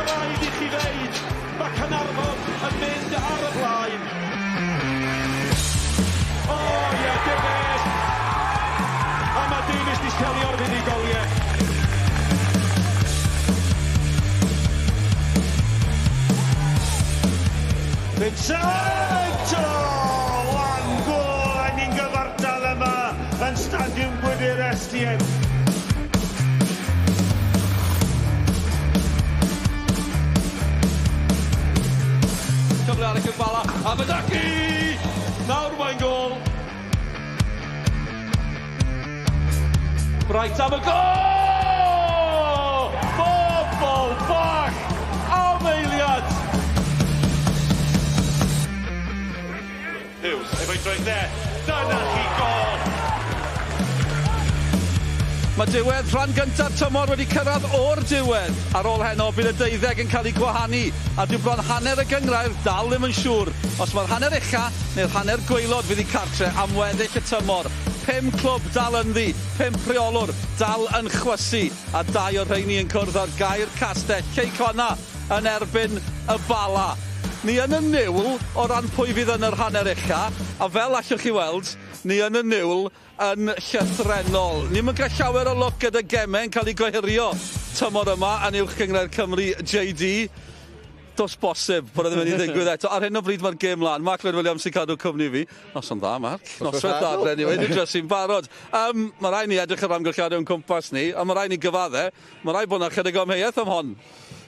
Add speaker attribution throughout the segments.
Speaker 1: Mae rhaid i chi ddeud, mae Caernarfon yn mynd ar y blaen. O ie, Davies! A mae Davies 'di selio'r fuddugoliaeth.
Speaker 2: Vincent! O, wan gôl, a ni'n gyfartal yma yn Stadiwm Gwydir Estienne.
Speaker 1: Cyfle ar y Bala, a Madaki! Nawr mae'n gôl. Bright am y gôl! Bobol bach am eiliad!
Speaker 2: Hughes, efo'i droed dde, dyna chi gôl!
Speaker 1: Mae diwedd rhan gyntaf tymor wedi cyrraedd o'r diwedd. Ar ôl heno, bydd y 12 yn cael ei gwahanu, a dyw bron hanner y gynghrair dal ddim yn siŵr os mae'r hanner ucha neu'r hanner gwaelod fydd i cartre am weddill y tymor. Pum clwb dal ynddi, pump rheolwr dal yn chwysu, a dau o'r rheini yn cwrdd ar Gae'r Castell, Cei Connah yn erbyn y Bala. Ni yn y niwl o ran pwy fydd yn yr hanner ucha, a fel allwch chi weld, ni yn y niwl yn llythrennol. Ni'm yn cael llawer o lwc gyda gemau yn cael eu gohirio tymor yma yn Uwch Gynghrair Cymru, JD. Does bosib bod e ddim yn mynd i ddigwydd eto. Ar hyn o bryd mae'r gêm lan. Mark Lloyd Williams sy'n cadw cwmni fi. Noson dda, Mark. Noswaith dda, anyway. Dwi'n drysu'n barod. Mae rhaid ni edrych ar amgylchiadau o'n cwmpas ni, a mae rhaid ni gyfadde. Mae rhaid bod yna chydig o amheuaeth am hon.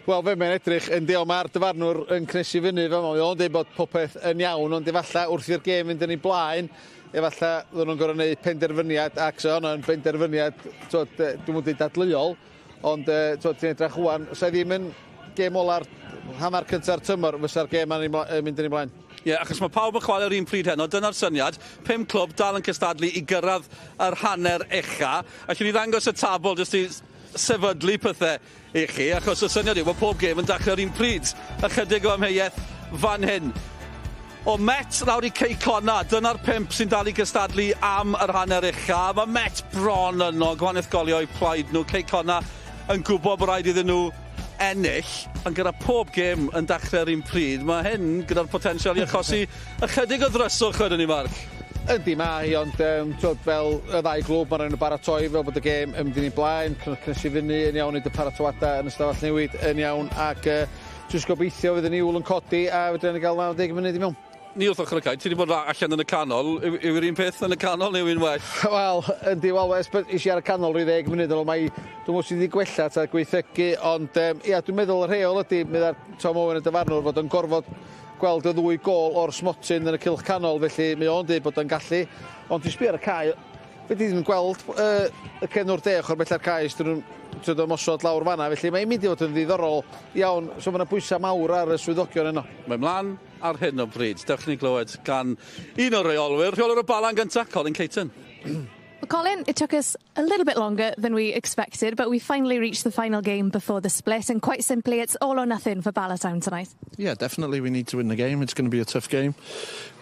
Speaker 3: Wel, fe mae'n edrych yn diolch, mae'r dyfarnwr yn cnesu fyny fe. Mae o'n dweud bod popeth yn iawn, ond efallai wrth i'r gêm fynd yn ei blaen, efallai fydden nhw'n gorfod gwneud penderfyniad, ac so hwnna'n benderfyniad, twod, dwi'n mynd i dadleuol, ond twod, ti'n edrych rŵan, sa ddim yn gêm ola'r hanner cynta'r tymor, fysa'r gêm yn mynd yn ei blaen.
Speaker 1: Ie, yeah, achos mae pawb yn chwarae'r un pryd heno, dyna'r syniad. Pum clwb dal yn cystadlu i gyrraedd yr hanner ucha. Allwn ni ddangos y tabl jyst i sefydlu pethau i chi, achos y syniad yw bod pob gêm yn dechrau'r un pryd. Ychydig o amheuaeth fan hyn. O Met lawr i Cei Connah, dyna'r pump sy'n dal i gystadlu am yr hanner ucha. Mae Met bron yno, gwahaniaeth goliau plaid nhw. Cei Connah yn gwybod bod rhaid iddyn nhw ennill, ond gyda pob gêm yn dechrau'r un pryd, mae hyn gyda'r potensial i achosi ychydig o ddryswch wedyn ni, Mark.
Speaker 3: Yndi, mae hi, ond twod, fel y ddau glwb, mae'n rhaid nhw baratoi fel bod y gêm yn mynd yn ei blaen, cnesu fyny yn iawn, neud y paratoadau yn y stafell newid yn iawn, ac jyst gobeithio fydd y niwl yn codi a fedrwn ni gael 90 munud i mewn.
Speaker 1: Ni wrth ochr y cae, ti wedi bod allan yn y canol, yw'r un peth yn y canol neu yw'n well?
Speaker 3: Wel, yndi, wel, es is i ar y canol rhyw 10 munud yn ôl, mae dwi'n meddwl sydd wedi gwella ta gweithegu, ond ia, dwi'n meddwl y rheol ydy, meddai'r Tom Owen y dyfarnwr, fod yn gorfod gweld y ddwy gôl o'r smotyn yn y cylch canol, felly mae o'n dweud bod o'n gallu, ond dwi'n sbio ar y cae, fe di ddim yn gweld y cefnwr de ochr bella'r cae, os dyn nhw'n trio ymosod lawr fanna, felly mae'n mynd i fod yn ddiddorol iawn, so mae yna bwysau mawr ar y swyddogion yno.
Speaker 1: Mae mlaen ar hyn o bryd. Dewch ni glywed gan un o'r reolwyr, rheolwr y Bala'n gyntaf, Colin Caton.
Speaker 4: Well, Colin, it took us a little bit longer than we expected, but we finally reached the final game before the split, and quite simply, it's all or nothing for Bala Town tonight.
Speaker 5: Yeah, definitely. We need to win the game. It's going to be a tough game.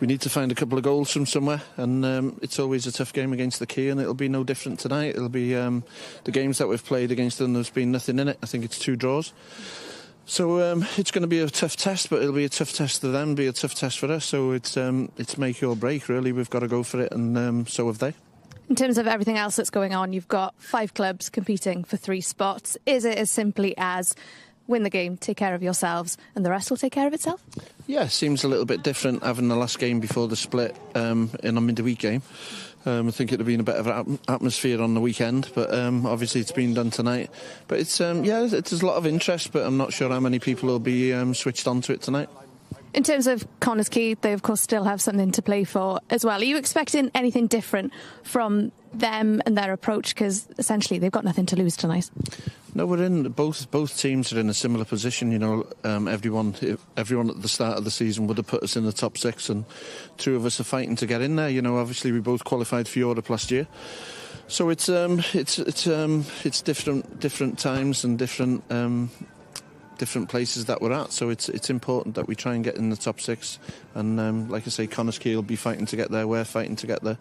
Speaker 5: We need to find a couple of goals from somewhere, and it's always a tough game against the Quay, and it'll be no different tonight. It'll be the games that we've played against them, there's been nothing in it. I think it's two draws. So it's going to be a tough test, but it'll be a tough test for them, be a tough test for us. So it's make or break, really. We've got to go for it, and so have they.
Speaker 4: In terms of everything else that's going on, you've got five clubs competing for three spots. Is it as simply as win the game, take care of yourselves, and the rest will take care of itself?
Speaker 5: Yeah, seems a little bit different having the last game before the split in a midweek game. I think it'd have been a better atmosphere on the weekend, but obviously it's been done tonight. But yeah, there's a lot of interest, but I'm not sure how many people will be switched onto it tonight.
Speaker 4: In terms of Connah's Quay, they of course still have something to play for as well. Are you expecting anything different from them and their approach? Because essentially they've got nothing to lose tonight.
Speaker 5: No, we're in both. Both teams are in a similar position. Everyone at the start of the season would have put us in the top six, and two of us are fighting to get in there. Obviously we both qualified for Europe last year, so it's different times and different places that we're at. So it's important that we try and get in the top six. And like I say, Connah's Quay will be fighting to get there. We're fighting to get there,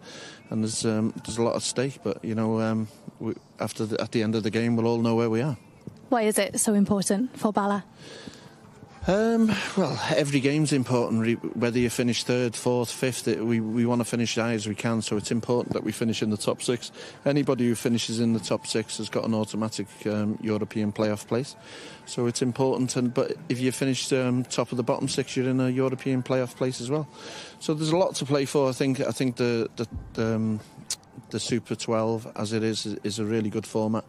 Speaker 5: and there's a lot at stake. But at the end of the game, we'll all know where we are.
Speaker 4: Why is it so important for Bala?
Speaker 5: Well, every game's important, whether you finish third, fourth, fifth, we want to finish as high as we can, so it's important that we finish in the top six. Anybody who finishes in the top six has got an automatic European playoff place, so it's important. But if you finish top of the bottom six, you're in a European playoff place as well. So there's a lot to play for. I think the Super 12, as it is a really good format,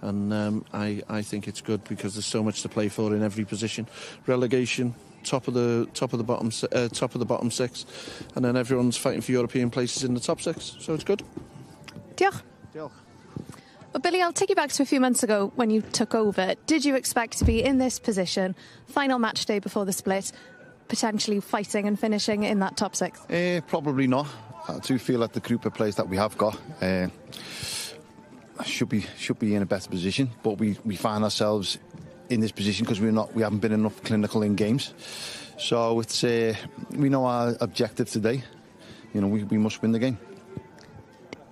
Speaker 5: and I think it's good because there's so much to play for in every position. Relegation, top of the bottom six, and then everyone's fighting for European places in the top six. So it's good.
Speaker 4: Diolch.
Speaker 3: Diolch.
Speaker 4: Well, Billy, I'll take you back to a few months ago when you took over. Did you expect to be in this position, final match day before the split, potentially fighting and finishing in that top six?
Speaker 6: Probably not. I do feel that the group of players that we have got should be in a better position, but we find ourselves in this position because we haven't been enough clinical in games. So it's we know our objective today. You know, we must win the game.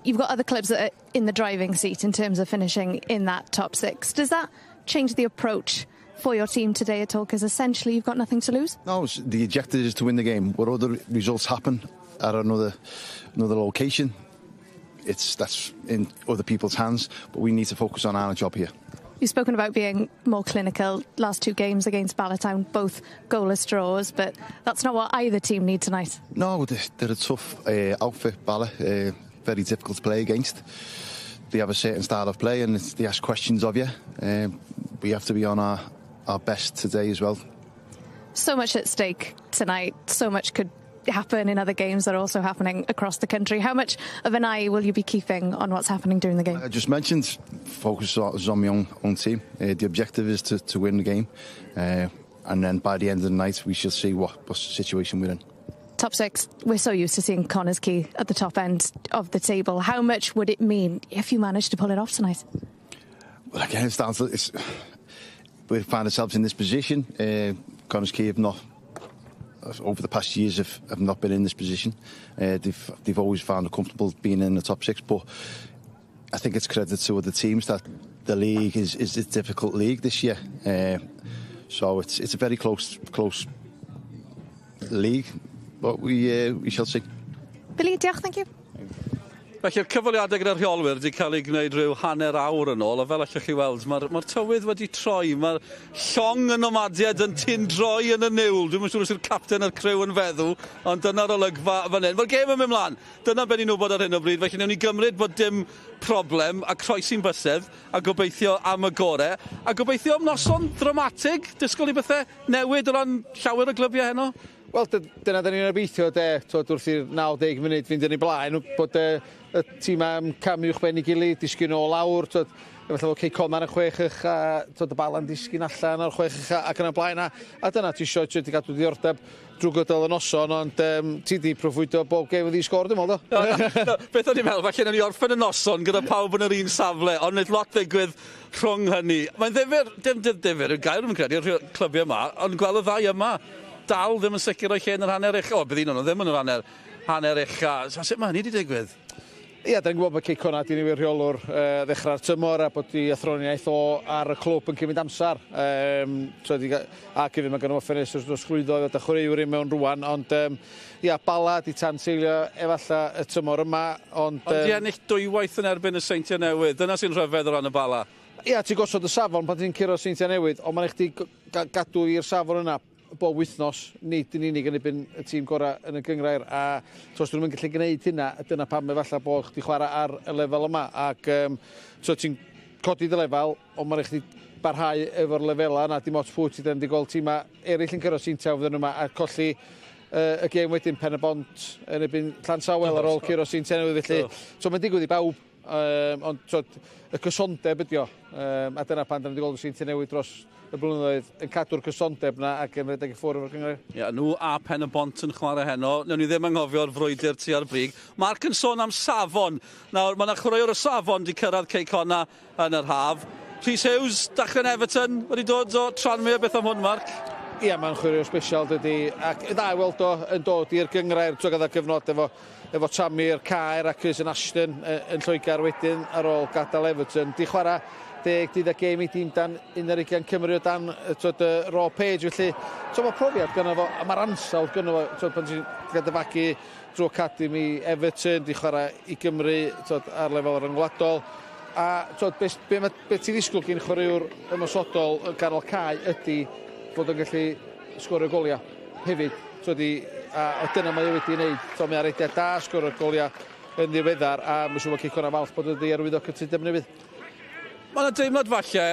Speaker 4: You've got other clubs that are in the driving seat in terms of finishing in that top six. Does that change the approach for your team today at all? Because essentially you've got nothing to lose.
Speaker 6: No, the objective is to win the game. What other results happen at another location, that's in other people's hands, but we need to focus on our job here.
Speaker 4: You've spoken about being more clinical. Last two games against Bala Town, both goalless draws, but that's not what either team need tonight.
Speaker 6: No, they're a tough outfit, Bala. Very difficult to play against. They have a certain style of play and they ask questions of you. We have to be on our best today as well.
Speaker 4: So much at stake tonight. So much could happen in other games that are also happening across the country. How much of an eye will you be keeping on what's happening during the game?
Speaker 6: I just mentioned, focus is on my own team. The objective is to win the game, and then by the end of the night we shall see what situation we're in.
Speaker 4: Top six, we're so used to seeing Connah's Quay at the top end of the table. How much would it mean if you managed to pull it off tonight?
Speaker 6: Well, again, it's down to we find ourselves in this position. Connah's Quay have not, over the past years, have not been in this position. They've always found it comfortable being in the top six, but I think it's credit to other teams that the league is a difficult league this year. So it's a very close league, but we shall see.
Speaker 4: Billy, diolch, thank you.
Speaker 1: Felly'r cyfweliadau gyda'r rheolwyr wedi cael ei gwneud rhyw hanner awr yn ôl, a fel allwch chi weld, mae'r tywydd wedi troi, mae'r llong y nomadiaid yn tindroi yn y niwl. Dwi'm yn siŵr os yw'r capten a'r criw yn feddw, ond dyna'r olygfa fan hyn. Mae'r gêm yn mynd mlaen. Dyna be ni'n wybod ar hyn o bryd, felly newn ni gymryd bod dim problem a croesi'n bysedd a gobeithio am y gore, a gobeithio am noson ddramatig, disgwyl i bethau newid o ran llawer o glybiau heno.
Speaker 3: Wel, dyna da ni'n obeithio, de, twod, wrth i'r 90 munud fynd yn ei blaen, bod y tîm am camu uwchben ei gilydd, disgyn o lawr, twod, efallai fod Cei Connah ar y chwech ucha, twod, y Bala'n disgyn allan ar chwech ucha, ac yn y blaen, a dyna ti isio, ti gadw diddordeb drwy gydol y noson, ond ti di proffwydo bob gêm wedi sgôr, dwi'n meddwl,
Speaker 1: do? Beth o'n i'n meddwl, falle nawn ni orffen y noson gyda pawb yn yr un safle, ond wneud lot ddigwydd rhwng hynny. Mae'n ddifyr, dim difyr, yw'r gair yn credu, i'r clybiau yma, ond gweld y ddau yma dal ddim yn sicr o'i lle yn yr hanner ucha. O, bydd un o'n nhw ddim yn yr hanner ucha. So, sut mae hynny wedi digwydd?
Speaker 3: Ia, da ni'n gwybod bod Cei Connah di newid rheolwr ddechrau'r tymor a bod i athroniaeth o ar y clwb yn cymryd amser. Ac hefyd mae gen nhw ffenestr drosglwyddo i ddod â chwaraewyr i mewn rwan, ond ia, Bala di tanseilio efallai y tymor yma, ond...
Speaker 1: Ond di ennill dwywaith yn erbyn y Seintiau Newydd, dyna sy'n rhyfedd o ran y Bala.
Speaker 3: Ia, ti'n gosod y safon pan ti'n curo Seintiau Newydd, ond mae'n eich gadw i'r safon yna bob wythnos, nid yn unig yn erbyn y tîm gorau yn y gynghrair, a os dyn nhw'n gallu gwneud hynna, dyna pam efallai bod chdi chwarae ar y lefel yma, ac so ti'n codi dy lefel, ond mae'n rhaid chdi barhau efo'r lefelau yna, dim ots pwy ti ddim wedi gweld tîmau eraill yn curo Seintiau fydden nhw yma, a colli y gêm wedyn Pen y Bont yn erbyn Llansawel ar ôl curo Seintiau Newydd, felly so mae'n digwydd i bawb, ond so, y cysondeb ydi o, a dyna pan da ni wedi gweld y Seintiau Newydd dros y blynyddoedd yn cadw'r cysondeb na ac yn rhedeg i ffwrdd efo'r gynghrair.
Speaker 1: Ia, nhw a Pen y Bont yn chwarae heno. Newn ni ddim anghofio'r frwydr tua'r brig. Mark yn sôn am safon. Nawr, mae yna chwaraewr o safon wedi cyrraedd Cei Connah yn yr haf. Rhys Hughes, dechrau'n Everton, wedi dod o Tranmere, beth am hwn, Mark?
Speaker 3: Ia, mae'n chwaraewr special, dydy. Ac dda i weld o yn dod i'r gynghrair, trwy gyda gyfnod efo Tranmere, Caer ac yn Ashton yn Lloegr wedyn ar ôl gadael Everton. Di chwarae 12 gêm i dîm dan 21 Cymru o dan twod, Rob Page. Felly, so mae profiad gynno fo, a mae'r ansawdd gynno fo, twod, pan ti'n gael dy fagu drwy academy Everton, di chwarae i Gymru twod, ar lefel ryngwladol. A twod, be ti'n ddisgwyl gyn chwaraewr ymosodol yn ganol cae ydy fod yn gallu sgorio goliau hefyd. Twod, a dyna mae o wedi wneud. Twod, mae ar rediad da, sgorio goliau yn ddiweddar, a mae'n siŵr bod Cei Connah falch bod wedi arwyddo cytundeb newydd.
Speaker 1: Mae yna deimlad falle,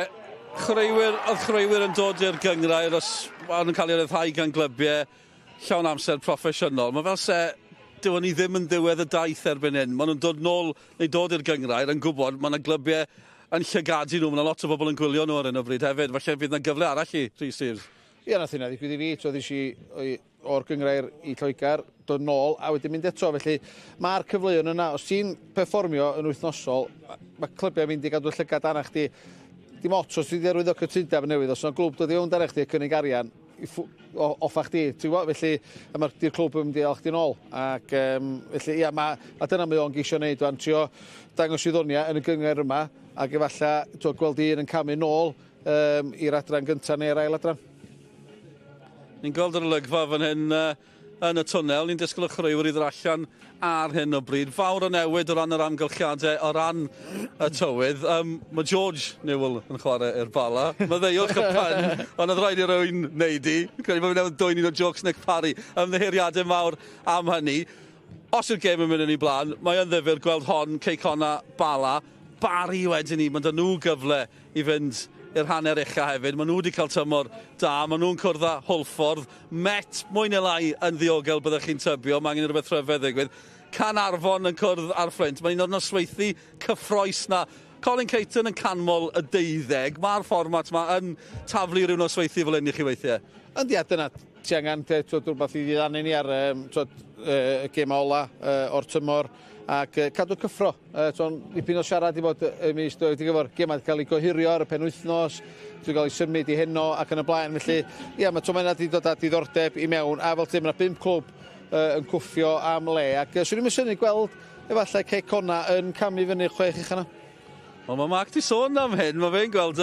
Speaker 1: oedd chwaraewyr yn dod i'r gynghrair os maen nhw'n cael ei ryddhau gan glybiau llawn amser proffesiynol. Mae fel se dyw ni ddim yn ddiwedd y daith erbyn hyn. Maen nhw'n dod nôl neu dod i'r gynghrair yn gwybod mae yna glybiau yn llygadu nhw. Mae yna lot o bobl yn gwylio nhw ar hyn o bryd hefyd. Falle fydd yna gyfle arall i Rhys Steves.
Speaker 3: Ie, nath hynna ddigwydd i fi. Twod, es i o'r gynghrair i Lloegr, dod nôl a wedyn mynd eto. Felly mae'r cyfleoedd yna. Os ti'n perfformio yn wythnosol, mae clybiau mynd i gadw llygad arna chdi. Dim ots os ti wedi arwyddo cytundeb newydd, os yna glwb dod i fewn arna chdi a cynnig arian, offa chdi, ti'n gwybod? Felly, a mae'r di'r clwb yn mynd i ddal chdi nôl. Ac, felly, ia, a dyna mae o'n geisio wneud, wan, trio dangos i ddoniau yn y gynghrair yma, ac efallai, twod, gweld un yn camu nôl i'r adran gyntaf neu'r ail adran.
Speaker 1: Ni'n gweld yr olygfa fan hyn yn y twnnel. Ni'n disgwyl y chwaraewyr i ddod allan ar hyn o bryd. Fawr o newid o ran yr amgylchiadau, o ran y tywydd. Mae George Newell yn chwarae i'r Bala. Maddeuwch y pun, ond oedd rhaid i rywun wneud i. Credu bod fi newydd dwyn un o jokes Nick Parry. Ymddiheuriadau mawr am hynny. Os yw'r gêm yn mynd yn ei blaen, mae yn ddifyr gweld hon, Cei Connah, Bala. Barry wedyn ni, mae 'da nhw gyfle i fynd i'r hanner ucha hefyd. Maen nhw wedi cael tymor da, maen nhw'n cwrdd â Hwlffordd. Met, mwy neu lai yn ddiogel byddech chi'n tybio, mae angen i rhywbeth rhyfedd ddigwydd. Caernarfon yn cwrdd â'r Fflint. Mae'n un o'r nosweithi cyffrous na. Colin Caton yn canmol y 12. Mae'r fformat yma yn taflu rhyw nosweithi fel hyn i chi weithiau.
Speaker 3: Yndi, a dyna ti angen twod, rhywbeth i ddiddanu ni ar twod, y gêm ola o'r tymor ac cadw cyffro. Twod, dipyn o siarad i fod y mis dwi wedi gyfer gemau wedi cael ei gohirio ar y penwythnos, wedi cael ei symud i heno ac yn y blaen. Felly, ia, mae twod, mae wedi dod â diddordeb i mewn, a fel ti'n, mae yna 5 clwb yn cwffio am le, ac swn i'n synnu gweld efallai Cei Connah yn camu fyny 6 ucha yna.
Speaker 1: Wel, mae Mark di sôn am hyn, mae fe'n gweld,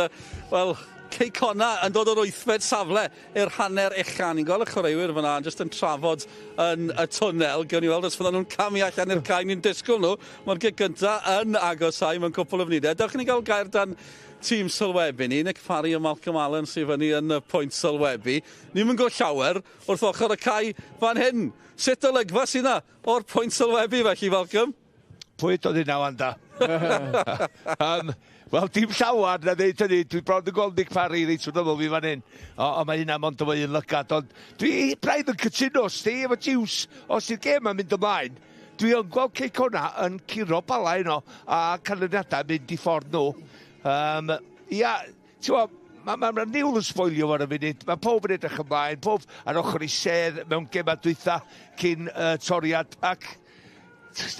Speaker 1: wel, Cei Connah yn dod o'r 8fed safle i'r hanner ucha. Ni'n gweld y chwaraewyr fyna yn jyst yn trafod yn y twnnel. Gewn ni weld os fyddan nhw'n camu allan i'r cae, ni'n disgwyl nhw. Mae'r gic gynta yn agosau mewn cwpl o funudau. Dewch i ni gael gair dan tîm sylwebu ni. Nick Parry a Malcolm Allen sydd fyny yn y pwynt sylwebu. Ni'n mynd go llawer wrth ochr y cae fan hyn. Sut olygfa sydd yna o'r pwynt sylwebu felly, Malcolm?
Speaker 2: Pwy dod yna wan da? Wel, dim llawar na ddeud hynny. Dwi bron yn gweld Nick Parry reit wrth ymyl fi fan hyn. O mae hynna mond efo un lygad. Ond dwi braidd yn cytuno, sti, efo Jiws, os yw'r gêm yn mynd ymlaen, dwi yn gweld Cei Connah yn curo Bala heno a canlyniadau mynd i ffordd nhw. Ia, ti'n gwbod, ma niwl yn sboilio fo ar y funud. Mae pob yn edrych ymlaen, pob ar ochr i sedd mewn gemau dwytha cyn toriad. Ac,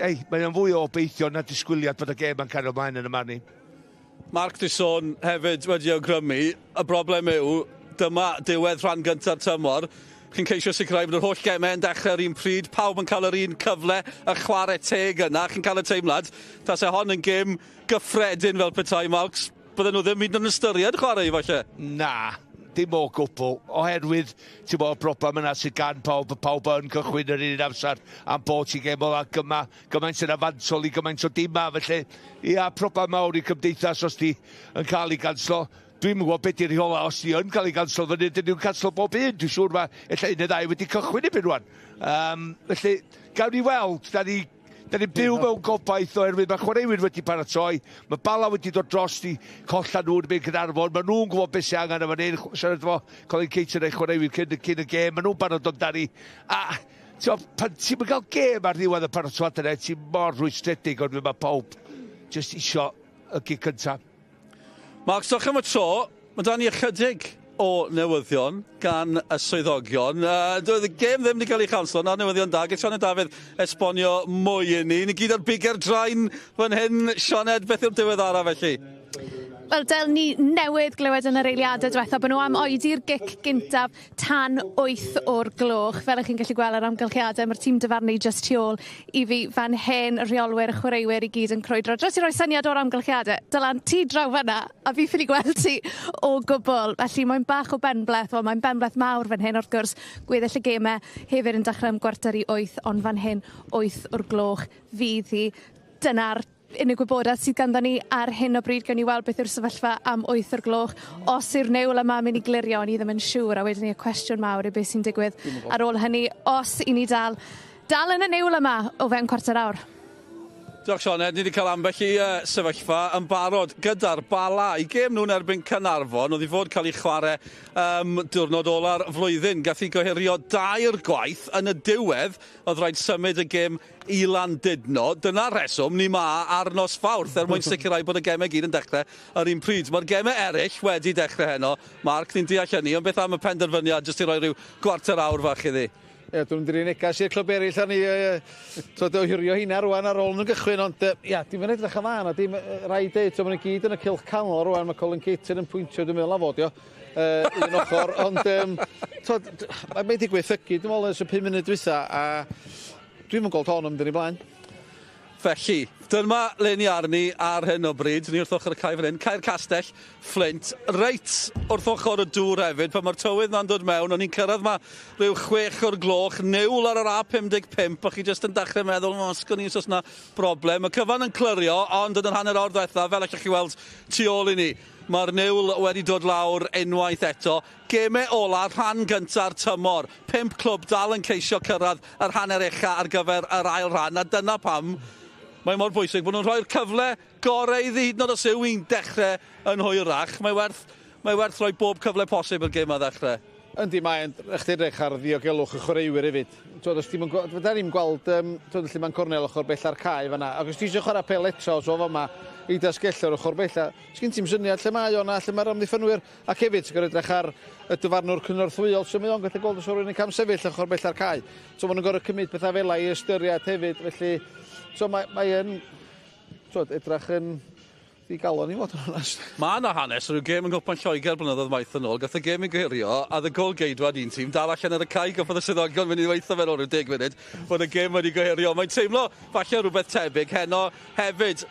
Speaker 2: ei, mae o'n fwy o obeithio na disgwyliad bod y gêm yn cario ymlaen yn y marn i.
Speaker 1: Mark di sôn hefyd wedi awgrymu, y broblem yw, dyma diwedd rhan gynta'r tymor. Chi'n ceisio sicrhau bod yr holl gemau yn dechrau ar un pryd, pawb yn cael yr un cyfle, y chwarae teg yna, chi'n cael y teimlad. Tase hon yn gêm gyffredin fel petai, Marks, bydden nhw ddim hyd yn ystyried chwarae i falle?
Speaker 2: Na, dim o gwbl, oherwydd, ti'n bod, y broblem yna sydd gan pawb, pawb yn cychwyn yr un amser am bod ti'n gêm ola gymaint yn afantol i gymaint o dima, felly, ia, broblem mawr i cymdeithas os di yn cael ei ganslo. Dwi'm yn gwybod beth di'r rheola os di yn cael ei ganslo fyny, dyn nhw'n canslo bob un, dwi'n siŵr mae ella un neu ddau wedi cychwyn i rwan. Felly, gawn ni weld, da ni'n byw mewn gobaith oherwydd mae chwaraewyr wedi paratoi, mae Bala wedi dod dros i colla nhw'n mynd Caernarfon, mae nhw'n gwybod beth sy'n angen efo ni, siarad efo Colin Caton a'i chwaraewyr cyn y gêm, mae nhw'n barod amdani. A ti'n, pan ti'n cael gêm ar ddiwedd y paratoad yna, ti'n mor rwystredig, ond mae pawb jyst isio y gic cyntaf.
Speaker 1: Mark, diolch am y tro. Mae da ni ychydig o newyddion gan y swyddogion. Doedd y gêm ddim wedi cael ei chanslo, na'r newyddion da. Gyda Sioned Dafydd esbonio mwy i ni. Ni gyd ar bigau'r drain fan hyn. Sioned, beth yw'r diweddara felly?
Speaker 4: Wel, del ni newydd glywed yn yr eiliadau diwetha bod nhw am oedi'r gic gyntaf tan 8 o'r gloch. Fel ych chi'n gallu gweld yr amgylchiadau, mae'r tîm dyfarnu just tu ôl i fi fan hyn, y rheolwyr, y chwaraewyr i gyd yn crwydro. Dros i roi syniad o'r amgylchiadau, Dylan, ti draw fanna, a fi ffili gweld ti o gwbl. Felly mae'n bach o benbleth, wel mae'n benbleth mawr fan hyn wrth gwrs, gweddill y gemau hefyd yn dechrau am 7:45, ond fan hyn 8 o'r gloch fydd hi. Dyna'r unig wybodaeth sydd ganddo ni ar hyn o bryd. Gawn ni weld beth yw'r sefyllfa am 8 o'r gloch. Os yw'r niwl yma mynd i glirio, ni ddim yn siŵr. A wedyn ni y cwestiwn mawr yw beth sy'n digwydd ar ôl hynny, os i ni dal, dal yn y niwl yma o fewn cwarter awr.
Speaker 1: Diolch Sioned, ni wedi cael ambell i sefyllfa yn barod gyda'r Bala. I gêm nhw'n erbyn Caernarfon, oedd i fod cael ei chwarae diwrnod ola'r flwyddyn. Gath ei gohirio dair gwaith yn y diwedd, oedd rhaid symud y gêm i Landudno. Dyna'r rheswm ni ma ar nos Fawrth er mwyn sicrhau bod y gemau gyd yn dechrau yr un pryd. Mae'r gemau eraill wedi dechrau heno. Mark, ni'n deall hynny, ond beth am y penderfyniad jyst i roi rhyw gwarter awr fach iddi?
Speaker 3: Ie, dwi'n mynd i'r negas i'r clwb eraill arni, twyd, ohirio hynna rwan ar ôl nhw'n gychwyn, ond ia, dim yn edrych yn dda na, dim rhaid deud, so, maen nhw gyd yn y cylch canol rwan, mae Colin Caton yn pwyntio, dwi'n meddwl afod, io, un ochr, ond twyd, mae'n wedi gweithygu, dwi'n meddwl, ers y 5 munud dwytha, a dwi'n mynd gweld hon yn mynd yn ei blaen.
Speaker 1: Felly, dyma le ni arni ar hyn o bryd. Ni wrth ochr y cae fan hyn, Cae'r Castell, Fflint. Reit wrth ochr y dŵr hefyd, pan mae'r tywydd na'n dod mewn, o'n i'n cyrraedd ma rhyw 6 o'r gloch, niwl ar yr A55, a chi jyst yn dechrau meddwl, o, sgwn i os oes 'na broblem. Y cyfan yn clirio, ond yn yr hanner awr ddiwetha, fel allwch chi weld tu ôl i ni, mae'r niwl wedi dod lawr unwaith eto. Gemau ola, rhan gynta'r tymor. 5 clwb dal yn ceisio cyrraedd yr hanner ucha ar gyfer yr ail rhan, a dyna pam mae mor bwysig bod nhw'n rhoi'r cyfle gorau iddi, hyd yn oed os yw hi'n dechrau yn hwyrach. Mae werth rhoi bob cyfle posib i'r gêm a ddechrau.
Speaker 3: Yndi, mae'n chdi edrych ar ddiogelwch y chwaraewyr hefyd. Twyd, os ti'm yn da ni'n gweld twyd, lle mae'n cornel ochr bella'r cae fanna. Ac os ti eisiau chwarae pel eto, so fama, i dasgellor ochr bella, sgyn ti'm syniad lle mae o na, lle mae'r amddiffynwyr. Ac hefyd, ti'n gorfod edrych ar y dyfarnwr cynorthwyol, so mae o'n gallu gweld os o'r un yn cam sefyll ochr bella'r cae. So maen nhw'n gorfod cymryd pethau fel i ystyried hefyd, felly so mae, mae yn twyd, edrych yn ddigalon i fod yn onest.
Speaker 1: Mae yna hanes, rhyw gêm yn Gwpan Lloegr blynyddoedd maith yn ôl, gath y gêm ei gohirio, a y gol geidwad un tîm dal allan ar y cae, goffodd y swyddogion mynd i weithio fe ôl rhyw 10 munud, bod y gêm wedi gohirio. Mae'n teimlo falle rhywbeth tebyg heno hefyd.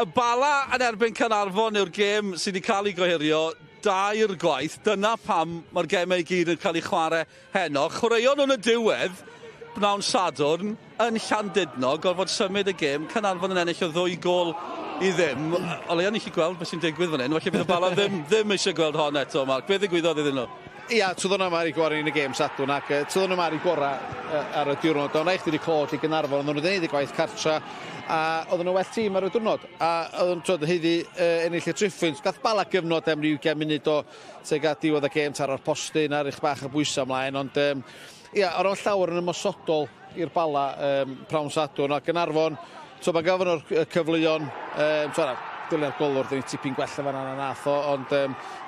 Speaker 1: Y Bala yn erbyn Caernarfon yw'r gêm sydd wedi cael ei gohirio dair gwaith. Dyna pam mae'r gemau i gyd yn cael ei chwarae heno. Chwaraeon nhw'n y diwedd, bnawn Sadwrn, yn Llandudno, gorfod symud y gêm, Caernarfon yn ennill o 2-0. O leia ni chi gweld beth sy'n digwydd fan hyn, felly bydd y Bala ddim eisiau gweld hon eto, Mark. Beth ddigwyddodd iddyn nhw?
Speaker 3: Ia, twyd nhw ar ei gorau yn y gêm Sadwrn, ac twyd nhw ar ei gorau ar y diwrnod. Ond eich wedi clod i Gaernarfon, ond nhw wedi gwneud y gwaith cartra, a oedden nhw well tîm ar y diwrnod. A oedden nhw'n haeddu ennill y triphwynt. Gath Bala gyfnod am ryw 20 munud o tuag at diwedd y gêm taro'r postyn ar eich bach o bwysau ymlaen, ond ia, ar ôl llawer yn ymosodol i'r Bala prawn Sadwrn, a Gaernarfon, so mae gafon o'r cyfleon, so, dylia'r golwr, dyn ni tipyn gwella fan yna nath o, ond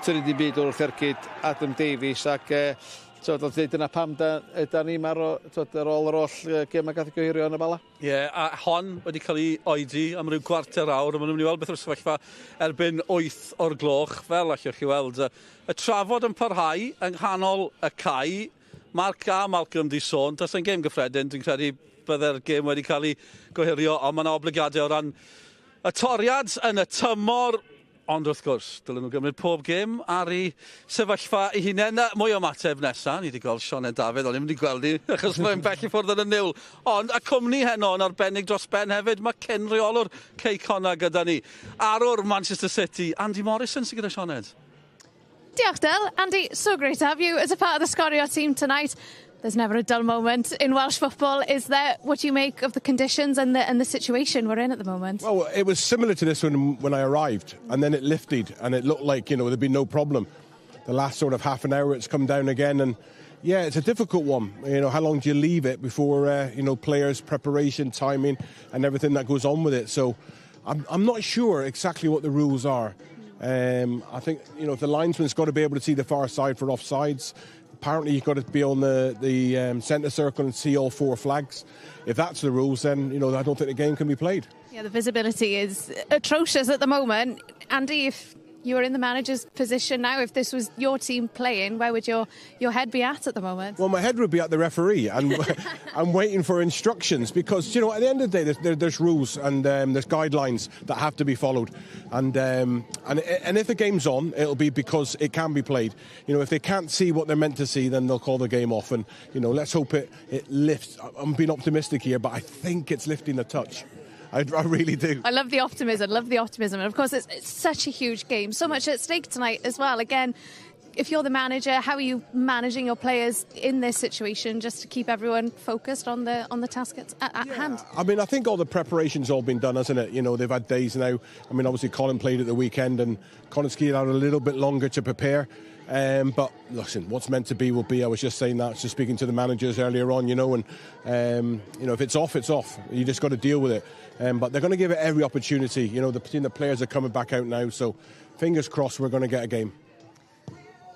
Speaker 3: tynnu dim byd wrth ergyd Adam Davies, ac so, dyna pam da ni mar ar ôl yr oll gêm a gath ei gohirio yn y Bala.
Speaker 1: Ie, yeah, a hon wedi cael ei oedi am ryw gwarter awr, a maen nhw'n mynd i weld beth yw'r sefyllfa erbyn 8 o'r gloch, fel allwch chi weld. Y trafod yn parhau yng nghanol y cae. Mark a Malcolm di sôn, tas yn gêm gyffredin, dwi'n credu bydde'r gêm wedi cael ei gohirio, ond mae yna obligiadau o ran y toriad yn y tymor, ond wrth gwrs, dylen nhw gymryd pob gêm ar ei sefyllfa ei hunain. Mwy o mateb nesaf, ni wedi gweld Sioned Dafydd, ond ni'n mynd i gweld hi, achos mae'n bell i ffwrdd yn y niwl. Ond y cwmni heno yn arbennig dros ben hefyd, mae cyn reolwr Cei Connah gyda ni. Arwr Manchester City, Andy Morrison sydd gyda Sioned.
Speaker 4: Diolch, Del. Andy, so great to have you as a part of the Sgorio team tonight. There's never a dull moment in Welsh football, is there? What do you make of the conditions and the situation we're in at the moment?
Speaker 7: Well, it was similar to this one when I arrived, and then it lifted, and it looked like, there'd be no problem. The last sort of half an hour, it's come down again, and yeah, it's a difficult one. How long do you leave it before, players' preparation, timing, and everything that goes on with it? So I'm not sure exactly what the rules are. I think, if the linesman's got to be able to see the far side for offsides, apparently you've got to be on the centre circle and see all four flags. If that's the rules, then, I don't think the game can be played.
Speaker 4: Yeah, the visibility is atrocious at the moment. Andy, if You're in the manager's position now. If this was your team playing, where would your head be at the moment?
Speaker 7: Well, my head would be at the referee, and I'm waiting for instructions because, you know, at the end of the day, there's rules and there's guidelines that have to be followed. And if the game's on, it'll be because it can be played. You know, if they can't see what they're meant to see, then they'll call the game off. And, you know, let's hope it lifts. I'm being optimistic here, but I think it's lifting a touch. I really do.
Speaker 4: I love the optimism, And of course, it's such a huge game. So much at stake tonight as well. Again, if you're the manager, how are you managing your players in this situation just to keep everyone focused on the task at hand?
Speaker 7: I mean, I think all the preparation's all been done, hasn't it? You know, they've had days now. I mean, obviously, Colin played at the weekend and Connah's Quay had a little bit longer to prepare. But listen, what's meant to be will be. I was just saying that, just speaking to the managers earlier on, you know, and you know, if it's off, it's off. You just got to deal with it. But they're going to give it every opportunity. You know, the players are coming back out now, so fingers crossed we're going to get a game.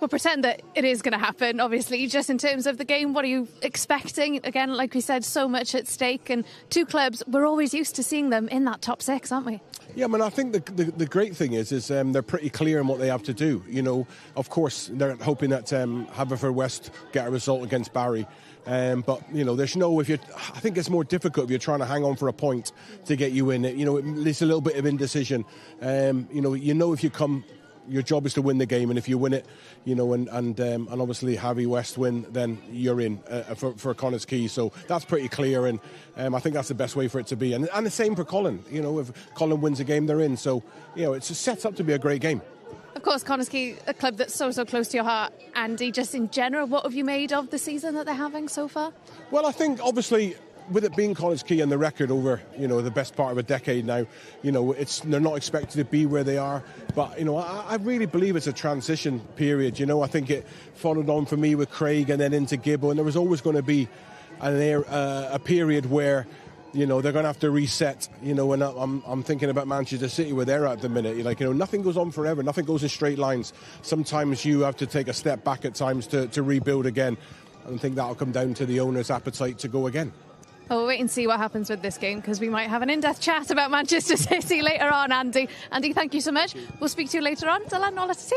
Speaker 4: We'll pretend that it is going to happen, obviously. Just in terms of the game, what are you expecting? Again, like we said, so much at stake, and two clubs, we're always used to seeing them in that top six, aren't we?
Speaker 7: Yeah, I mean, I think the great thing is they're pretty clear in what they have to do. You know, of course, they're hoping that Haverfordwest get a result against Barry. But, you know, there's no, I think it's more difficult if you're trying to hang on for a point to get you in. You know, it's a little bit of indecision. You know, if you come, your job is to win the game, and if you win it, you know, and obviously Harvey West win, then you're in for Connah's Quay. So that's pretty clear, and I think that's the best way for it to be. And the same for Colin. You know, if Colin wins a game, they're in. So, you know, it's set up to be a great game.
Speaker 4: Of course, Connah's Quay, a club that's so close to your heart, Andy. Just in general, what have you made of the season that they're having so far?
Speaker 7: Well, I think obviously, with it being Connah's Quay and the record over, you know, the best part of a decade now, you know, they're not expected to be where they are. But, you know, I really believe it's a transition period. You know, I think it followed on for me with Craig and then into Gibbo, and there was always going to be a period where, you know, they're going to have to reset. You know, and I'm thinking about Manchester City where they're at the minute. Like, you know, nothing goes on forever. Nothing goes in straight lines. Sometimes you have to take a step back at times to rebuild again. And I think that'll come down to the owner's appetite to go again.
Speaker 4: Well, we'll wait and see what happens with this game, because we might have an in-depth chat about Manchester City later on, Andy. Andy, thank you so much. We'll speak to you later on. Dylan, nôl atat ti.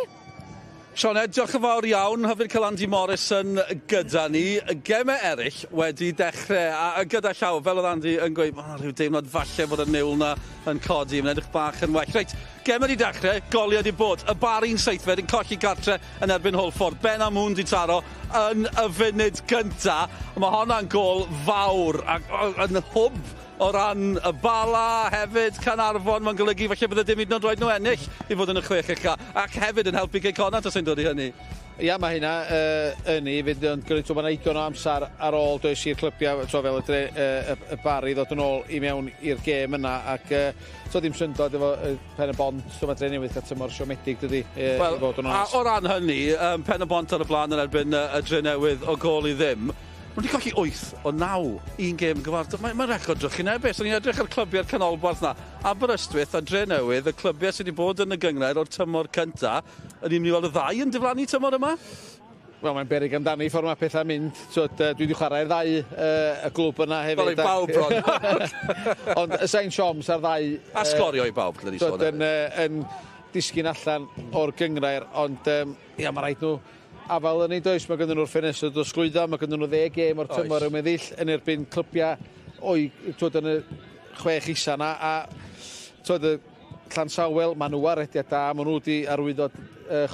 Speaker 1: Sioned, diolch yn fawr iawn. Hyfryd cael Andy Morrison gyda ni. Gemau eraill wedi dechrau, a gyda llaw, fel oedd Andy yn gweud, mae rhyw deimlad falle bod y niwl na yn codi, mae'n edrych bach yn well. Reit, gemau wedi dechrau, goliau wedi bod. Y Barry'n seithfed yn colli gartre yn erbyn Hwlffordd. Ben Amoun di taro yn y funud gynta. Mae honna'n gol fawr ac yn hwb o ran y Bala hefyd, Caernarfon, mae'n golygu falle bydde dim hyd yn oed rhaid nhw ennill i fod yn y chwech ucha, ac hefyd yn helpu Cei Connah os yn dod i hynny.
Speaker 3: Ia, mae hynna yn i fynd yn gwneud, mae'n eigon o amser ar ôl does i'r clybiau, fel y Barry ddod yn ôl i mewn i'r gêm yna, ac so ddim syndod efo Pen y Bont, so mae Drenewydd cael tymor siomedig dydy, i fod yn onest.
Speaker 1: O ran hynny, Pen y Bont ar y blaen yn erbyn y Drenewydd o gôl i ddim. Mae wedi colli 8 o 9, un gêm gyfartal. Mae'n record drychinebus. O'n i'n edrych ar clybiau'r canolbarth na. Aberystwyth a Drenewydd, y clybiau sydd wedi bod yn y gynghrair o'r tymor cynta. Yn ni'n mynd i weld y ddau yn diflannu tymor yma?
Speaker 3: Wel, mae'n beryg amdani ffordd mae pethau'n mynd. So, dwi wedi chwarae'r ddau y glwb yna hefyd.
Speaker 1: Fel i bawb bron.
Speaker 3: Ond y Saint Sioms ar ddau...
Speaker 1: A sgorio i bawb, dyn ni sôn.
Speaker 3: Yn disgyn allan o'r gynghrair, ond ia, mae rhaid nhw afal yn ei does, mae gynddyn nhw'r ffenestr drosglwyddo, mae gynddyn nhw 10 gêm o'r tymor yn weddill yn erbyn clybiau o'i, twyd, yn y 6 isa na, a twyd, Llansawel, maen nhw ar rediad da, maen nhw wedi arwyddo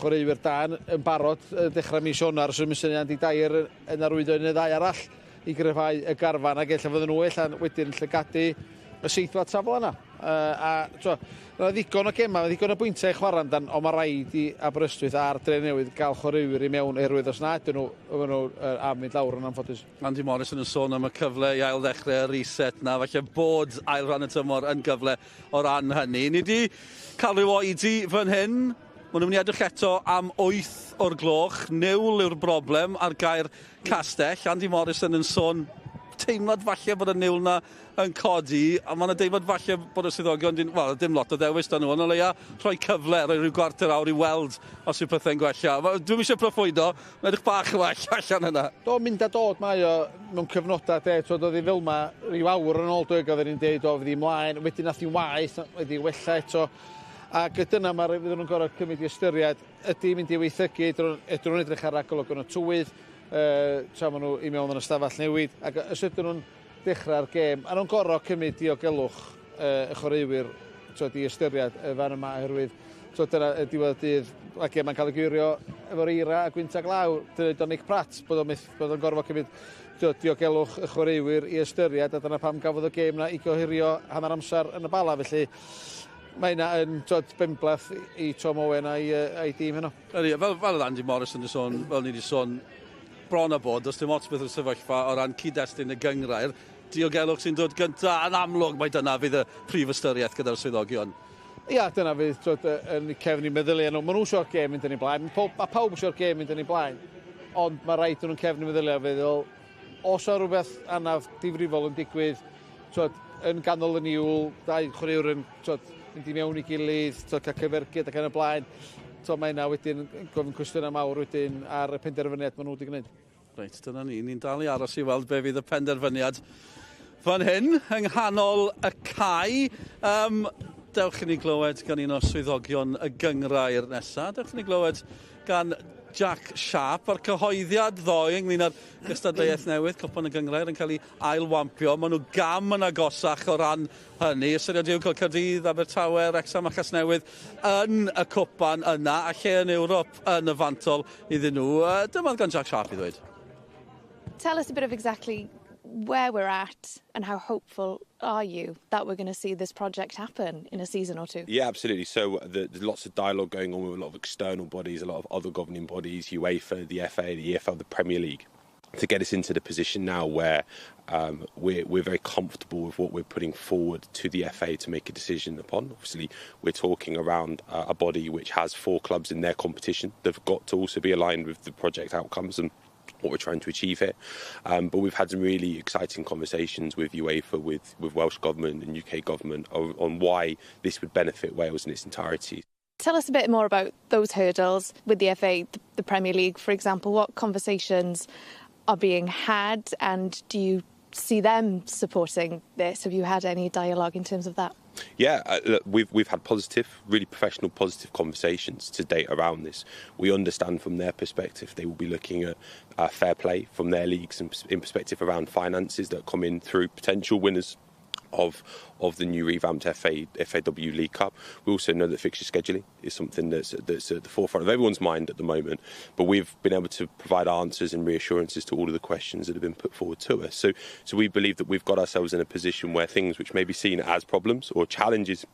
Speaker 3: chwaraewyr da yn barod dechrau mis Ionawr, so mae'n syniad Andy Dyer yn arwyddo un neu ddau arall i gryfhau y garfan, ac ella fydden nhw ella wedyn llygadu y seithfed safle yna. A yna ddigon o gemau, ddigon o bwyntiau i chwarae amdan, ond mae rhaid i Aberystwyth a'r Drenewydd gael chwaraewyr i mewn oherwydd os na ydyn nhw, am mynd lawr yn anffodus.
Speaker 1: Andy Morrison yn sôn am y cyfle i ail ddechrau y reset na, falle bod ail ran y tymor yn gyfle o ran hynny. Ni wedi cael rhyw oedi fan hyn. Maen nhw'n mynd i edrych eto am 8 o'r gloch. Niwl yw'r broblem ar gair Castell. Andy Morrison yn sôn teimlad falle bod y niwl na yn codi, a mae yna deimlad falle bod y swyddogion, wel, dim lot o ddewis dan nhw, ond o leia rhoi cyfle, rhoi rhyw gwarter awr i weld os yw pethau'n gwella. Dwi'm eisiau proffwydo, mae'n edrych bach yn well allan yna.
Speaker 3: Do, mynd a dod mae o mewn cyfnodau, de, twyd, oedd hi fel ma rhyw awr yn ôl, dwi'n oedden ni'n deud, o, fydd hi mlaen, wedyn nath hi'n waeth, wedi wella eto. Ac dyna mae'r fydden nhw'n gorfod cymryd i ystyried, ydy mynd i weithygu, ydyn nhw'n edrych ar ragolygon y tywydd, tra maen nhw i mewn yn y stafell newid, ac os ydyn nhw'n dechrau'r gêm, a nhw'n gorfod cymryd diogelwch y chwaraewyr twyd, i ystyried y fan yma, oherwydd twyd, dyna y diwedd y dydd, a gêm yn cael ei gwirio efo'r eira a gwynt a glaw, dyna dweud Nick Pratt, bod o'n gorfod cymryd diogelwch y chwaraewyr i ystyried, a dyna pam gafodd y gêm na i gohirio hanner amser yn y Bala, felly mae yna yn dod benbleth i Tom Owen a'i dîm heno.
Speaker 1: Ydy, fel oedd Andy Morris yn sôn, fel ni wedi sôn, bron a bod, does dim ots beth yw'r sefyllfa o ran cyd-destun y gynghrair, diogelwch sy'n dod gyntaf, yn amlwg mae dyna fydd y prif ystyriaeth gyda'r swyddogion.
Speaker 3: Ia, dyna fydd twyd, yn cefn i meddyliau nhw. Maen nhw eisiau'r gêm mynd yn ei blaen, mae pawb eisiau'r gêm mynd yn ei blaen, ond mae rhaid nhw'n cefn i meddyliau feddwl, os o rhywbeth anaf difrifol yn digwydd, twyd, yn ganol y niwl, dau chwaraewr yn twyd, mynd i mewn i gilydd, twyd, cael cyfergyd ac yn y blaen, twyd, mae yna wedyn gofyn cwestiynau mawr wedyn ar y penderfyniad maen nhw wedi gwneud.
Speaker 1: Reit, dyna ni. Ni'n dal i aros i weld be fydd y penderfyniad fan hyn, yng nghanol y cae. Dewch i ni glywed gan un o swyddogion y gynghrair nesaf. Dewch i ni glywed gan Jack Sharp a'r cyhoeddiad ddoe ynglyn â'r gystadleuaeth newydd, Cwpan y Gynghrair yn cael ei ailwampio. Maen nhw gam yn agosach o ran hynny. Y syniad yw cael Caerdydd, Abertawe, Wrecsam a Chasnewydd yn y cwpan yna, a lle yn Ewrop yn y fantol iddyn nhw. Dyma gan Jack Sharp i ddweud.
Speaker 4: Tell us a bit of exactly where we're at and how hopeful are you that we're going to see this project happen in a season or two?
Speaker 8: Yeah, absolutely. So there's lots of dialogue going on with a lot of external bodies, a lot of other governing bodies, UEFA, the FA, the EFL, the Premier League, to get us into the position now where we're very comfortable with what we're putting forward to the FA to make a decision upon. Obviously, we're talking around a body which has 4 clubs in their competition. They've got to also be aligned with the project outcomes and what we're trying to achieve here. But we've had some really exciting conversations with UEFA, with Welsh Government and UK Government on why this would benefit Wales in its entirety.
Speaker 4: Tell us a bit more about those hurdles with the FA, the Premier League, for example. What conversations are being had, and do you see them supporting this? Have you had any dialogue in terms of that?
Speaker 8: Yeah, look, we've had positive, really professional, positive conversations to date around this. We understand from their perspective they will be looking at fair play from their leagues and in perspective around finances that come in through potential winners of the new revamped FAW League Cup. We also know that fixture scheduling is something that's at the forefront of everyone's mind at the moment, but we've been able to provide answers and reassurances to all of the questions that have been put forward to us. So we believe that we've got ourselves in a position where things which may be seen as problems or challenges,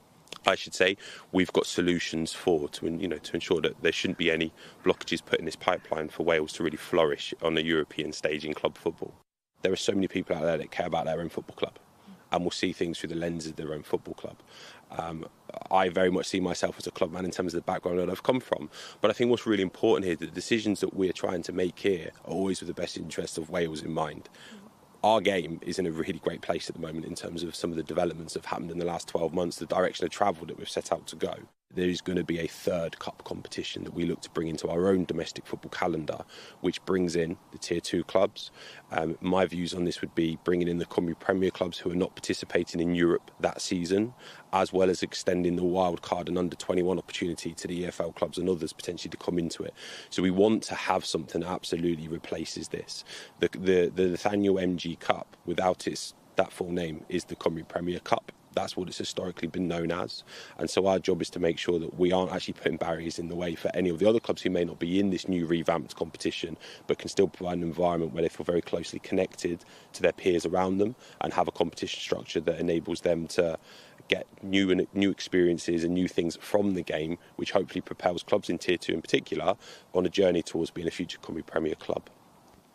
Speaker 8: I should say, we've got solutions for to ensure that there shouldn't be any blockages put in this pipeline for Wales to really flourish on a European stage in club football. There are so many people out there that care about their own football club and will see things through the lens of their own football club. I very much see myself as a club man in terms of the background that I've come from. But I think what's really important here, the decisions that we're trying to make here are always with the best interests of Wales in mind. Our game is in a really great place at the moment in terms of some of the developments that have happened in the last 12 months, the direction of travel that we've set out to go. There is going to be a third cup competition that we look to bring into our own domestic football calendar, which brings in the Tier 2 clubs. My views on this would be bringing in the Cymru Premier clubs who are not participating in Europe that season, as well as extending the wild card and under-21 opportunity to the EFL clubs and others potentially to come into it. So we want to have something that absolutely replaces this. The Nathaniel MG Cup, without its that full name, is the Cymru Premier Cup. That's what it's historically been known as. And so our job is to make sure that we aren't actually putting barriers in the way for any of the other clubs who may not be in this new revamped competition, but can still provide an environment where they feel very closely connected to their peers around them and have a competition structure that enables them to get new experiences and new things from the game, which hopefully propels clubs in Tier 2 in particular on a journey towards being a future Cymru Premier club.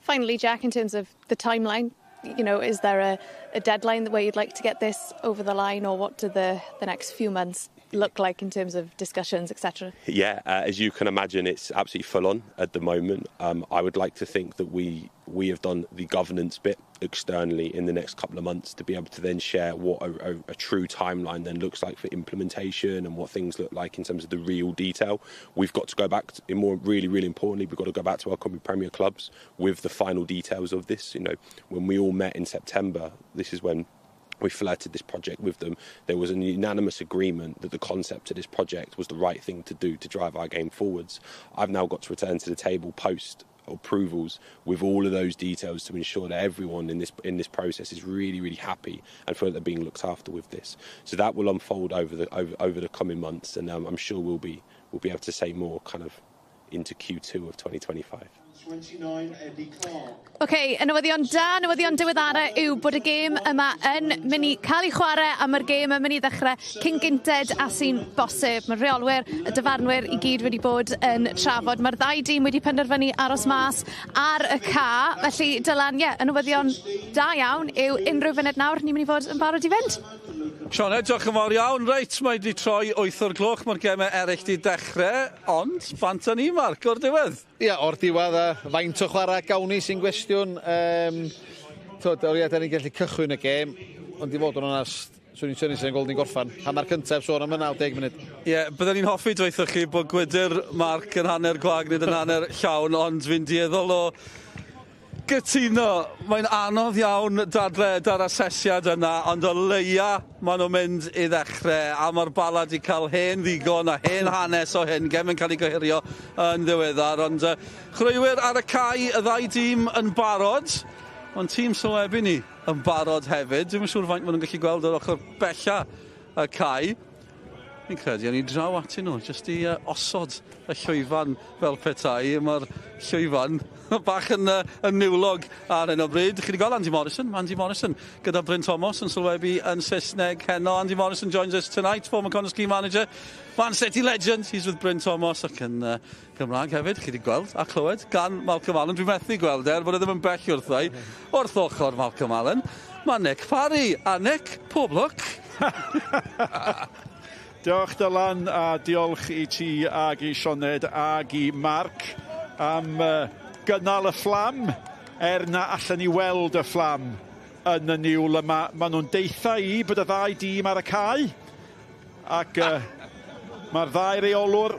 Speaker 4: Finally, Jack, in terms of the timeline, you know, is there a deadline where you'd like to get this over the line, or what do the next few months look like in terms of discussions, etc.?
Speaker 8: Yeah, as you can imagine, it's absolutely full on at the moment. I would like to think that we have done the governance bit externally in the next couple of months to be able to then share what a true timeline then looks like for implementation and what things look like in terms of the real detail. We've got to go back to, more really, really importantly, we've got to go back to our Cymru Premier clubs with the final details of this. You know, when we all met in September, this is when We flirted this project with them. There was an unanimous agreement that the concept of this project was the right thing to do to drive our game forwards. I've now got to return to the table post approvals with all of those details to ensure that everyone in this process is really, really happy and feel that they're being looked after with this. So that will unfold over the coming months, and I'm sure we'll be able to say more kind of into Q2 of 2025.
Speaker 9: 29, Eddie Clark.
Speaker 4: OK, y newyddion da, newyddion diweddara yw bod y gêm yma yn mynd i cael ei chwarae a mae'r gêm yn mynd i ddechrau cyn gynted a sy'n bosib. Mae'r rheolwyr, y dyfarnwyr i gyd wedi bod yn trafod. Mae'r ddau dîm wedi penderfynu aros mas ar y ca. Felly, Dylan, ie, y newyddion da iawn yw unrhyw funud nawr ni'n mynd i fod yn barod i fynd.
Speaker 1: Sioned, diolch yn fawr iawn. Reit, mae wedi troi 8 o'r gloch, mae'r gemau eraill wedi dechrau, ond bant â ni, Mark, o'r diwedd.
Speaker 3: Ia, o'r diwedd, a faint o chwarae gawn ni sy'n gwestiwn. Twyd, o ia, da ni'n gallu cychwyn y gêm, ond i fod yn onast, swn i'n synnu sy'n gweld ni'n gorffan. Hanner cyntaf, sôn am y 90 munud.
Speaker 1: Ie, yeah, byddwn ni'n hoffi dweuthoch chi bod gwydyr Mark yn hanner gwag nid yn hanner llawn, ond fi'n dueddol o gytuno. Mae'n anodd iawn dadle da'r asesiad yna, ond o leia maen nhw'n mynd i ddechrau, a mae'r Bala wedi cael hen ddigon a hen hanes o hyn, gem yn cael ei gohirio yn ddiweddar, ond chwaraewyr ar y cae, y ddau dîm yn barod, ond tîm sylwebu ni yn barod hefyd. Dwi'm yn siŵr faint maen nhw'n gallu gweld o'r ochr bella y cae. Fi'n credu o'n i draw atyn nhw, jyst i osod y llwyfan fel petai. Mae'r llwyfan bach yn niwlog ar hyn o bryd. Chi wedi gweld Andy Morrison? Andy Morrison gyda Bryn Thomas yn sylwebu yn Saesneg heno. Andy Morrison joins us tonight, former Connah's Quay manager, Man City legend. He's with Bryn Thomas ac yn Gymraeg hefyd. Chi wedi gweld a clywed gan Malcolm Allen. Dwi'n methu gweld er bod e ddim yn bell wrthau. Wrth ochr Malcolm Allen, mae Nick Parry. A Nick, pob lwc.
Speaker 10: Diolch Dylan, a diolch i ti ag i Sioned ag i Mark am gynnal y fflam, er na allan ni weld y fflam yn y niwl yma. Maen nhw'n deitha i bod y ddau dîm ar y cae, ac mae'r ddau reolwr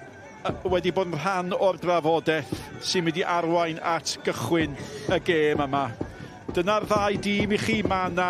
Speaker 10: wedi bod yn rhan o'r drafodaeth sy'n mynd i arwain at gychwyn y gêm yma. Dyna'r ddau dîm i chi. Mae yna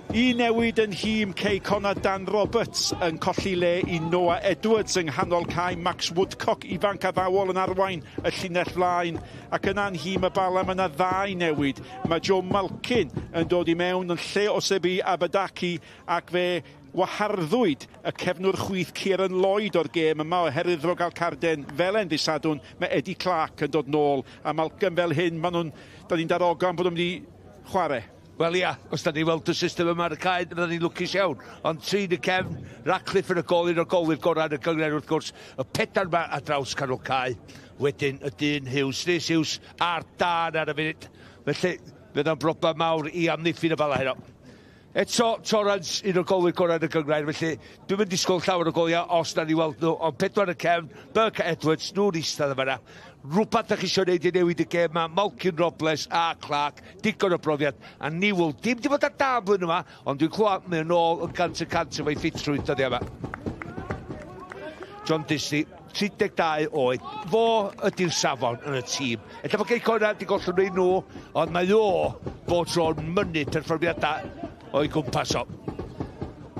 Speaker 10: un newid yn nhîm Cei Connah, Dan Roberts yn colli le i Noah Edwards yng nghanol cae, Max Woodcock ifanc addawol yn arwain y llinell flaen, ac yna yn nhîm y Bala mae yna ddau newid. Mae Joe Malkin yn dod i mewn yn lle Osebi Abadaki, ac fe waharddwyd y cefnwr chwith Kieran Lloyd o'r gêm yma oherwydd fo gael carden felen ddydd Sadwrn. Mae Eddie Clark yn dod nôl, a Malcolm fel hyn, maen nhw'n, da ni'n darogan bod nhw'n mynd i chwarae.
Speaker 2: Wel ia, os da ni weld y system yma ar y cae, fydda ni'n lwcus iawn. Ond tri yn y cefn, Ratcliffe yn y gol, un o'r golwyr gorau yn y gynghrair wrth gwrs, y pedair yma ar draws canol cae. Wedyn y dyn Hughes, Rhys Hughes ar dân ar y funud. Felly, fydd o'n broblem mawr i amddiffyn y Bala heno. Eto, Torrance, un o'r golwyr gorau yn y gynghrair, felly dwi'n mynd disgwyl llawer o goliau os da ni weld nhw, ond pedwar y cefn, Burke a Edwards, nhw'n eistedd yma. Rhywbeth da chi eisiau gwneud i newid y gêm yma, Malkin, Robles a Clark, digon o brofiad, a Newell, dim di bod ar dân blwyddyn yma, ond dwi'n clywed mae yn ôl yn 100% efo'i ffitrwydd dyddiau yma. John Disney, 32 oed, fo ydy'r safon yn y tîm. Ella bod Cei Connah di gollwng nhw i nhw, ond mae o bob tro'n mynnu perfformiadau o'i gwmpas o.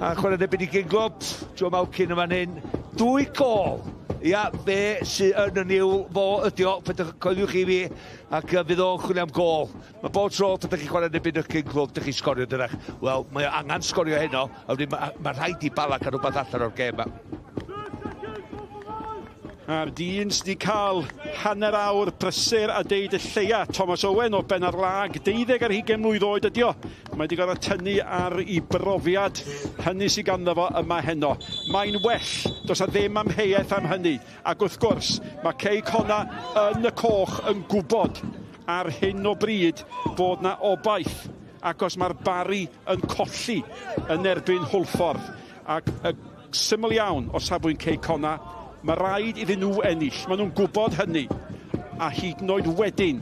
Speaker 2: A chwarae nebyd i gyn glwb, Joe Malkin yma'n hyn, 2 gôl. Ia, fe sy yn y niwl, fo ydi o, coeliwch i fi, ac fydd o'n chwilio am gôl. Mae bob tro, pan ydych chi'n chwarae nebyd y cyn glwb, ydych chi'n sgorio dydach. Wel, mae o angen sgorio heno, a wedyn mae rhaid i Bala cael rhywbeth allan o'r gêm yma.
Speaker 10: A'r dyn sydd wedi cael hanner awr brysur a deud y lleia, Thomas Owen o Benarlag, 12 ar hugain mlwydd oed ydi o. Mae wedi gorfod tynnu ar ei brofiad, hynny sydd ganddo fo yma heno. Mae'n well, does 'na ddim amheuaeth am hynny. Ac wrth gwrs, mae Cei Connah yn y coch yn gwybod ar hyn o bryd bod na obaith, ac os mae'r Barri yn colli yn erbyn Hwlffordd. Ac y syml iawn o safbwynt Cei Connah, mae rhaid iddyn nhw ennill. Maen nhw'n gwybod hynny. A hyd yn oed wedyn,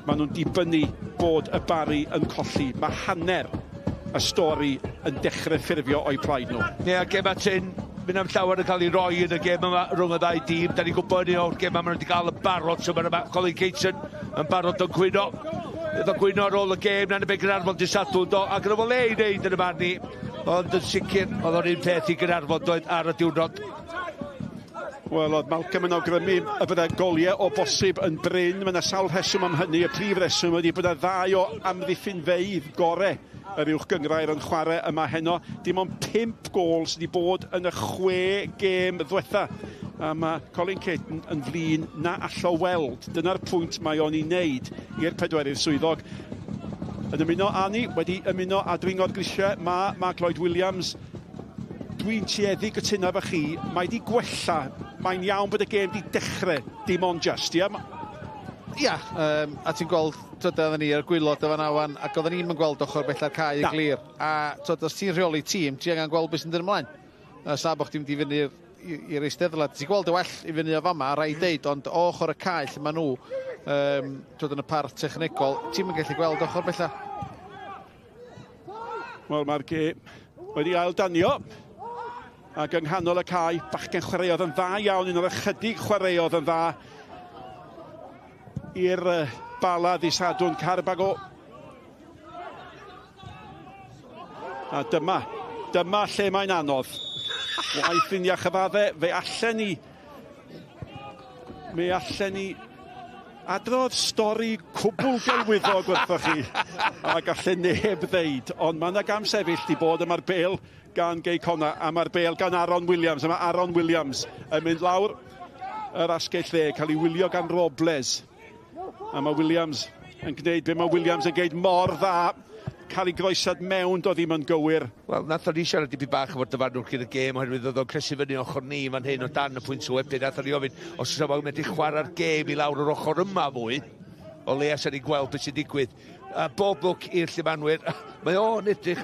Speaker 10: maen nhw'n dibynnu bod y Barri yn colli. Mae hanner y stori yn dechrau ffurfio o'i plaid nhw.
Speaker 2: Ie, a gema tyn, mynd am llawer yn cael ei roi yn y gêm yma rhwng y ddau dîm. Da ni'n gwybod ni o'r gêm yma maen nhw wedi cael yn barod. So maen yma Colin Caton yn barod yn cwyno. Efo gwyno ar ôl y gêm, na'n y be Gaernarfon dydd Sadwrn, do, a gyda fo le i wneud yn y barn i. Ond yn sicr, oedd o'n un peth i Gaernarfon doedd ar y diwrnod.
Speaker 10: Wel, oedd Malcolm yn awgrymu y bydde goliau o bosib yn brin. Mae yna sawl rheswm am hynny. Y prif reswm ydy bod yna ddau o amddiffynfeydd gore yr uwch gynghrair yn chwarae yma heno. Dim ond 5 gôl sydd wedi bod yn y 6 gêm ddwetha. A mae Colin Caton yn flin na allo weld. Dyna'r pwynt mae o'n ei wneud i'r pedwerydd swyddog. Yn ymuno â ni, wedi ymuno â dringo'r grisiau, mae Mark Lloyd Williams. Dwi'n tueddu gytuno efo chi, mae di gwella. Mae'n iawn bod y gêm di dechrau, dim ond just, ia?
Speaker 3: Ia, a ti'n gweld, tyd, oedden ni ar gwaelod efo nawan, ac oedden ni'n gweld ochr bella'r cae yn glir. A tyd, os ti'n rheoli tîm, ti angen gweld beth sy'n dod ymlaen. Sa bod chdi'n mynd i fyny i'r eisteddle. Ti'n gweld y well i fyny o fama, rhaid deud, ond o ochr y cae lle maen nhw, tyd, yn y parth technegol, ti'n mynd gallu gweld ochr bella.
Speaker 10: Wel, mae'r gêm wedi ail danio. Ac yng nghanol y cae, bachgen chwaraeodd yn dda iawn, un o'r ychydig chwaraeodd yn dda i'r Bala ddydd Sadwrn, Carbago. A dyma lle mae'n anodd. Waith yn iachyfadde, fe allen ni adrodd stori cwbl gelwyddog wrthoch chi, a gallen neb ddeud, ond mae yna gam sefyll di bod yma'r bêl gan Gei Connah, a mae'r bêl gan Aaron Williams, a mae Aaron Williams yn mynd lawr yr asgell dde, cael ei wylio gan Robles. A mae Williams yn gwneud be mae Williams yn gwneud mor dda, cael ei groesad mewn, do ddim yn gywir.
Speaker 2: Wel, nathon ni siarad dipyn bach efo'r dyfarnwr cyn y gêm, oherwydd oedd o'n cresu fyny ochr ni fan hyn o dan y pwynt o wedyn. Nathon ni ofyn, os oes o'n medru chwarae'r gêm i lawr yr ochr yma fwy, o leia sa'n ni'n gweld beth sy'n digwydd. A bob lwc i'r llumanwyr. Mae o'n edrych,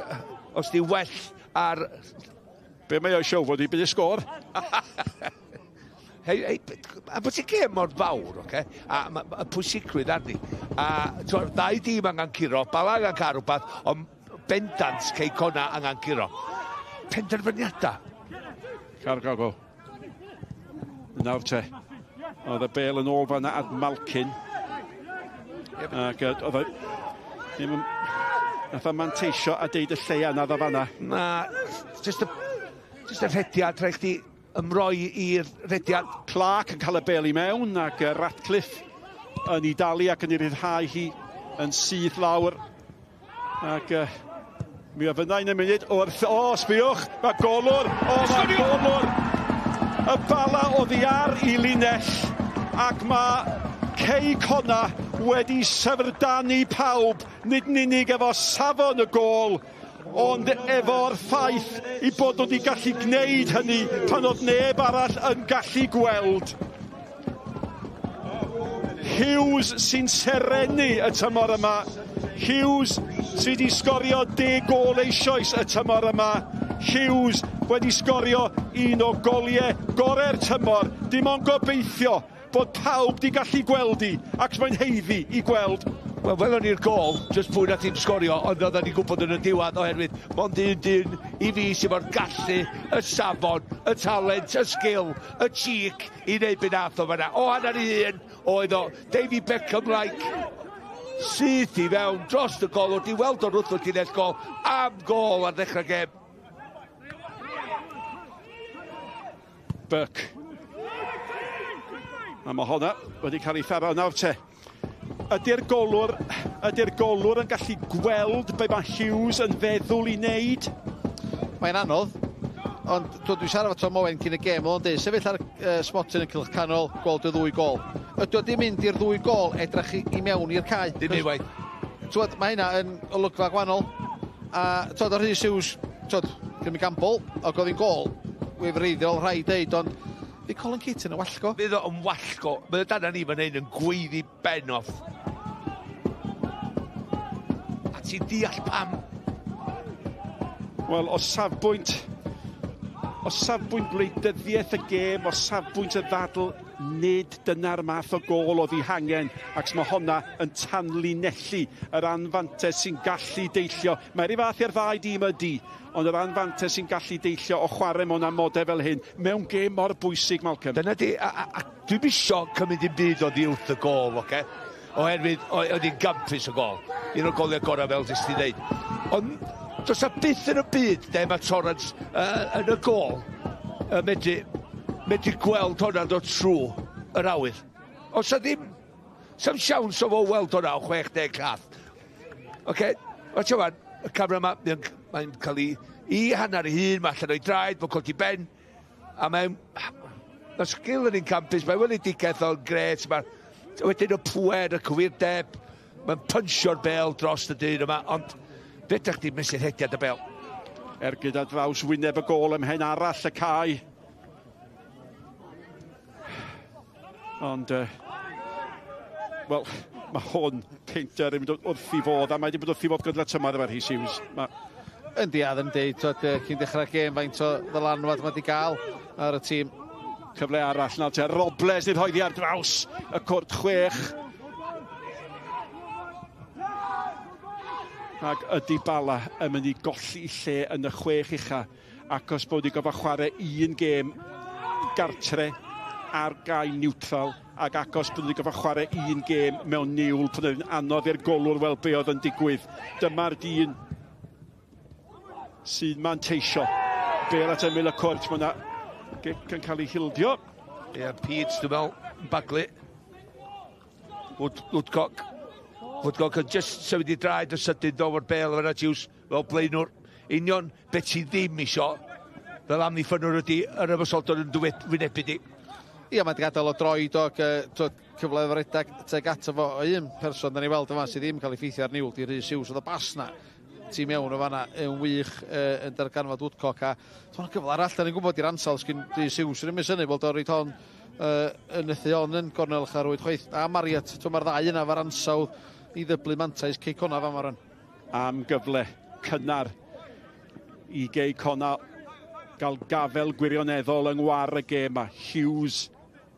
Speaker 2: os di well ar...
Speaker 10: Be mae o eisiau fod i bydd y sgôr?
Speaker 2: Hei, hei, a bod ti'n gêm mor fawr, oce? A y pwysigrwydd arni. A t'wod, ddau dîm angen curo, Bala angen cael rhywbeth, ond bendant Cei Connah angen curo. Penderfyniadau.
Speaker 10: Cargago. Nawr te. Oedd y bêl yn ôl fan'na at Malkin. Ac oedd o ddim yn... Nath o manteisio a deud y lleia na ddo fan'na.
Speaker 2: Na, just y rhediad, rhaid chdi ymroi i'r rhediad.
Speaker 10: Clark yn cael y bêl i mewn ac Ratcliffe yn ei dalu ac yn ei ryddhau hi yn syth lawr. Ac mi ofynna i'n y munud wrth... O, sbiwch, mae golwr! O, mae golwr! Y Bala oddi ar i linell ac mae Cei Connah wedi syfrdanu pawb, nid yn unig efo safon y gôl, ond efo'r ffaith i bod nhw wedi gallu gwneud hynny pan oedd neb arall yn gallu gweld. Hughes sy'n serennu y tymor yma. Hughes sydd wedi sgorio 10 gôl eisoes y tymor yma. Hughes wedi sgorio un o goliau gorau'r tymor. Dim ond gobeithio bod pawb wedi gallu gweld hi, ac mae'n haeddu i gweld.
Speaker 2: Wel, welon ni'r gôl, jyst pwy nath hi'n sgorio, ond oedden ni'n gwybod yn y diwedd oherwydd mond un dyn i fi sydd mor gallu, y safon, y talent, y sgil, y cheek i wneud be nath o fan'na. O hanner i un, oedd o David Beckham-like, syth i fewn dros y gol, wedi weld o'r wrth y llinell gôl, am gôl ar ddechrau gêm.
Speaker 10: Burke. A mae honna wedi cael ei tharo nawr te. Ydy'r golwr yn gallu gweld be mae Hughes yn feddwl i wneud?
Speaker 3: Mae'n anodd, ond dwi'n siarad efo Tom Owen cyn y gêm, oedd o'n dweud, sefyll ar smotyn yn cylch canol, gweld y ddwy gôl. Ydy o di mynd i'r ddwy gôl edrych i mewn i'r cae?
Speaker 2: Dim unwaith.
Speaker 3: Twod, mae hynna yn olygfa gwahanol. A twod, o Rhys Hughes, twod, cymryd gamble, ac oedd hi'n gôl, wefreiddiol rhaid deud, ond fi Colin Caton yn wallgo.
Speaker 2: Fydd o yn wallgo. Mae o dan ni fan hyn yn gweiddi ben off. A ti'n deall pam?
Speaker 10: Wel, o safbwynt gwleidyddiaeth y gêm, o safbwynt y ddadl, nid dyna'r math o gôl oedd ei hangen, ac mae honna yn tanlinellu yr anfantes sy'n gallu deillio. Mae'r un fath i'r ddau dîm ydi, ond yr anfantes sy'n gallu deillio o chwarae mewn amodau fel hyn, mewn gêm mor bwysig, Malcolm.
Speaker 2: Dyna di, a dwi'm isio cymryd dim byd oddi wrth y gôl, oce? Oherwydd oedd hi'n gampus o gol. Un o'r goliau gorau fel jyst ti ddeud. Ond does 'na byth yn y byd de mae Torrance yn y gol yn medru, medru gweld hwnna'n dod trwy yr awyr. Os na ddim, sam siawns o fo weld hwnna o 60 llath. Oce, okay, watch wan, y camera yma, mae'n mae cael ei i hanner ei hun, mae allan o'i draed, mae'n codi ben, a mae'n... Mae sgil yn un campus, mae weledigaeth o'n gret, mae wedyn y pwer, y cywirdeb, mae'n punsio'r bel dros y dyn yma, ond fe ydych chi'n mesur hediad y bel.
Speaker 10: Ergyd ar draws wyneb y gôl ym mhen arall y cae. Ond, wel, mae hwn, Painter, yn mynd wrth i fodd, a mae wedi bod wrth i fodd gyda'r tymor efo'r Rhys Hughes. Ma...
Speaker 3: Yndi, a ddim deud, twod, cyn dechrau'r gêm, faint o ddylanwad mae wedi gael ar y tîm.
Speaker 10: Cyfle arall nawr te, Robles nid hoeddi ar draws y cwrt chwech. Ac ydy Bala yn mynd i golli lle yn y chwech ucha, acos bod wedi gorfod chwarae un gêm gartre ar gae niwtral, ac agos bod wedi gorfod chwarae un gêm mewn niwl pan oedd yn anodd i'r golwr weld be oedd yn digwydd. Dyma'r dyn sy'n manteisio. Bel at ymyl y cwrt, mae yna gic yn cael ei hildio.
Speaker 2: Ie, yeah, Pete, dwi'n meddwl, yn baglu. Woodcock. Woodcock yn just symud i draed y sydyn do fo'r bel efo'r Hughes fel blaenwr. Union beth ti ddim isio fel amddiffynnwr ydy yr ymosodwr yn wynebu di.
Speaker 3: Ia, mae wedi gadael o droed o ac cyfle efo redag teg ato fo o un person da ni weld yma sydd ddim yn cael ei ffeithio ar niwl di Rhys Hughes. Oedd y bas na tu mewn o fanna yn wych yn darganfod Woodcock, a hwnna'n gyfle arall, da ni'n gwybod i'r ansawdd sgyn Rhys Hughes yn ymwys hynny, bod o reid hon yn ythu hon yn gornel charwyd chwaith a Marriott, mae'r ddau yna fo'r ansawdd i ddyblu mantais Cei Connah fama rhan.
Speaker 10: Am gyfle cynnar i Gei Connah gael gafel gwirioneddol yng ngwar y gêm a Hughes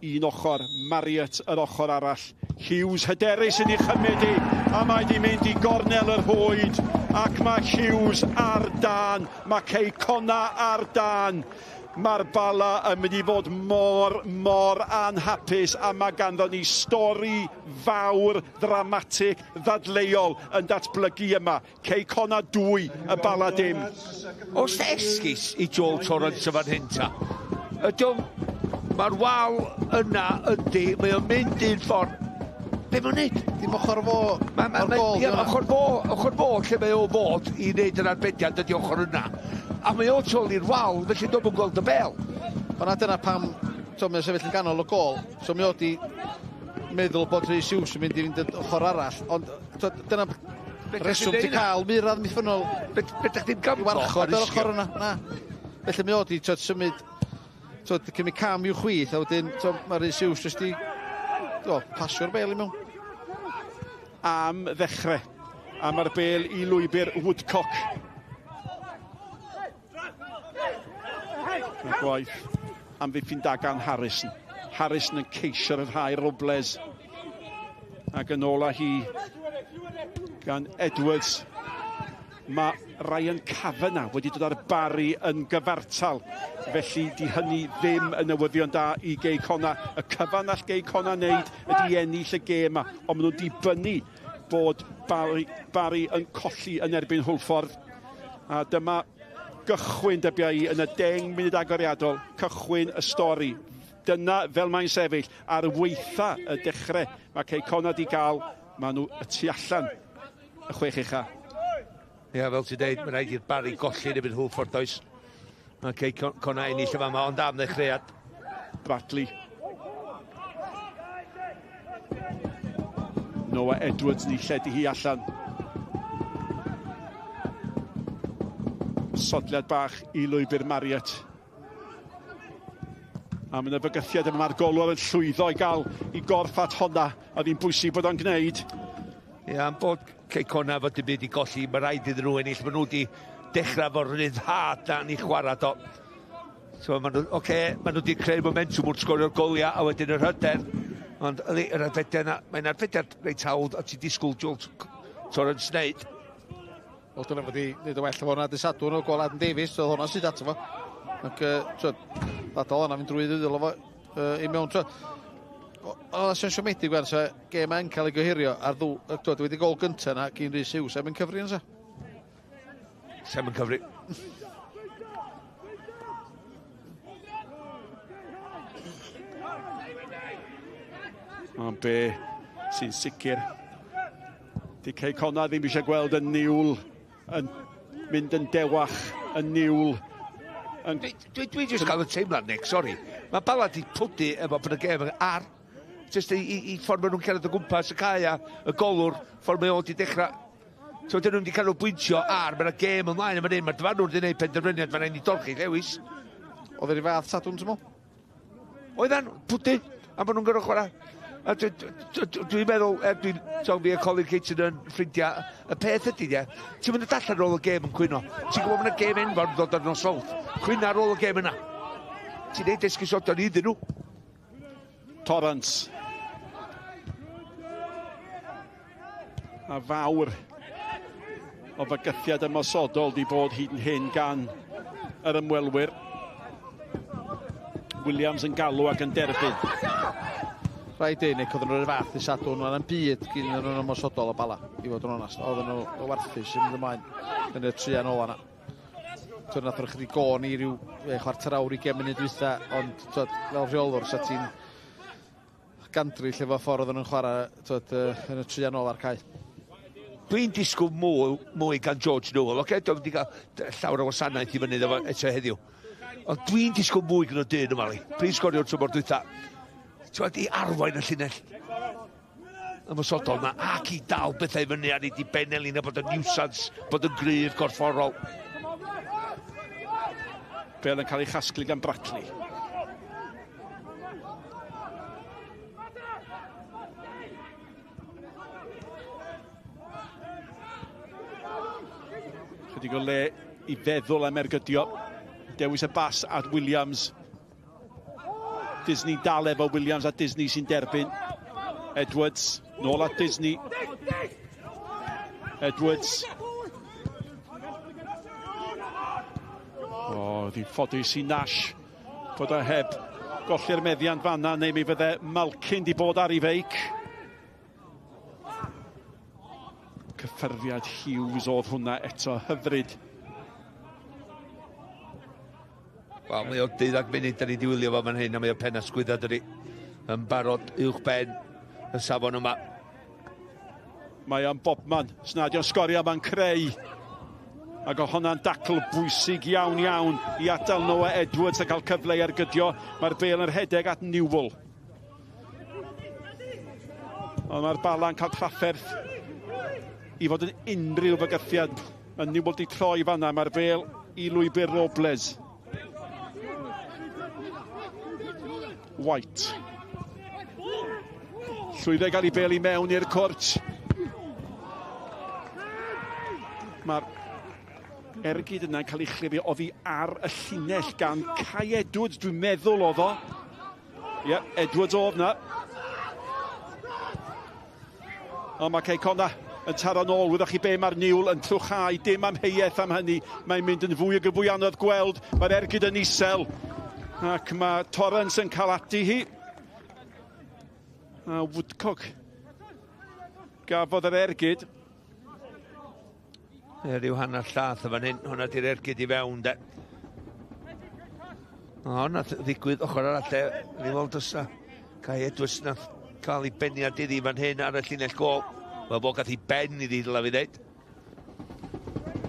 Speaker 10: un ochr, Marriott yr ochr arall. Hughes hyderus yn ei chymryd i, a mae di mynd i gornel yr hwyd, ac mae Hughes ar dan, mae Cei Connah ar dan. Mae'r Bala yn mynd i fod mor, mor anhapus, a mae ganddo ni stori fawr, ddramatig, ddadleuol yn datblygu yma. Cei Connah 2, y Bala dim.
Speaker 2: Oes esgus i Joel Torrance yn fan hyn ta? Ydy o'n... Mae'r wal yna ydy, mae o'n mynd un ffordd. Be mae'n neud?
Speaker 3: Dim ochr fo o'r gol.
Speaker 2: Ie, ochr fo, ochr fo, lle mae o fod i wneud yr arbediad ydy ochr yna. A mae o tu ôl i'r wal, felly dwi'n yn gweld y bel.
Speaker 3: Ond dyna pam, so mae'n sefyll yn ganol y gol, so mae o di meddwl bod Rhys Hughes yn mynd i fynd ochr arall, ond dyna reswm ti cael mur amddiffynnol.
Speaker 2: Be ydych chi'n gamblo?
Speaker 3: I warchod yr ochr yna, na. Felly mae o di symud, cymryd cam i'w chwith, a wedyn mae Rhys Hughes jyst i pasio'r bel i mewn.
Speaker 10: Am ddechrau, a mae'r bel i lwybr Woodcock. Mae gwaith amddiffyn da gan Harrison. Harrison yn ceisio rhyddhau Robles. Ac yn ôl â hi gan Edwards. Mae Ryan Kavanagh wedi dod ar Barry yn gyfartal. Felly di hynny ddim yn newyddion da i Gei Connah. Y cyfan all Gei Connah wneud ydy ennill y gêm yma. Ond maen nhw'n dibynnu bod Barry yn colli yn erbyn Hwlffordd. A dyma gychwyn dybiau i yn y 10 munud agoriadol. Cychwyn y stori. Dyna fel mae'n sefyll ar weitha y dechrau. Mae Cei Connah di gael, maen nhw y tu allan y chwech ucha.
Speaker 2: Ie, fel ti'n deud, mae'n rhaid i'r Barry golli yn erbyn Hwlffordd, does? Mae Cei Connah ennill y fama, ond am ddechreuad.
Speaker 10: Bradley. Noah Edwards ni lledu hi allan. Sodliad bach i lwybr Marriott. A mae yna fygythiad yma, mae'r golwr yn llwyddo i gael i gorff at honna, a ddim bwysig bod o'n gwneud.
Speaker 2: Ie, am bod Cei Connah fod dim byd i golli, mae rhaid iddyn nhw ennill. Maen nhw wedi dechrau fo'r ryddhad na ni chwarae do. So, maen nhw, okay, maen nhw wedi creu momentum wrth sgorio'r goliau a wedyn yr hyder. Ond yr arbediad yna, mae'n arbediad reit hawdd a ti'n disgwyl Joel Torrance wneud.
Speaker 3: Wel, dyna fod i wneud y well efo hwnna dy Sadwrn o gol Adam Davies, oedd hwnna sydd ato fo. Ac, ddadol yna fynd drwy ddwylo fo i mewn. Oedd o'n siomedig gwan, so gêm yn cael ei gohirio ar ddw... Dwi wedi gol gyntaf na gyn Rhys Hughes, am yn cyfri yn sa?
Speaker 2: Sam yn cyfri.
Speaker 10: Ond be sy'n sicr, di Cei Connah ddim eisiau gweld y niwl yn mynd yn dewach, y niwl. Yn...
Speaker 2: Dwi, dwi, dwi jyst gael y teimlad, Nick, sori. Mae Bala di pwdu efo bod y gêm ar. Jyst i, i, i ffordd maen nhw'n cerdded o gwmpas y cae a y golwr, ffordd mae o di dechrau. So, dyn nhw'n wedi canolbwyntio ar, mae'na gêm ymlaen yma hyn, mae'r dyfarnwr wedi gwneud penderfyniad, mae'n rhaid i dorchi Lewis.
Speaker 3: Oedd yr un fath Sadwrn, ti'n meddwl?
Speaker 2: Oeddan, pwdu, a maen nhw'n gorfod chwarae. A dwi'n meddwl, er dwi'n sôn fi a Colin Kitchen yn ffrindiau, y peth ydy, ie, ti'n mynd allan ar ôl y gêm yn cwyno. Ti'n gwybod mae'n gêm enfawr yn dod ar nos Fawrth. Cwyno ar ôl y gêm yna. Ti'n neud esgusodion iddyn nhw.
Speaker 10: Torrance. A fawr o fygythiad ymosodol di bod hyd yn hyn gan yr ymwelwyr. Williams yn galw ac yn derbyn.
Speaker 3: Rhaid dweud, Nick, oedden nhw'r fath i Sadwrn, mae'n am byd gyn nhw'n ymosodol o Bala, i fod yn onast. Oedden nhw o warthus yn mynd ymlaen yn y trian ola yna. Twyd, nath nhw'n chydig gôn i ryw chwarter awr, 20 munud dwytha, ond twyd, fel rheolwr, sa ti'n gandryll efo ffordd oedden nhw'n chwarae twyd, yn y trian ola'r cae.
Speaker 2: Dwi'n disgwyl mwy, mwy gan George Newell, oce? Okay? Dwi'n wedi cael llawer o wasanaeth i fyny iddo fo eto heddiw. Ond dwi'n disgwyl mwy gan y dyn yma, li. Prif sgoriwr tymor dwytha. Ti'n gwbod, i arwain y llinell ymosodol yma ac i dal bethau i fyny ar ei diben elin a bod yn niwsans, bod yn gryf gorfforol.
Speaker 10: Bel yn cael ei chasglu gan Brackley. Chydig o le i feddwl am ergydio. Dewis y bas at Williams. Disney dal efo Williams a Disney sy'n derbyn. Edwards, nôl at Disney. Edwards. O, ddi ffodus i Nash bod o heb golli'r meddiant fanna, neu mi fydde Malkin di bod ar ei feic. Cyffyrddiad Hughes oedd hwnna eto, hyfryd.
Speaker 2: Wel, mae o 12 munud da ni wedi wylio fo fan hyn, a mae o pen asgwydda dydi yn barod uwch ben y safon yma.
Speaker 10: Mae o'n bobman, snadio'n sgorio, mae'n creu. Ac o hwnna'n dacl bwysig iawn iawn i adael Noah Edwards a cael cyfle i ergydio. Mae'r bêl yn rhedeg at Newell. Ond mae'r Bala'n cael trafferth i fod yn unrhyw fygythiad. Mae Newell di troi fanna, mae'r bêl i lwybr Robles. White. Llwyddo i gael ei bêl i mewn i'r cwrt. Mae'r ergyd yna'n cael ei chlirio oddi ar y llinell gan Kai Edwards, dwi'n meddwl oedd o. Ie, yeah, Edwards oedd na. Ond mae Cei Connah yn taro nôl, wyddoch chi be mae'r niwl yn trwchau, dim amheuaeth am hynny. Mae'n mynd yn fwy o gyfwy anodd gweld, mae'r ergyd yn isel. Ac mae Torrance yn cael ati hi. A Woodcock gafodd yr ergyd.
Speaker 2: E, rhyw hanner llath o fan hyn, hwnna di'r ergyd i fewn, de. O, nath ddigwydd ochr arall, de. Ni'n weld os na Kai Edwards nath cael ei beniad iddi fan hyn ar y llinell gôl. Wel, bo gath ei ben iddi, dylai fi ddeud.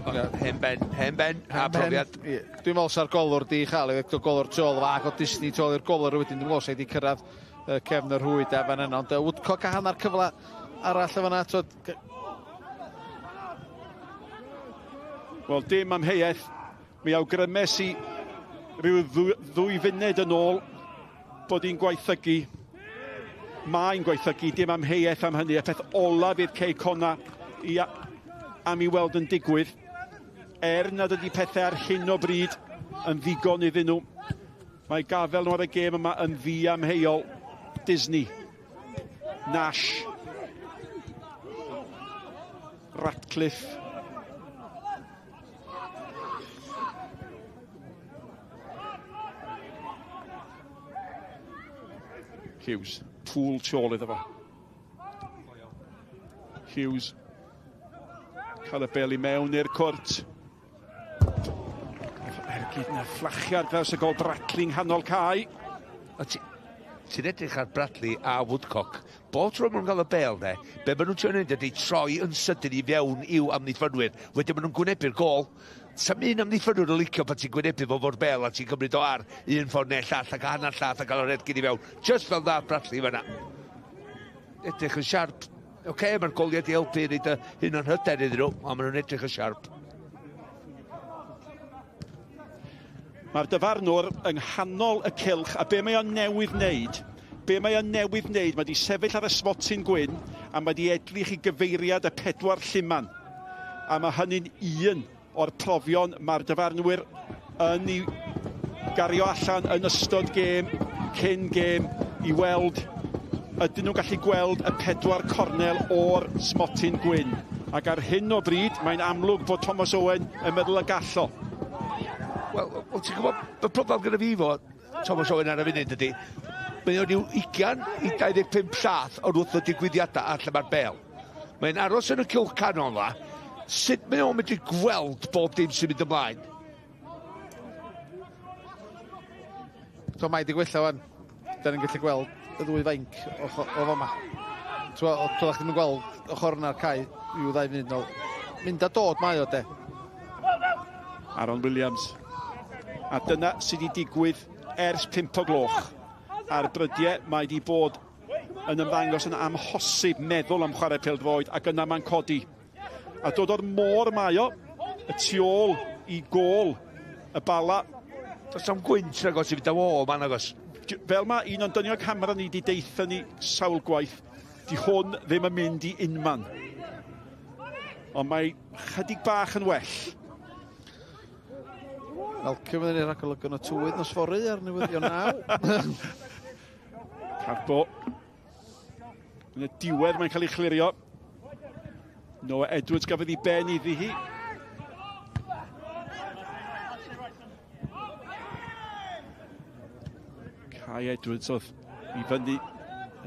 Speaker 2: Hen ben, hen ben, a profiad.
Speaker 3: Dwi'n meddwl sa'r golwr di chael, ei golwr tu ôl fach o Disney tu ôl i'r golwr wedyn, dwi'n meddwl sa'i di cyrraedd cefn y rhwyd a fan yna, ond Woodcock a hanner cyfle arall o fanna.
Speaker 10: Wel, dim amheuaeth, mi awgrymes i rhyw ddwy funud yn ôl bod hi'n gwaethygu. Mae'n gwaethygu, dim amheuaeth am hynny. Y peth olaf i'r Cei Connah i am i weld yn digwydd, er nad ydy pethau ar hyn o bryd yn ddigon iddyn nhw. Mae gafel nhw ar y gêm yma yn ddiamheuol. Disney, Nash, Ratcliffe. Hughes. Poole tu ôl iddo fo. Hughes cael y bel i mewn i'r cwrt. Ergyd na fflachiad draws y gol Brackley yng nghanol cae.
Speaker 2: A ti'n edrych ar Bradley a Woodcock, bob tro maen nhw'n cael y bel de, be maen nhw'n trio neud ydy troi yn sydyn i fewn i'w amddiffynwyr. Wedyn maen nhw'n gwynebu'r gôl. Sa'm un amddiffynwyr yn licio pan ti'n gwynebu fo fo'r bel a ti'n cymryd o ar un ffordd neu llall ac hanner llall a gael o'r ergyd i fewn. Just fel dda Bradley fan'na. Edrych yn siarp. Oce, okay, mae'r goliau di helpu i wneud y hunan hyder iddyn nhw, ond maen nhw'n edrych yn siarp.
Speaker 10: Mae'r dyfarnwr yng nghanol y cylch, a be mae o'n newydd wneud? Be mae o'n newydd wneud? Mae di sefyll ar y smotyn gwyn, a mae di edrych i gyfeiriad y pedwar lluman. A mae hynny'n un o'r profion mae'r dyfarnwyr yn ei gario allan yn ystod gêm, cyn gêm, i weld ydyn nhw'n gallu gweld y pedwar cornel o'r smotyn gwyn. Ac ar hyn o bryd, mae'n amlwg bod Thomas Owen yn meddwl y gallo.
Speaker 2: Wel, ti'n gwybod, y broblem gyda fi fo, Thomas Owen ar y funud ydy, mae o'n i'w 20 i 25 llath o'r wrth y digwyddiadau a lle mae'r bel. Mae'n aros yn y cylch canol la. Sut mae o'n medru gweld bob dim sy'n mynd ymlaen?
Speaker 3: So mae di gwella wan. Da ni'n gallu gweld y ddwy fainc o, o fama. Ti'n gweld, chdi'n gweld ochr yna'r cae rhyw ddau funud nôl. Mynd a dod mae o de.
Speaker 10: Aaron Williams. A dyna sydd wedi digwydd ers 5 o gloch. Ar brydiau mae wedi bod yn ymddangos yn amhosib meddwl am chwarae pêl-droed ac yna mae'n codi. A dod o'r môr mae o, y tu ôl i gôl y Bala.
Speaker 2: Does am gwynt nagos i fynd am ôl man agos.
Speaker 10: Fel mae un o'n dynion camera ni wedi deitha ni sawl gwaith, di hwn ddim yn mynd i unman. Ond mae chydig bach yn well.
Speaker 3: Welcome i'r rhagolygon o tywydd nos fory ar newyddion naw.
Speaker 10: Carbo. Yn y diwedd mae'n cael ei chlirio. Noah Edwards gafodd ei ben iddi hi. Kai Edwards oedd i fyny,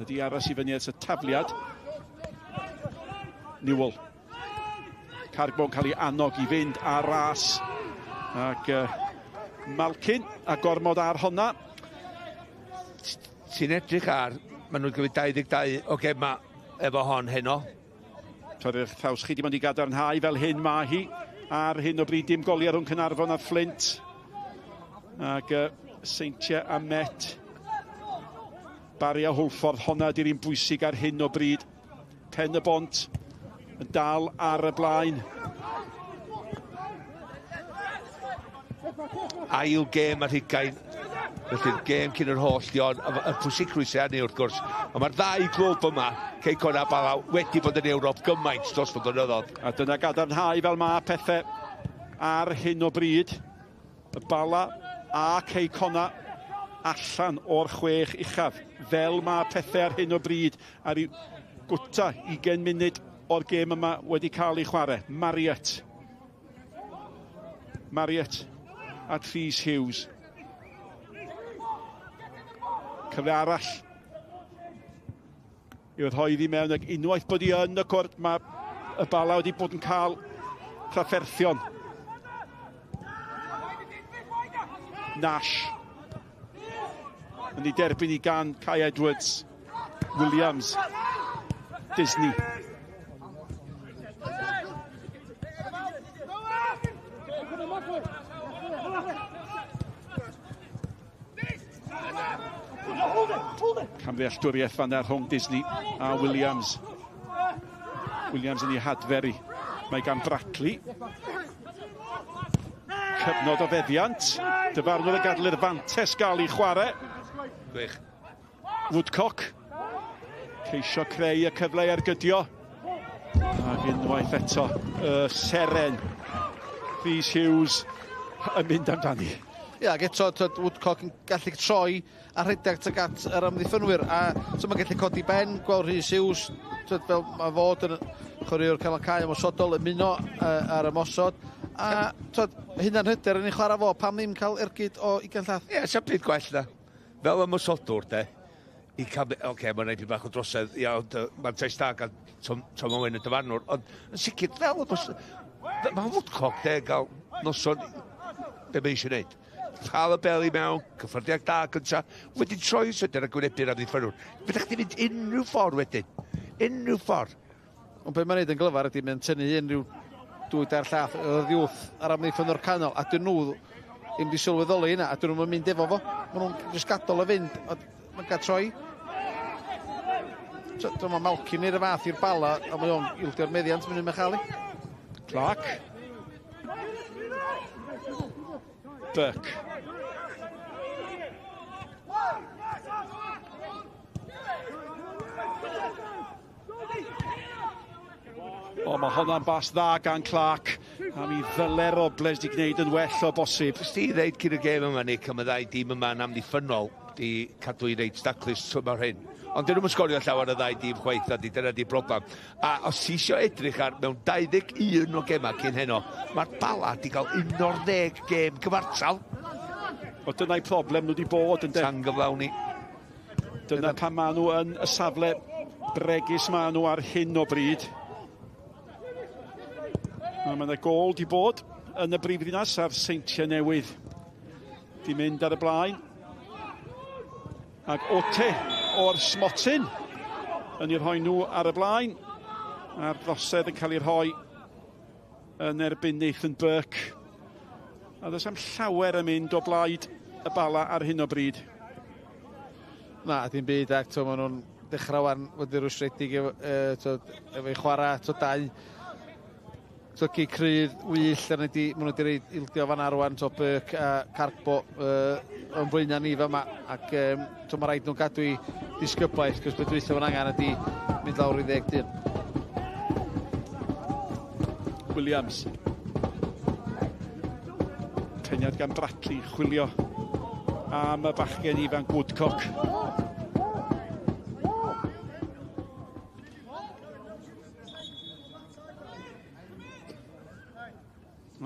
Speaker 10: ydi aros i fyny at y tafliad. Newell. Carbo'n cael ei annog i fynd ar ras. Ac Malkin a gormod ar honna.
Speaker 2: Ti'n edrych ar, maen nhw'n gymryd 22 o gema efo hon heno.
Speaker 10: Torri'r thaws chi dim ond i gadarnhau fel hyn mae hi. Ar hyn o bryd dim goliau rhwng Caernarfon a Fflint. Ac Seintiau a Met. Barry a Hwlffordd, honna di'r un bwysig ar hyn o bryd. Pen y Bont yn dal ar y blaen.
Speaker 2: Ail gêm ar hugain. Felly'r gêm cyn yr holl dion, y pwysigrwydd sy'n hynny wrth gwrs. Ond mae'r ddau glwb yma, Cei Connah a Bala, wedi bod yn Ewrop gymaint dros y blynyddoedd.
Speaker 10: A dyna gadarnhau fel mae pethau ar hyn o bryd. Y Bala a Cei Connah allan o'r chwech uchaf. Fel mae pethau ar hyn o bryd ar i gwta 20 munud o'r gêm yma wedi cael ei chwarae. Marriott. Marriott a Rhys Hughes. Cyfle arall i'w rhoi iddi mewn ac unwaith bod hi yn y cwrt mae y Bala wedi bod yn cael trafferthion. Nash yn ei derbyn i gan Kai Edwards. Williams. Disney. Camddealltwriaeth fanna rhwng Disney a Williams. Williams yn ei hadfer i. Mae gan Brackley. Cyfnod o feddiant. Dyfarnwr yn gadael i'r fantes gael ei chwarae.
Speaker 2: Gwych.
Speaker 10: Woodcock. Ceisio creu y cyfle i ergydio. Ac unwaith eto, y seren. Rhys Hughes yn mynd amdani.
Speaker 3: Ia, ac eto, twyd, Woodcock yn gallu troi a rhedeg tuag at yr amddiffynwyr. A so mae'n gallu codi ben, gweld Rhys Hughes, twyd, fel mae fod yn chwaraewr canol cae ymosodol, ymuno ar ymosod. A twyd, hynna'n hyder yn ei chwarae fo, pam ddim cael ergyd o 20 llath?
Speaker 2: Ie, sa'm byd gwell na. Fel ymosodwr, de, i cael... Oce, okay, mae'n rhaid i bach o drosedd, ia, ond mantais da gan Tom, Tom Owen y dyfarnwr, ond yn sicr, fel y bos... Mae Woodcock, de, gael noson be mae eisiau gwneud. Cael y bel i mewn, cyffyrddiad da gynta, wedyn troi sydyn a gwynebu'r amddiffynwr. Fydda chdi mynd unrhyw ffordd wedyn. Unrhyw ffordd.
Speaker 3: Ond be mae'n neud yn glyfar ydy mae'n tynnu unrhyw dwy dair llath oddi wrth ar amddiffynwr canol, a dyn nhw ddim wedi sylweddoli hynna, a dyn nhw'n mynd efo fo. Maen nhw'n jyst gadael o fynd, a mae'n cael troi. So, dyma Malkin i'r fath i'r Bala, a mae o'n ildio'r meddiant mynd i'n chael i.
Speaker 10: Clark. Burke. O, mae honna'n bas dda gan Clark. A mi ddyle Robles di gwneud yn well o bosib.
Speaker 2: Ys ti ddeud cyn y gêm yma, Nick, am y ddau dîm yma yn amddiffynnol di cadw i reit daclus tymor hyn. Ond dyn nhw'n sgorio llawer y ddau dîm chwaith, a di dyna di broblem. A os ti eisiau edrych ar mewn 21 o gemau cyn heno, mae'r Bala di gael 11 gêm gyfartal.
Speaker 10: O, dyna'i problem nhw di bod yn de.
Speaker 2: Tan gyflawni.
Speaker 10: Dyna pan maen nhw yn y safle bregus maen nhw ar hyn o bryd. Mae yna gol di bod yn y brifddinas a'r Seintiau Newydd di mynd ar y blaen. Ac Ote o'r smotyn yn ei rhoi nhw ar y blaen. A'r drosedd yn cael ei rhoi yn erbyn Nathan Burke. A does am llawer yn mynd o blaid y Bala ar hyn o bryd.
Speaker 3: Na, dim byd ac to, maen nhw'n dechrau wan wedi rwystredig efo, e, efo'i chwarae, to dau Tygu cryf, wyll, a maen nhw wedi rhaid ildio fan arwan, to Burke a Carbo yn flaenau ni fama, ac to, mae rhaid nhw'n gadw i disgyblaeth, cos beth dwytha fan angen ydy mynd lawr i ddeg dyn.
Speaker 10: Williams. Peniad gan Bradley, chwilio am y bachgen ifanc Woodcock.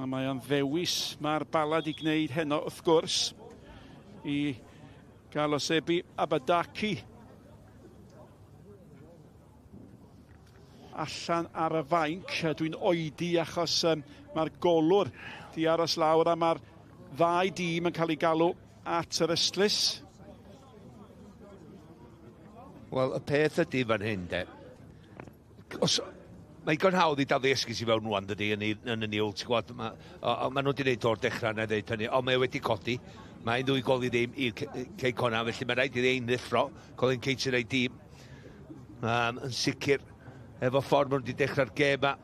Speaker 10: A mae o'n ddewis mae'r Bala di gwneud heno wrth gwrs i gael Osebi Abadaki allan ar y fainc. Dwi'n oedi achos mae'r golwr di aros lawr a mae'r ddau dîm yn cael ei galw at yr ystlys.
Speaker 2: Wel, y peth ydy fan hyn, de. Os, mae digon hawdd i daflu esgus i fewn rwan, dydy, yn, yn y niwl, ti'n gwybod, ma, o, o, ma nhw wedi gwneud o'r dechrau na dweud hynny, ond mae wedi codi, mae'n ddwy gol i ddim i'r Cei Connah, felly mae rhaid i ein ddeffro, Colin Cates yn ei dîm, yn sicr, efo ffordd maen nhw wedi dechrau'r gêm ma,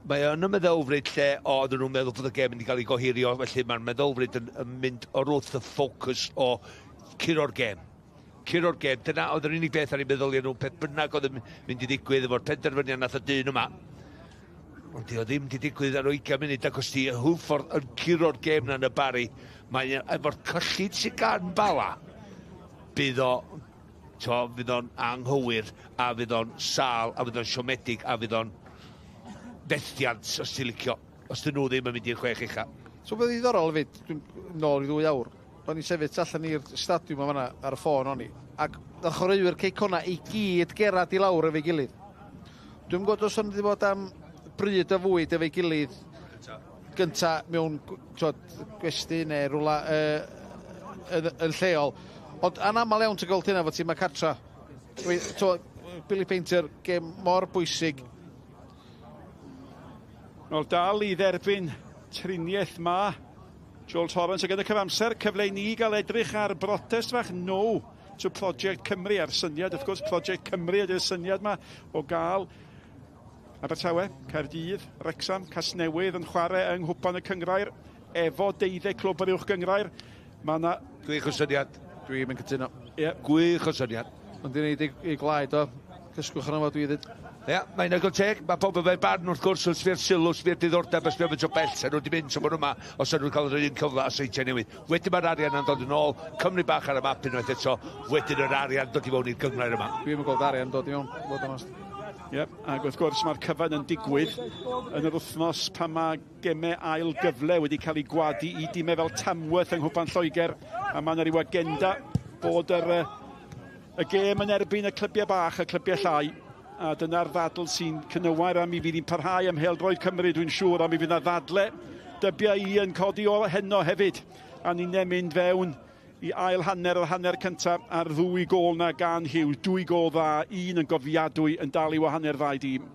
Speaker 2: mae yn y meddylfryd lle oedden nhw'n meddwl bod y gêm wedi cael ei gohirio, felly mae'r meddylfryd yn, yn mynd o'r wrth y ffocws o curo'r gêm. Curo'r gêm, dyna oedd yr unig beth ar ei meddyliau nhw, peth bynnag oedd yn mynd i ddigwydd efo'r penderfyniad nath y dyn yma. Ond di o ddim wedi digwydd ar 20 munud, ac os ti Hwlffordd yn curo'r gêm na yn y Bari, mae efo'r cyllid sydd gan Bala, bydd o, to, fydd o'n anghywir, a fydd o'n sal, a fydd o'n siomedig, a fydd o'n fethiant, os ti'n licio, os dyn nhw ddim yn mynd i'r chwech ucha.
Speaker 3: So beth ddiddorol hefyd, dwi'n nôl i ddwy awr, o'n i'n sefyll allan i'r stadiwm yma fan'na ar y ffôn o'n i, ac nath chwaraewyr Cei Connah i gyd gerad i lawr efo'i gilydd. Dwi'm yn gwybod os o'n wedi bod am bryd o fwyd efo'i gilydd gynta mewn twod, gwesty neu rwla yn, yn lleol. Ond anaml iawn ti'n gweld hynna fo tîm cartra. To, Billy Painter, gêm mor bwysig.
Speaker 10: Wel, dal i dderbyn triniaeth ma Joel Torrance, ac yn y cyfamser, cyfle i ni gael edrych ar brotest fach No to Project Cymru, a'r syniad, wrth gwrs, Project Cymru ydy'r syniad ma o gael Abertawe, Caerdydd, Wrexham, Casnewydd yn chwarae yng Nghwpan y Cynghrair efo deuddeg clwb yr Uwch Gynghrair. Mae yna...
Speaker 2: Gwych o syniad.
Speaker 3: Dwi'n mynd cytuno.
Speaker 10: Ie.
Speaker 2: Gwych o syniad.
Speaker 3: Ond i'n neud i glaid o. Cysgwch arno fo, dwi ddweud.
Speaker 2: Ie, mae'n agor teg. Mae pob yn barn wrth gwrs, os sbio'r sylw, sbio'r diddordeb, os sbio'r faint o bell sy'n nhw wedi mynd, so maen nhw yma, os nhw'n cael yr un cyfle a Seintiau Newydd. Wedyn mae'r arian yn dod yn ôl, Cymru bach ar y map unwaith eto, wedyn yr arian dod i fewn i'r gynghrair yma.
Speaker 3: Dwi'n gweld arian dod i mewn, fod yn onest.
Speaker 10: Ie, ac wrth gwrs mae'r cyfan yn digwydd yn yr wythnos pan mae gemau ail gyfle wedi cael ei gwadu i dimau fel Tamworth yng Nghwpan Lloegr, a mae yna ryw agenda bod yr Y gêm yn erbyn y clybiau bach, y clybiau llai, a dyna'r ddadl sy'n cynywair am mi fydd hi'n parhau am Heldroed Cymru, dwi'n siŵr, am mi fydd yna ddadle dybiau i yn codi o heno hefyd, a ni'n mynd fewn i ail hanner yr hanner cyntaf a'r ddwy gôl na gan Hughes, dwy gôl dda, un yn gofiadwy yn dal i wahanu'r ddau dîm.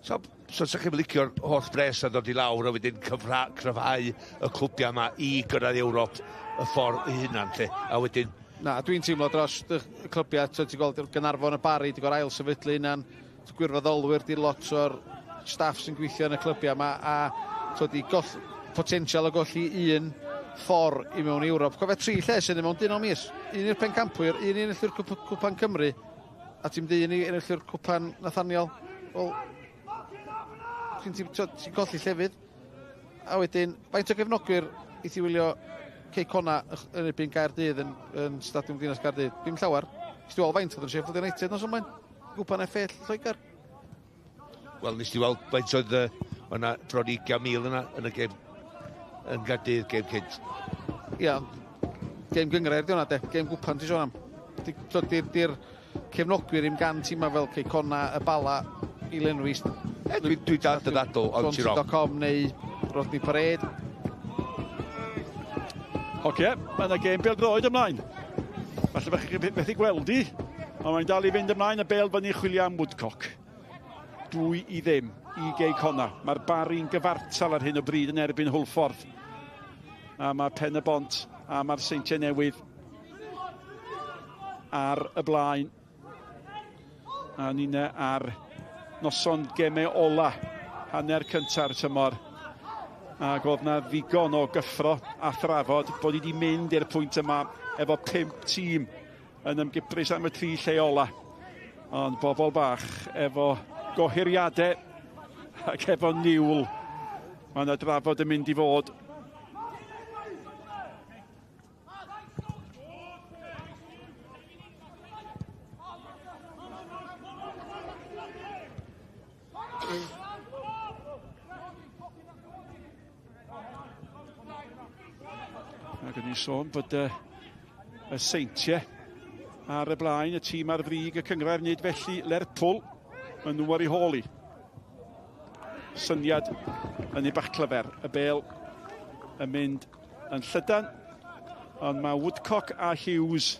Speaker 2: So, so sa chi'n licio'r holl bres a ddod i lawr a wedyn cyfra, cryfhau y clwbiau yma i gyrraedd Ewrop y ffordd ei hunan, lle. A wedyn...
Speaker 3: Na, dwi'n teimlo dros y clybiau, ti'n gweld Gaernarfon y Barri, ti'n gweld ail sefydlu hunan, gwirfoddolwyr di lot o'r staff sy'n gweithio yn y clybiau yma, a twyd, i goll, potensial o golli un ffordd i mewn i Ewrop. Cofio tri lle sy'n mewn dyn o mis. Un i'r pencampwyr, un i enillwyr Cwpan Cymru, a ti'n mynd un i enillwyr Cwpan Nathaniel. Wel, ti'n ti, ti colli llefydd. A wedyn, faint o gefnogwyr i ti wylio Cei Connah yn erbyn Gaerdydd yn, yn Stadiwm Dinas Gaerdydd? Dim llawer. Nes ti weld faint oedd yn Sheffield United nos ymlaen? Gwpan FA Lloegr.
Speaker 2: Wel, nes ti weld faint oedd yna bron i 20,000 yna yn y gêm yn Gaerdydd, gêm cynt.
Speaker 3: Ia, gêm gynghrair di hwnna de, gêm gwpan ti sôn am. Di'r di, cefnogwyr im gan tîma fel Cei Connah, y Bala i lenwi
Speaker 2: Dwi, dwi dal dy ddadl, ond ti'n wrong.
Speaker 3: com neu Rodney Parade.
Speaker 10: Oce, mae yna gêm bêl-droed ymlaen. Falle bych chi'n methu gweld i, ond mae'n dal i fynd ymlaen y bêl fyny chwilio am Woodcock. 2-0 i Gei Connah. Mae'r Barri'n gyfartal ar hyn o bryd yn erbyn Hwlffordd. A mae Pen y Bont a mae'r Seintiau Newydd ar y blaen. A ninne ar noson gemau ola hanner cynta'r tymor. Ac oedd na ddigon o gyffro a thrafod bod ni wedi mynd i'r pwynt yma efo 5 tîm yn ymgiprys am y tri lle ola. Ond bobl bach efo gohiriadau ac efo niwl, mae yna drafod yn mynd i fod. Ac o'n i'n sôn bod y, y Seintiau ar y blaen, y tîm ar frig y cynghrair, nid felly Lerpwl, maen nhw ar ei hôl i. Syniad yn ei bach clyfer, y bel yn mynd yn llydan, ond mae Woodcock a Hughes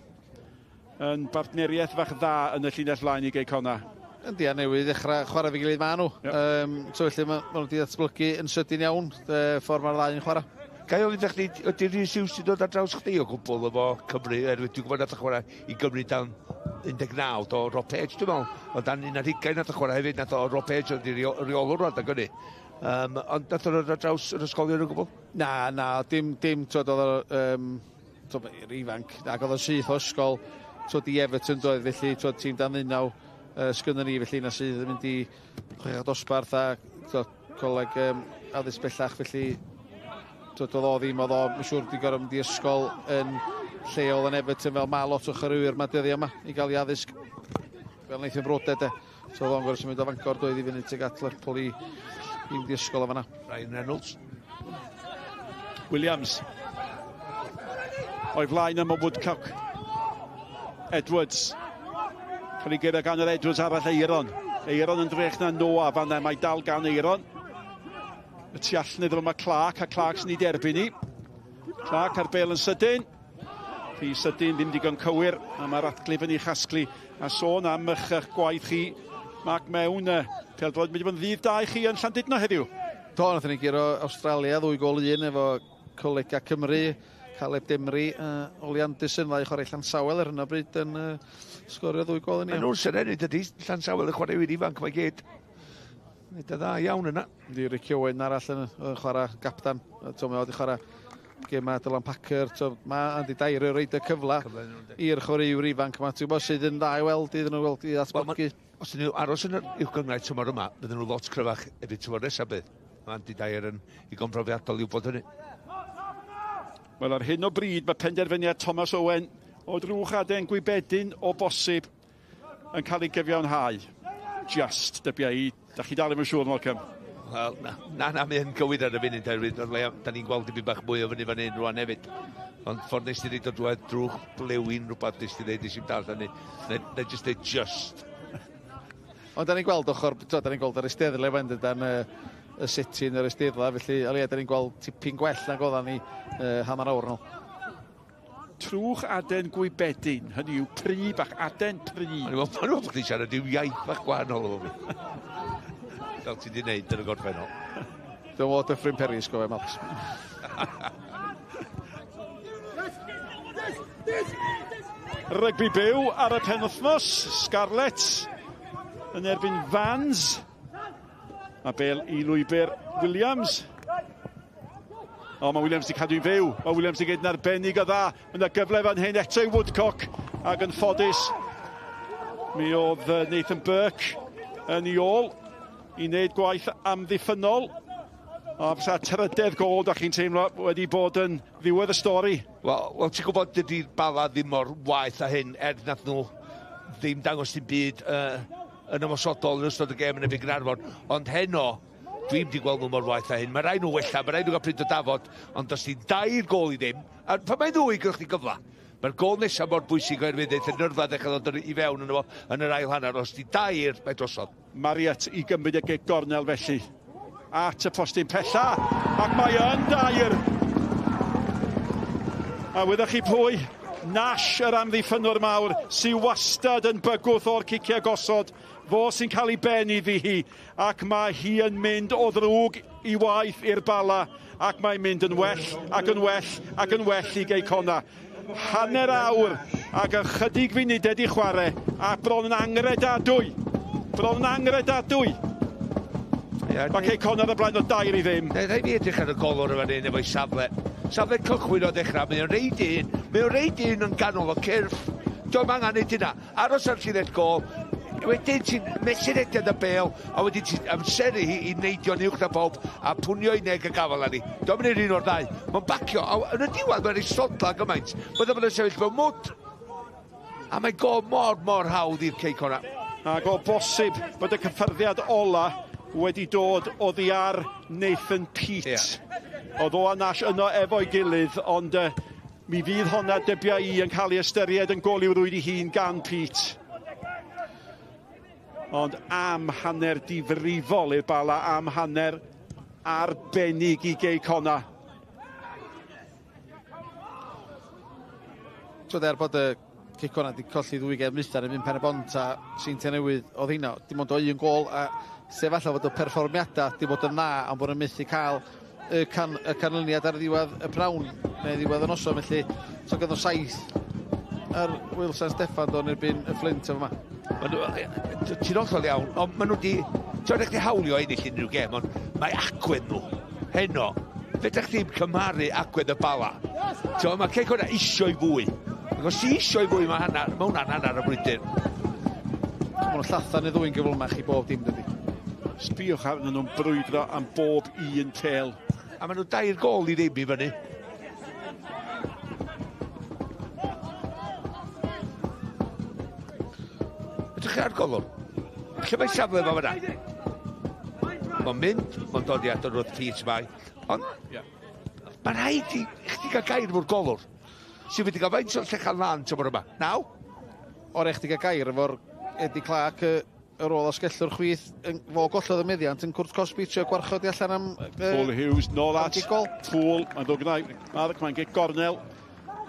Speaker 10: yn bartneriaeth fach dda yn y llinell flaen i Gei Connah.
Speaker 3: Yndi, a newydd ddechrau chwarae fe gilydd maen nhw. Yep. So felly maen nhw wedi datblygu yn sydyn iawn, ffordd mae'r ddau yn chwarae.
Speaker 2: Ga i ofyn chdi, ydy Rhys Hughes wedi dod ar draws chdi o gwbl efo Cymru, erwydd dwi'n gwybod nath o chwarae i Gymru dan 19, do Rob Page dwi'n meddwl, ond dan 21 nath o chwarae hefyd, nath o Rob Page oedd i reolwr adag hynny. Ond nath o ddod ar draws yr ysgolion o gwbl?
Speaker 3: Na, na, dim, dim, twyd, oedd o, um, ifanc, ac oedd o'n syth o ysgol, twyd, i Everton doedd, felly, twyd, tîm dan 19, sgynnon ni, felly, na sydd yn mynd i chweched dosbarth a twyd, coleg addysg bellach, felly, twyd, oedd o ddim, oedd o, mae'n siŵr, wedi gorfod mynd i ysgol yn lleol yn Everton, fel mae lot o chwaraewyr mae dyddiau yma i gael ei addysg, fel Nathan Broadhead, de. So oedd o'n gorfod symud o Fangor doedd i fyny tuag at Lerpwl i fynd i ysgol o fanna.
Speaker 2: Ryan Reynolds.
Speaker 10: Williams. O'i flaen yma Woodcock. Edwards. Cael ei gyrra gan yr Edwards arall, Eiron. Eiron yn drech na Noah fanna, mae dal gan Eiron. Y tu allan iddo fo mae Clark, a Clark sy'n ei derbyn i. Clark ar bel yn sydyn. Rhy sydyn, ddim digon cywir, a mae Ratcliffe yn ei chasglu. A sôn am eich gwaith chi, Mark, mewn pêl-droed, mynd i fod yn ddydd da i chi yn Llandudno heddiw.
Speaker 3: Do, nathon ni guro Australia 2-1 efo Colega Cymru, Caleb Demri, Oli Anderson, ddau chwarae Llansawel ar hyn o bryd yn sgorio 2 gôl i ni.
Speaker 2: Maen nhw'n synenu, dydy, Llansawel y chwaraewyr ifanc mae gyd. Nid y dda iawn yna.
Speaker 3: Yndi, Ricky Owen arall yn chwarae gapdan. Mae o wedi chwarae gemau Dylan Packer. Mae Andy Dyer yn rhoid y cyfle i'r chwaraewyr ifanc yma. Ti'n gwybod sydd yn dda i weld iddyn nhw weld i ddatblygu.
Speaker 2: Os ydyn nhw aros yn yr uwch gynghrair tymor yma, bydden nhw lot cryfach erbyn tymor nesaf bydd. Mae Andy Dyer yn ddigon profiadol i wybod hynny.
Speaker 10: Wel, ar hyn o bryd mae penderfyniad Thomas Owen o drwch aden Gwybedyn o bosib yn cael ei gyfiawnhau. Just, dybia i, da chi dal ddim yn siŵr, Malcolm?
Speaker 2: Wel, na, na, na, mae'n gywir ar y funud, oherwydd da ni'n gweld dipyn bach mwy o fyny fan hyn rwan hefyd. Ond ffordd nes ti ddeud o dwed drwch blewyn rhywbeth nes ti ddeud, nes i'm dallt hynny. Neu, neu just deud just.
Speaker 3: Ond da ni'n gweld ochr, da ni'n gweld yr eisteddle fan dydan y, y city yn yr eisteddle, felly o leia da ni'n gweld tipyn gwell nag oeddan ni hanner awr nôl.
Speaker 10: Trwch aden gwybedyn, hynny yw pry bach, aden pry.
Speaker 2: O'n i'n meddwl bod chdi'n siarad i'w iaith bach gwahanol efo fi. Fel ti di wneud yn y gorffennol.
Speaker 3: Dwi'n meddwl Dyffryn Peris, gofio, Max.
Speaker 10: Rygbi byw ar y penwythnos, Scarlets yn erbyn Vans. A bel i lwybr Williams. O, mae Williams wedi cadw'n fyw. Mae Williams wedi gwneud yn arbennig o dda. Mae yna gyfle fan hyn eto i Woodcock. Ac yn ffodus, mi oedd Nathan Burke yn ei ôl i wneud gwaith amddiffynnol. A fysa trydedd gol, da chi'n teimlo, wedi bod yn ddiwedd y stori.
Speaker 2: Wel, well, ti'n gwybod, dydy'r Bala ddim mor waeth a hyn, er nath nhw ddim dangos dim byd yn ymosodol yn ystod y gêm yn erbyn Gaernarfon. Ond heno, dwi'm di gweld nhw mor waeth a hyn. Mae rhaid nhw wella, mae rhaid nhw gael pryd o dafod, ond os ti'n 2-0, a pan mae ddwy, gyda chdi gyfla. Mae'r gôl nesaf mor bwysig oherwydd eith y nyrfa ddechrau ddod i fewn yno fo yn yr ail hanner. Os di dair, mae drosodd.
Speaker 10: Marriott i gymryd y gig gornel felly. At y postyn pella, ac mae yn dair. A wyddoch chi pwy? Nash, yr amddiffynnwr mawr, sy wastad yn bygwth o'r ciciau gosod. Fo sy'n cael ei ben iddi hi, ac mae hi yn mynd o ddrwg i waith i'r Bala, ac mae'n mynd yn well ac yn well ac yn well i Gei Connah. Hanner awr ac ychydig funudau di chwarae, a bron yn angredadwy. Bron yn angredadwy.
Speaker 2: Yeah,
Speaker 10: Mae Cei Connah ar y blaen o 2-0.
Speaker 2: Rhaid fi edrych ar y golwr yma hyn efo'i safle. Safle cychwyn o ddechrau, mae o'n reid un, mae o'n reid un yn ganol o cyrff. Dio'm angen neud hynna. Aros ar llinell gôl, wedyn ti'n mesur ediad y bêl, a wedyn ti'n amseru hi i neidio'n uwch na pawb, a pwnio i neg y gafel arni. Dio'm yn neud un o'r ddau. Mae'n bacio, a yn y diwedd mae'n ei sodla gymaint. Bydde fo'n sefyll mewn mwd. A mae'n go mor, mor hawdd i'r Cei Connah.
Speaker 10: Ac o bosib bod y cyffyrddiad ola wedi dod oddi ar Nathan Peate.
Speaker 2: Yeah.
Speaker 10: Oedd o a Nash yno efo'i gilydd, ond mi fydd honna dybia i yn cael ei ystyried yn gôl i'w rwyd ei hun gan Peate. Ond am hanner difrifol i'r Bala, am hanner arbennig i Gei Connah.
Speaker 3: Twyd, er bod y Cei Connah wedi colli ddwy gêm ddwytha yn mynd Pen-y-bont a Seintiau Newydd oedd hynna, dim ond o un gôl, a sef allan fod y perfformiadau di bod yn dda, ond bod yn methu cael y canlyniad ar ddiwedd y pnawn neu ddiwedd y noson, felly so gyda 7 ar Wil San Steffan do'n erbyn y Flint efo yma.
Speaker 2: Ti'n hollol iawn, ond maen nhw di... Ti'n rhaid chdi hawlio ennill unrhyw gêm, ond mae agwedd nhw heno. Fedrech chdi'm cymharu agwedd y Bala. Ti'n mae Cei Connah isio'i fwy. Ac os ti isio'i fwy, mae hwnna'n hanner y brwydr.
Speaker 3: Mae nhw'n llathan i ddwy'n gyflymach i bob dim, dydy.
Speaker 10: Sbïwch arnyn nhw'n brwydro am bob un pêl.
Speaker 2: A maen nhw 2 gôl i ddim i fyny. Ydych chi ar golwr? Lle mae safle fo fyna? Mae'n mynd, mae'n dod i adrodd wrth Peate mai. Ond mae'n rhaid i chdi gael gair efo'r golwr. Sy'n mynd i gael faint o'r llechan lan tymor yma? 9?
Speaker 3: O, rhaid chdi gael gair efo'r Eddie Clark, yr ôl asgellwr chwith, fo gollodd y meddiant yn Cwrt Cosby, trio gwarchod i allan am...
Speaker 10: Paul Hughes, nôl at
Speaker 3: gol.
Speaker 10: Poole, mae'n ddod gyda'i Mark, mae'n gic gornel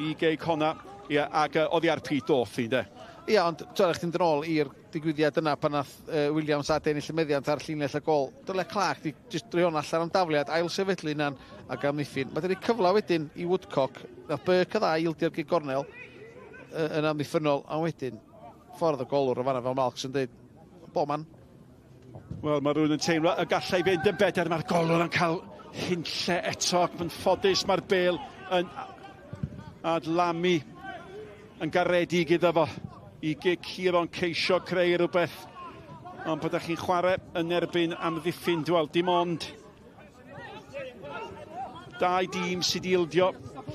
Speaker 10: i Gei Connah, ia, ac oddi ar Pete Doth, de.
Speaker 3: Ia, ond ti'n chdi'n dod nôl i'r digwyddiad yna pan nath Williams adennill y meddiant ar llinell y gol. Dyle Clark di jyst droi hwn allan am dafliad, ail sefydlu hunan ac amddiffyn. Mae dyna cyfle wedyn i Woodcock, nath Burke y ddau ildio'r gig gornel yn amddiffynnol, a wedyn ffordd y golwr o fanna fel Malks yn dweud, bo man.
Speaker 10: Wel, mae rhywun yn teimlo y gallai fynd yn bedair, mae'r golwr yn cael hunlle eto, ac mae'n ffodus mae'r bêl yn adlamu yn garedig iddo fo. I gic hir o'n ceisio creu rhywbeth, ond bod chi'n chwarae yn erbyn amddiffyn, wel, dim ond 2 dîm sydd wedi ildio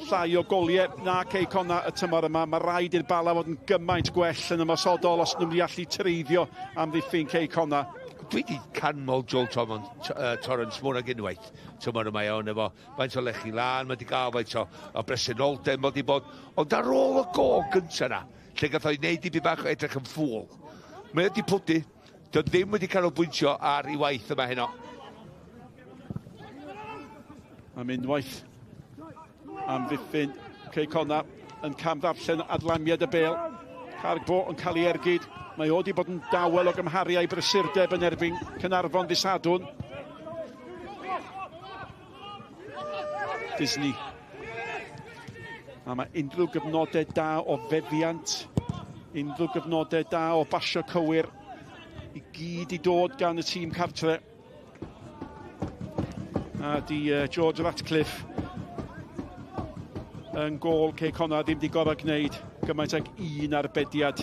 Speaker 10: llai o goliau na Cei Connah y tymor yma. Mae rhaid i'r Bala fod yn gymaint gwell yn ymosodol os nhw'n mynd i allu treiddio amddiffyn Cei Connah.
Speaker 2: Dwi wedi canmol Joel Torrance mwy nag unwaith tymor yma iawn efo faint o lechi lan, mae wedi gael faint o bresenoldeb, mae wedi bod. Ond ar ôl y gol gyntaf yna, lle gath o'i wneud i bach o edrych yn ffŵl, mae wedi pwdu, dio ddim wedi canolbwyntio ar ei waith yma heno.
Speaker 10: Am unwaith, amddiffyn Cei Connah yn camddarllen adlamiad y bêl. Kargbo yn cael ei ergyd. Mae o wedi bod yn dawel o gymharu a'i brysurdeb yn erbyn Caernarfon ddydd Sadwrn. Disney. A mae unrhyw gyfnodau da o feddiant, unrhyw gyfnodau da o basio cywir, i gyd i dod gan y tîm cartre. A di George Ratcliffe yn gôl Cei Connah ddim di gorfod gwneud gymaint ag un arbediad.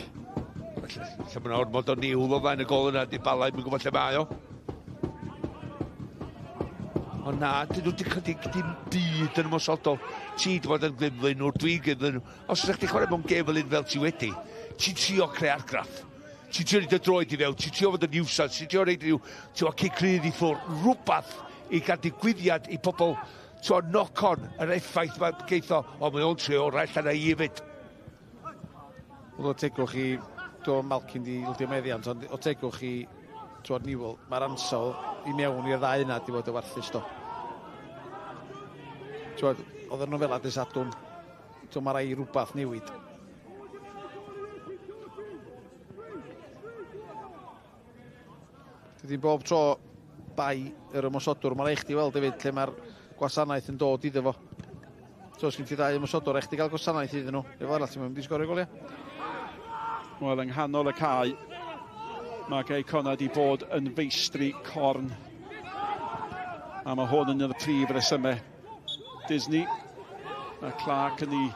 Speaker 2: Lle mae'n ormod o niwl o flaen y gôl yna, di Bala ddim yn gwybod lle mae o. Ond na, dyn nhw wedi cynnig dim byd yn ymosodol. Ti wedi bod yn gyn-flaenwr, dwi'n gyn-flaenwr. Os ydych chdi chwarae mewn gêm fel un fel ti wedi, ti'n trio creu argraff. Ti'n trio rhoid y droed i fewn, ti'n trio fod yn niwsans, ti'n trio rhoid rhyw, ti'n trio cic rydd i ffwrdd, rhywbeth i gael digwyddiad i pobl, ti'n knock on, yr effaith mae geith o, o mae o'n trio orau allan i hefyd.
Speaker 3: Wel, o tegwch i, dwi'n Malkin di ildio meddiant, ond o tegwch i, ti'n Newell, mae'r ansawdd i mewn i'r ddau yna di fod y warthus do. Ti'n oedden nhw fel dydd Sadwrn, ti'n mae rai rhywbeth newid. Dydy bob tro bai yr ymosodwr, mae'n rhaid chdi weld hefyd lle mae'r gwasanaeth yn dod iddo fo. So, os gen ti ddau ymosodwr, rhaid chdi gael gwasanaeth iddyn nhw. Efo arall, ti'n mynd i sgorio goliau.
Speaker 10: Wel, yng nghanol y cae, mae Cei Connah wedi bod yn feistri corn. A mae hwn yn y prif resymau. Disney, mae Clark yn ei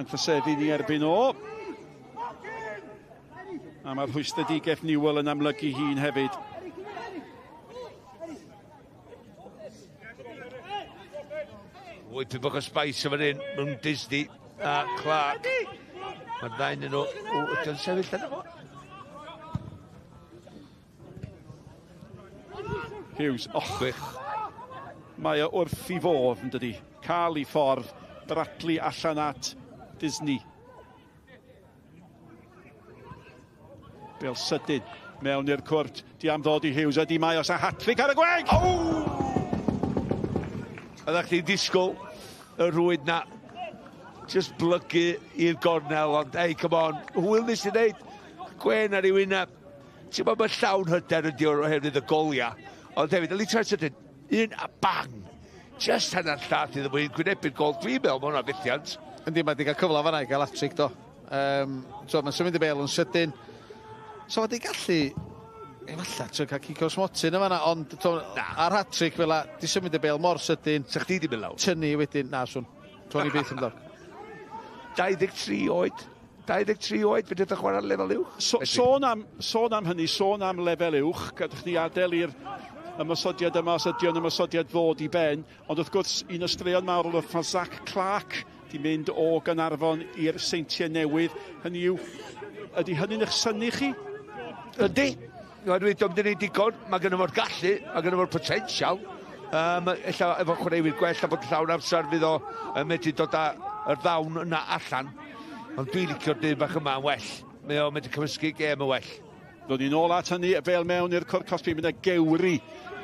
Speaker 10: yn thyseddu ni erbyn o. A mae'r rhwystredigaeth Newell yn amlygu hun hefyd.
Speaker 2: Wyth bach o spice yn fan hyn, mewn Disney a Clark. Mae'r ddau yn nhw, ydy o'n sefyll yna fo?
Speaker 10: Hughes, och. Gwych. Mae o wrth i fodd, yn dydi. Cael ei ffordd, Bradley allan at Disney. Bel sydyn mewn i'r cwrt. Di am ddod i Hughes, ydi mae os a hat-trick ar y gweg!
Speaker 2: Oh! Oeddech chdi'n disgwyl y rwyd na. Just blygu i'r gornel, ond hey, come on. Hwyl nes i wneud. Gwen ar ei wyneb. Ti'n meddwl mae llawn hyder ydi oherwydd y goliau. Ond hefyd, yli tra'n sydyn, un a bang. Just hanner llath iddo fo, gwynebu'r gol. Dwi'n meddwl mae hwnna'n fethiant.
Speaker 3: Yndi, mae wedi cael cyfle fanna i gael hat-trick do. So, mae'n symud y bêl yn sydyn. So, wedi gallu, efallai, trio cael cic o smotyn yma, ond ar hat-trick fel a, di symud y bêl mor sydyn.
Speaker 2: Sa chdi di mynd lawr?
Speaker 3: Tynnu wedyn, na, swn. Tony byth yn dod.
Speaker 2: 23 oed. 23 oed, fe dydych chwarae lefel uwch.
Speaker 10: Sôn am hynny, sôn am lefel uwch, gadwch ni adael i'r ymosodiad yma, os ydy o'n ymosodiad ddod i ben, ond wrth gwrs, un o straeon mawr oedd Zach Clark di mynd o Gaernarfon i'r Seintiau Newydd. Hynny yw, ydy hynny'n eich synnu chi?
Speaker 2: Ydy. Oherwydd dio'm 'di neud digon, mae gynno fo'r gallu, mae gynno fo'r potensial. Ella efo chwaraewyr gwell a bod llawn amser fydd o yn medru dod â yr ddawn yna allan. Ond dwi'n licio'r dyn bach yma yn well. Mae o'n medru cymysgu gêm yn well.
Speaker 10: Ddod ni'n ôl at hynny, y bêl mewn i'r cwrt cosbi, mynd â Gewri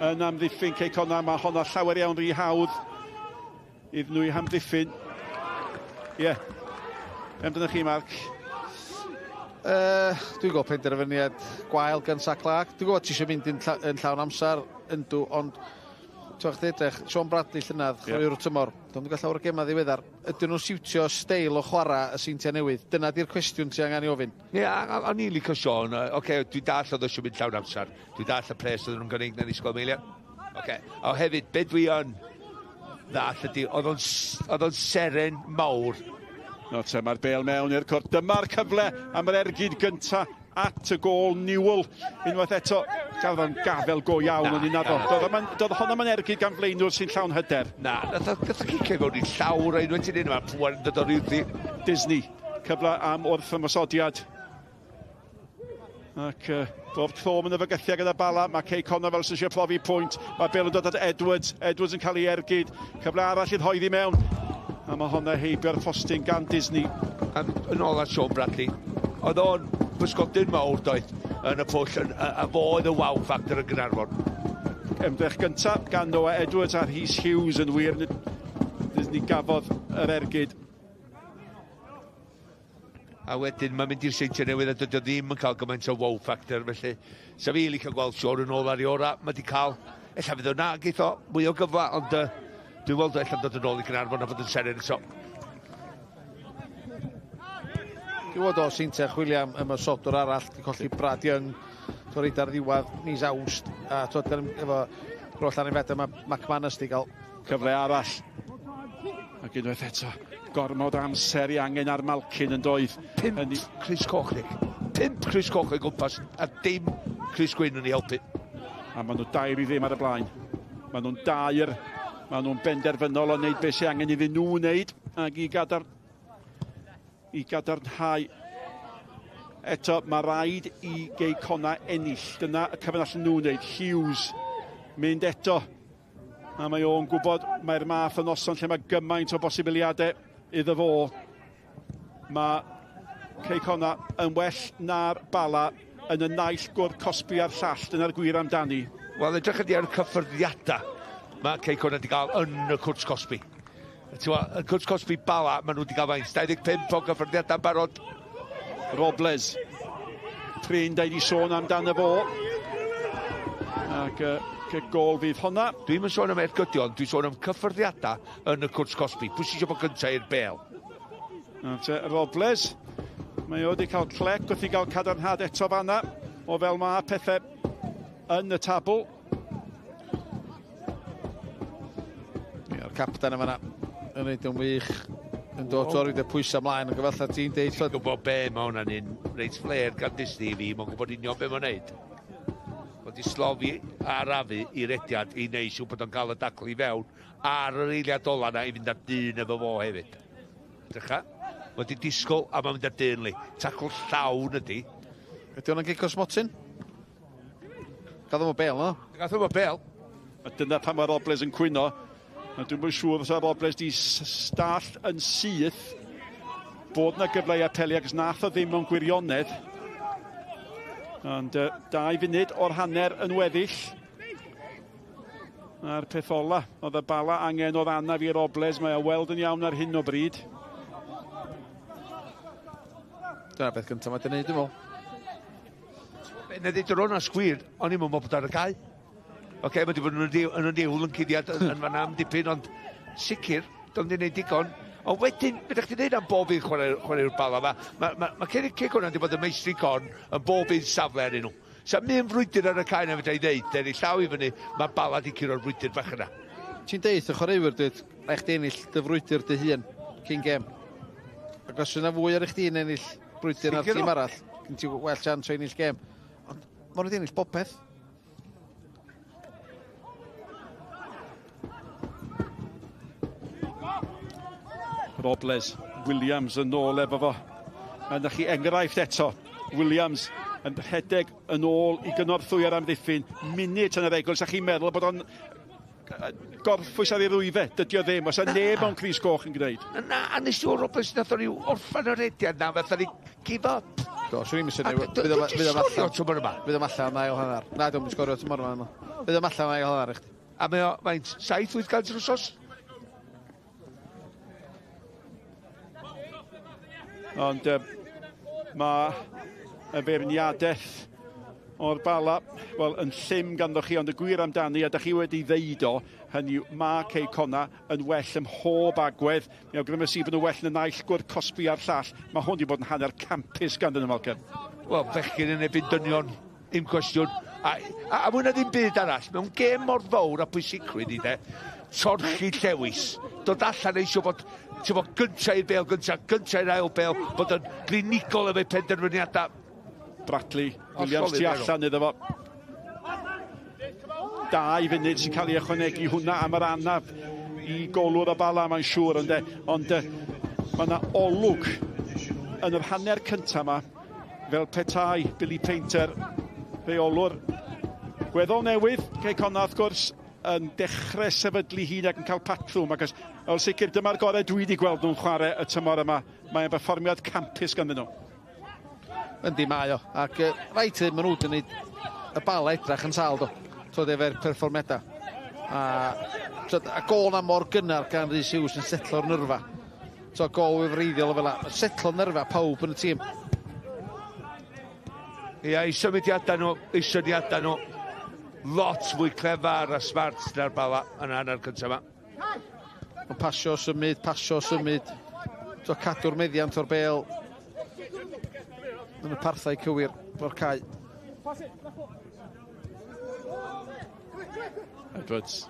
Speaker 10: yn amddiffyn Cei Connah. Mae honna llawer iawn rhy hawdd iddyn nhw i hamddiffyn. Ie. Yeah. Amdano chi, Mark?
Speaker 3: Dwi'n gweld penderfyniad gwael gan Zach Clark. Dwi'n gwybod ti eisiau mynd yn llawn amser, yndw, ond ti'n chdi edrych, Sean Bradley llynedd, chwaraewr y tymor, dwi'n gael llawer o gemau ddiweddar. Ydyn nhw'n siwtio steil o chwarae y Seintiau Newydd? Dyna di'r cwestiwn ti angen i ofyn.
Speaker 2: Ie, o'n i'n licio Sean. Oce, dwi'n dall oedd eisiau mynd llawn amser. Dwi'n dall y pres oedd nhw'n gynnig na'n ysgol Melia. Oce, a hefyd, be dwi yn ddall ydi, oedd o'n seren mawr.
Speaker 10: No te, mae'r bêl mewn i'r cwrt. Dyma'r cyfle am yr ergyd gynta at y gôl Newell. Unwaith eto, gael o'n gafel go iawn yn un addo. Doedd hwnna ma'n ergyd gan flaenwr sy'n llawn hyder.
Speaker 2: Na, nath o cicio fewn i llawr a unwaith ti'n un yma, pŵer yn dod o'r uwch.
Speaker 10: Disney, cyfle am wrth ymosodiad. Ac bob tro yn y fygythiad gyda Bala, mae Cei Connah fel sy'n eisiau profi pwynt. Mae bêl yn dod at Edwards, Edwards yn cael ei ergyd. Cyfle arall i'r hoeddi mewn. A mae honna heibio'r postyn gan Disney.
Speaker 2: A yn ôl at Sean Bradley, oedd o'n bysgodyn mawr doedd yn y pwll, a fo oedd y wow factor yn Gaernarfon.
Speaker 10: Ymdrech gyntaf gan Noah Edwards a Rhys Hughes yn wir. Disney gafodd yr ergyd.
Speaker 2: A wedyn mae'n mynd i'r Seintiau Newydd a dydy o ddim yn cael gymaint o wow factor, felly sa fi licio gweld Sean yn ôl ar ei ora. Mae di cael, ella fydd o na, geith o mwy o gyfle, ond dwi'n weld o ella'n dod yn ôl i Gaernarfon a fod yn seren eto.
Speaker 3: Dwi'n gwybod o Seintiau chwilio am ymosodwr arall, di colli Brad Young, torri ar ddiwedd mis Awst, a twyd, efo roll anafiadau mae McManus di gael.
Speaker 10: Cyfle arall. Ac unwaith eto, gormod amser i angen ar Malkin yn doedd.
Speaker 2: 5 crys coch, Nick. 5 crys coch o'i gwmpas, a dim crys gwyn yn ei helpu.
Speaker 10: A maen nhw 2-0 ar y blaen. Maen nhw'n dair, maen nhw'n benderfynol o wneud beth sy'n angen iddyn nhw wneud, ac i gadarnhau. Eto, mae rhaid i Gei Connah ennill. Dyna y cyfan allan nhw wneud. Hughes mynd eto. A mae o'n gwybod mae'r math o noson lle mae gymaint o bosibiliadau iddo fo. Mae Cei Connah yn well na'r Bala yn y naill gwr cosbi a'r llall. Dyna'r gwir amdani.
Speaker 2: Wel, edrych ydi ar y cyffyrddiadau mae Cei Connah wedi cael yn y cwrt cosbi. Y cwrt cosbi Bala, maen nhw wedi cael faint 25 o gyffyrddiadau barod.
Speaker 10: Robles. Prin da i di sôn amdano fo. Ac gôl fydd honna.
Speaker 2: Dwi'm yn sôn am ergydion, dwi'n sôn am cyffyrddiadau yn y cwrt cosbi. Pwy sy'n eisiau bod gyntaf i'r bêl?
Speaker 10: Robles, mae o wedi cael clec wrth i gael cadarnhad eto fanna, o fel mae pethau yn y tabl.
Speaker 3: Mae'r capten yma yn neud yn wych, yn dod o'r y pwysau ymlaen, ac efallai ti'n deud...
Speaker 2: Ti'n gwybod be mae hwnna'n un reit flair gan Disney i fi, mae'n gwybod union be mae'n neud. Wedi slofi a arafu i rediad i wneud siŵr bod o'n cael y dacl i fewn ar yr eiliad ola na i fynd ar dyn efo fo hefyd. Drycha, wedi disgwyl a mae'n mynd ar dyn li. Tacl llawn ydy.
Speaker 3: Ydy hwnna'n gic o smotyn? Gath o'm o bêl, no?
Speaker 2: Gath o'm o bêl.
Speaker 10: A dyna pan mae Robles yn cwyno. A dwi'm yn siŵr fysa Robles di stall yn syth bod na gyfle i apelio, ac nath o ddim mewn gwirionedd. Ond 2 funud o'r hanner yn weddill. A'r peth ola, oedd y Bala angen oedd anaf i Robles, mae o weld yn iawn ar hyn o bryd.
Speaker 3: Dyna beth gyntaf mae di wneud, dwi'n meddwl.
Speaker 2: Na ddeud yr onast gwir, o'n i'm yn meddwl bod ar y cae. Oce, mae wedi bod yn y niwl yn cuddiad yn fan'na am dipyn, ond sicr, do'n di wneud digon. Ond wedyn, be ydych chi'n dweud am bob un chwaraewr Bala yma? Mae Cei Connah wedi bod yn meistri corn yn bob un safle arnyn nhw. Sa un frwydr ar y cae na fedra i ddeud, der i llaw i fyny, mae Bala di curo'r frwydr bach yna.
Speaker 3: Ti'n deud y chwaraewyr, dweud, rhaid chdi ennill dy frwydr dy hun cyn gêm. Ac os yna fwy ar eich di'n ennill brwydr na'r tîm arall, gen ti well chance o ennill gêm. Ond maen nhw wedi ennill bopeth.
Speaker 10: Robles, Williams yn ôl efo fo. A na chi enghraifft eto. Williams yn rhedeg yn ôl i gynorthwyo'r amddiffyn. Munud yn yr egwyl, sa chi'n meddwl bod o'n gorffwys ar ei rwyfe. Dydy o ddim, oes 'na neb mewn crys coch yn gwneud.
Speaker 2: Na, a nes i o Robles nath o'n i'w orffan yr rediad na, fatha ni give up.
Speaker 3: Do, swn i'n mysio
Speaker 2: Fydd o'n sgorio tymor yma?
Speaker 3: Fydd o'n allan na ail hanner. Na, dwi'n sgorio tymor yma. Fydd o'n allan na ail hanner i chdi.
Speaker 2: A mae o, faint, 700-800 yr wsos?
Speaker 10: Ond mae y feirniadaeth o'r Bala, wel, yn llym ganddo chi, ond y gwir amdani, a da chi wedi ddeud o, hynny yw, mae Cei Connah yn well ym mhob agwedd. Mi awgrymus i bod nhw well yn y naill gwr cosbi a'r llall. Mae hwn wedi bod yn hanner campus ganddyn nhw, Malcolm.
Speaker 2: Wel, bechgyn yn erbyn dynion, un cwestiwn. A mwy na ddim byd arall, mewn gêm mor fawr a pwysigrwydd i de, torchi llewis, dod allan eisiau bod, ti'n bod gynta i'r bêl gynta, gynta i'r ail bêl, bod yn glinigol efo'i penderfyniadau.
Speaker 10: Bradley, Williams tu allan iddo fo. 2 funud sy'n cael ei ychwanegu hwnna am yr anaf i golwr y Bala, mae'n siŵr, ynde. Ond mae yna olwg yn yr hanner cyntaf yma Fel petai Billy Painter, rheolwr gweddol newydd, Cei Connah wrth gwrs, yn dechrau sefydlu hun ac yn cael patrwm, ac yn sicr dyma'r gorau dwi wedi gweld nhw'n chwarae y tymor yma. Mae'n berfformiad campus ganddyn nhw.
Speaker 3: Yndi, mae o. Ac rhaid i maen nhw wedi gwneud y Bala edrach yn sâl, do. Twyd, efo'r perfformiadau. A gôl na mor gynnar gan Rhys Hughes yn setlo'r nyrfa. So, gôl wefreiddiol o fel 'a. Setlo nyrfa pawb yn y tîm.
Speaker 2: Ia, i symudiadau nhw, lot fwy clefar a smart na'r Bala yn hanner cyntaf yma.
Speaker 3: Mae'n pasio, symud, pasio, symud. So, cadw'r meddiant o'r bel yn y parthau cywir o'r cae.
Speaker 10: Edwards.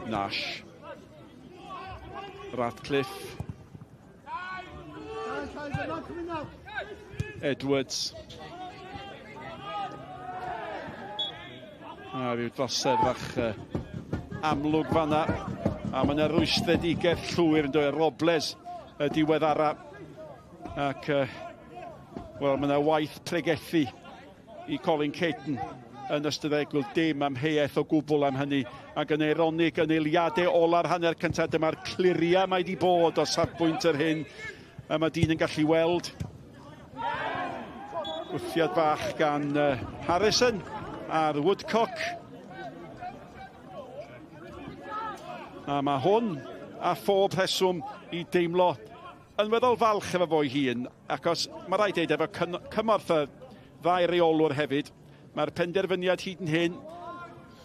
Speaker 10: Nash. Ratcliffe. Edwards. A rhyw drosedd fach amlwg fanna. A mae yna rwystredigaeth llwyr yn dod Robles y diweddara. Ac, wel, mae yna waith pregethu i Colin Caton yn ystod egwyl, dim amheuaeth o gwbl am hynny. Ac yn eironig, yn eiliadau ola'r hanner cyntaf, dyma'r cliria mae wedi bod o safbwynt yr hyn y mae dyn yn gallu weld. Wthiad bach gan Harrison a'r Woodcock. A mae hwn a phob rheswm i deimlo yn weddol falch efo fo'i hun, achos mae rhaid deud efo cymorth y ddau reolwr hefyd, mae'r penderfyniad hyd yn hyn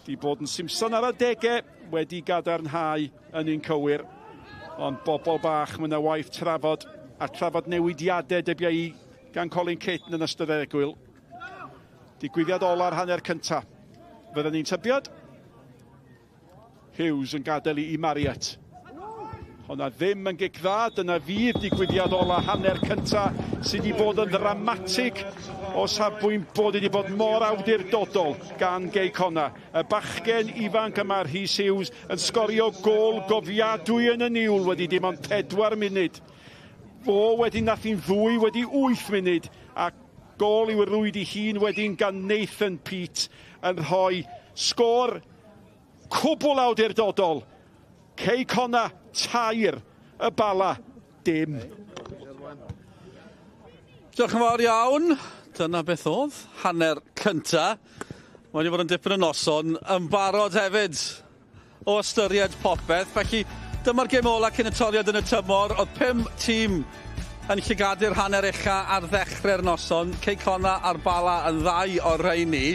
Speaker 10: di bod yn simsan ar adegau wedi gadarnhau yn un cywir, ond bobl bach, mae yna waith trafod a trafod newidiadau debiau i gan Colin Caton yn ystod yr egwyl. Digwyddiad ola'r hanner cyntaf. Fydden ni'n tybiod? Hughes yn gadael i Marriott. Honna ddim yn gic dda, dyna fydd digwyddiad ola hanner cynta sydd wedi bod yn ddramatig o safbwynt bod wedi bod mor awdurdodol gan Gei Connah. Y bachgen ifanc yma, Rhys Hughes, yn sgorio gôl gofiadwy yn y niwl wedi dim ond 4 munud. Fo wedyn nath hi'n 2 wedi 8 munud, a gôl i'w rwyd i hun wedyn gan Nathan Peate yn rhoi sgôr cwbl awdurdodol. Cei Connah 3, y Bala dim.
Speaker 1: Diolch yn fawr iawn. Dyna beth oedd hanner cynta. Mae wedi bod yn dipyn o noson yn barod hefyd o ystyried popeth. Felly dyma'r gêm ola cyn y toriad yn y tymor. Oedd 5 tîm yn llygadu'r hanner ucha ar ddechrau'r noson. Cei Connah a'r Bala yn ddau o'r rheini.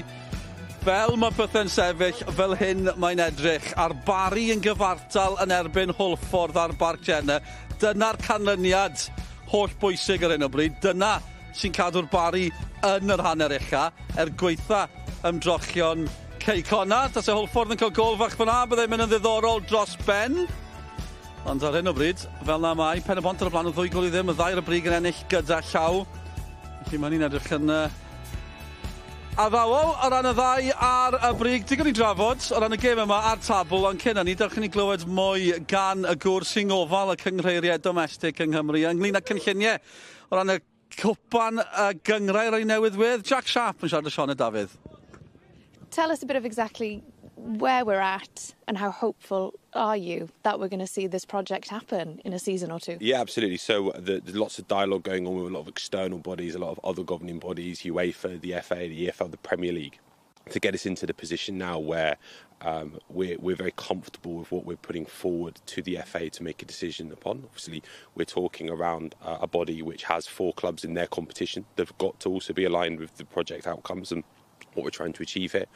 Speaker 1: Fel mae pethau'n sefyll, fel hyn mae'n edrych. A'r Barri yn gyfartal yn erbyn Hwlffordd ar Barc Jenner. Dyna'r canlyniad holl bwysig ar hyn o bryd. Dyna sy'n cadw'r Barri yn yr hanner ucha, er gweitha ymdrochion Cei Connah. Tase Hwlffordd yn cael gôl fach fyna, byddai'n mynd yn ddiddorol dros ben. Ond ar hyn o bryd, fel na mae, Pen y Bont ar y blaen o 2 gôl i ddim, y ddau ar y brig yn ennill gyda llaw. Felly mae hynny'n edrych yn addawol o ran y ddau ar y brig. Digon i drafod o ran y gêm yma a'r tabl, ond cyn hynny, dewch i ni glywed mwy gan y gŵr sy'n ngofal y cynghreiriau domestig yng Nghymru ynglyn â cynlluniau o ran y cwpan y gynghrair o'i newydd wedd. Jack Sharp yn siarad â Sioned Dafydd.
Speaker 4: Tell us a bit of exactly where we're at and how hopeful are you that we're going to see this project happen in a season or two?
Speaker 8: Yeah, absolutely. So there's lots of dialogue going on with a lot of external bodies, a lot of other governing bodies, UEFA, the FA, the EFL, the Premier League, to get us into the position now where we're very comfortable with what we're putting forward to the FA to make a decision upon. Obviously, we're talking around a body which has 4 clubs in their competition. They've got to also be aligned with the project outcomes and what we're trying to achieve here.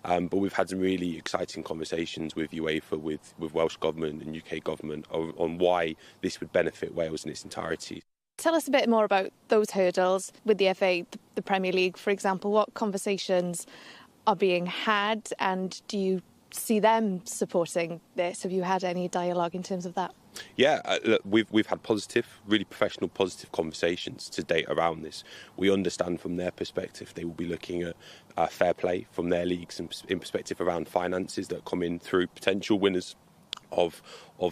Speaker 8: But we've had some really exciting conversations with UEFA, with Welsh Government and UK Government on why this would benefit Wales in its entirety.
Speaker 4: Tell us a bit more about those hurdles with the FA, the Premier League, for example. What conversations are being had, and do you see them supporting this? Have you had any dialogue in terms of that?
Speaker 8: Yeah, look, we've had positive, really professional, positive conversations to date around this. We understand from their perspective they will be looking at fair play from their leagues and in perspective around finances that come in through potential winners of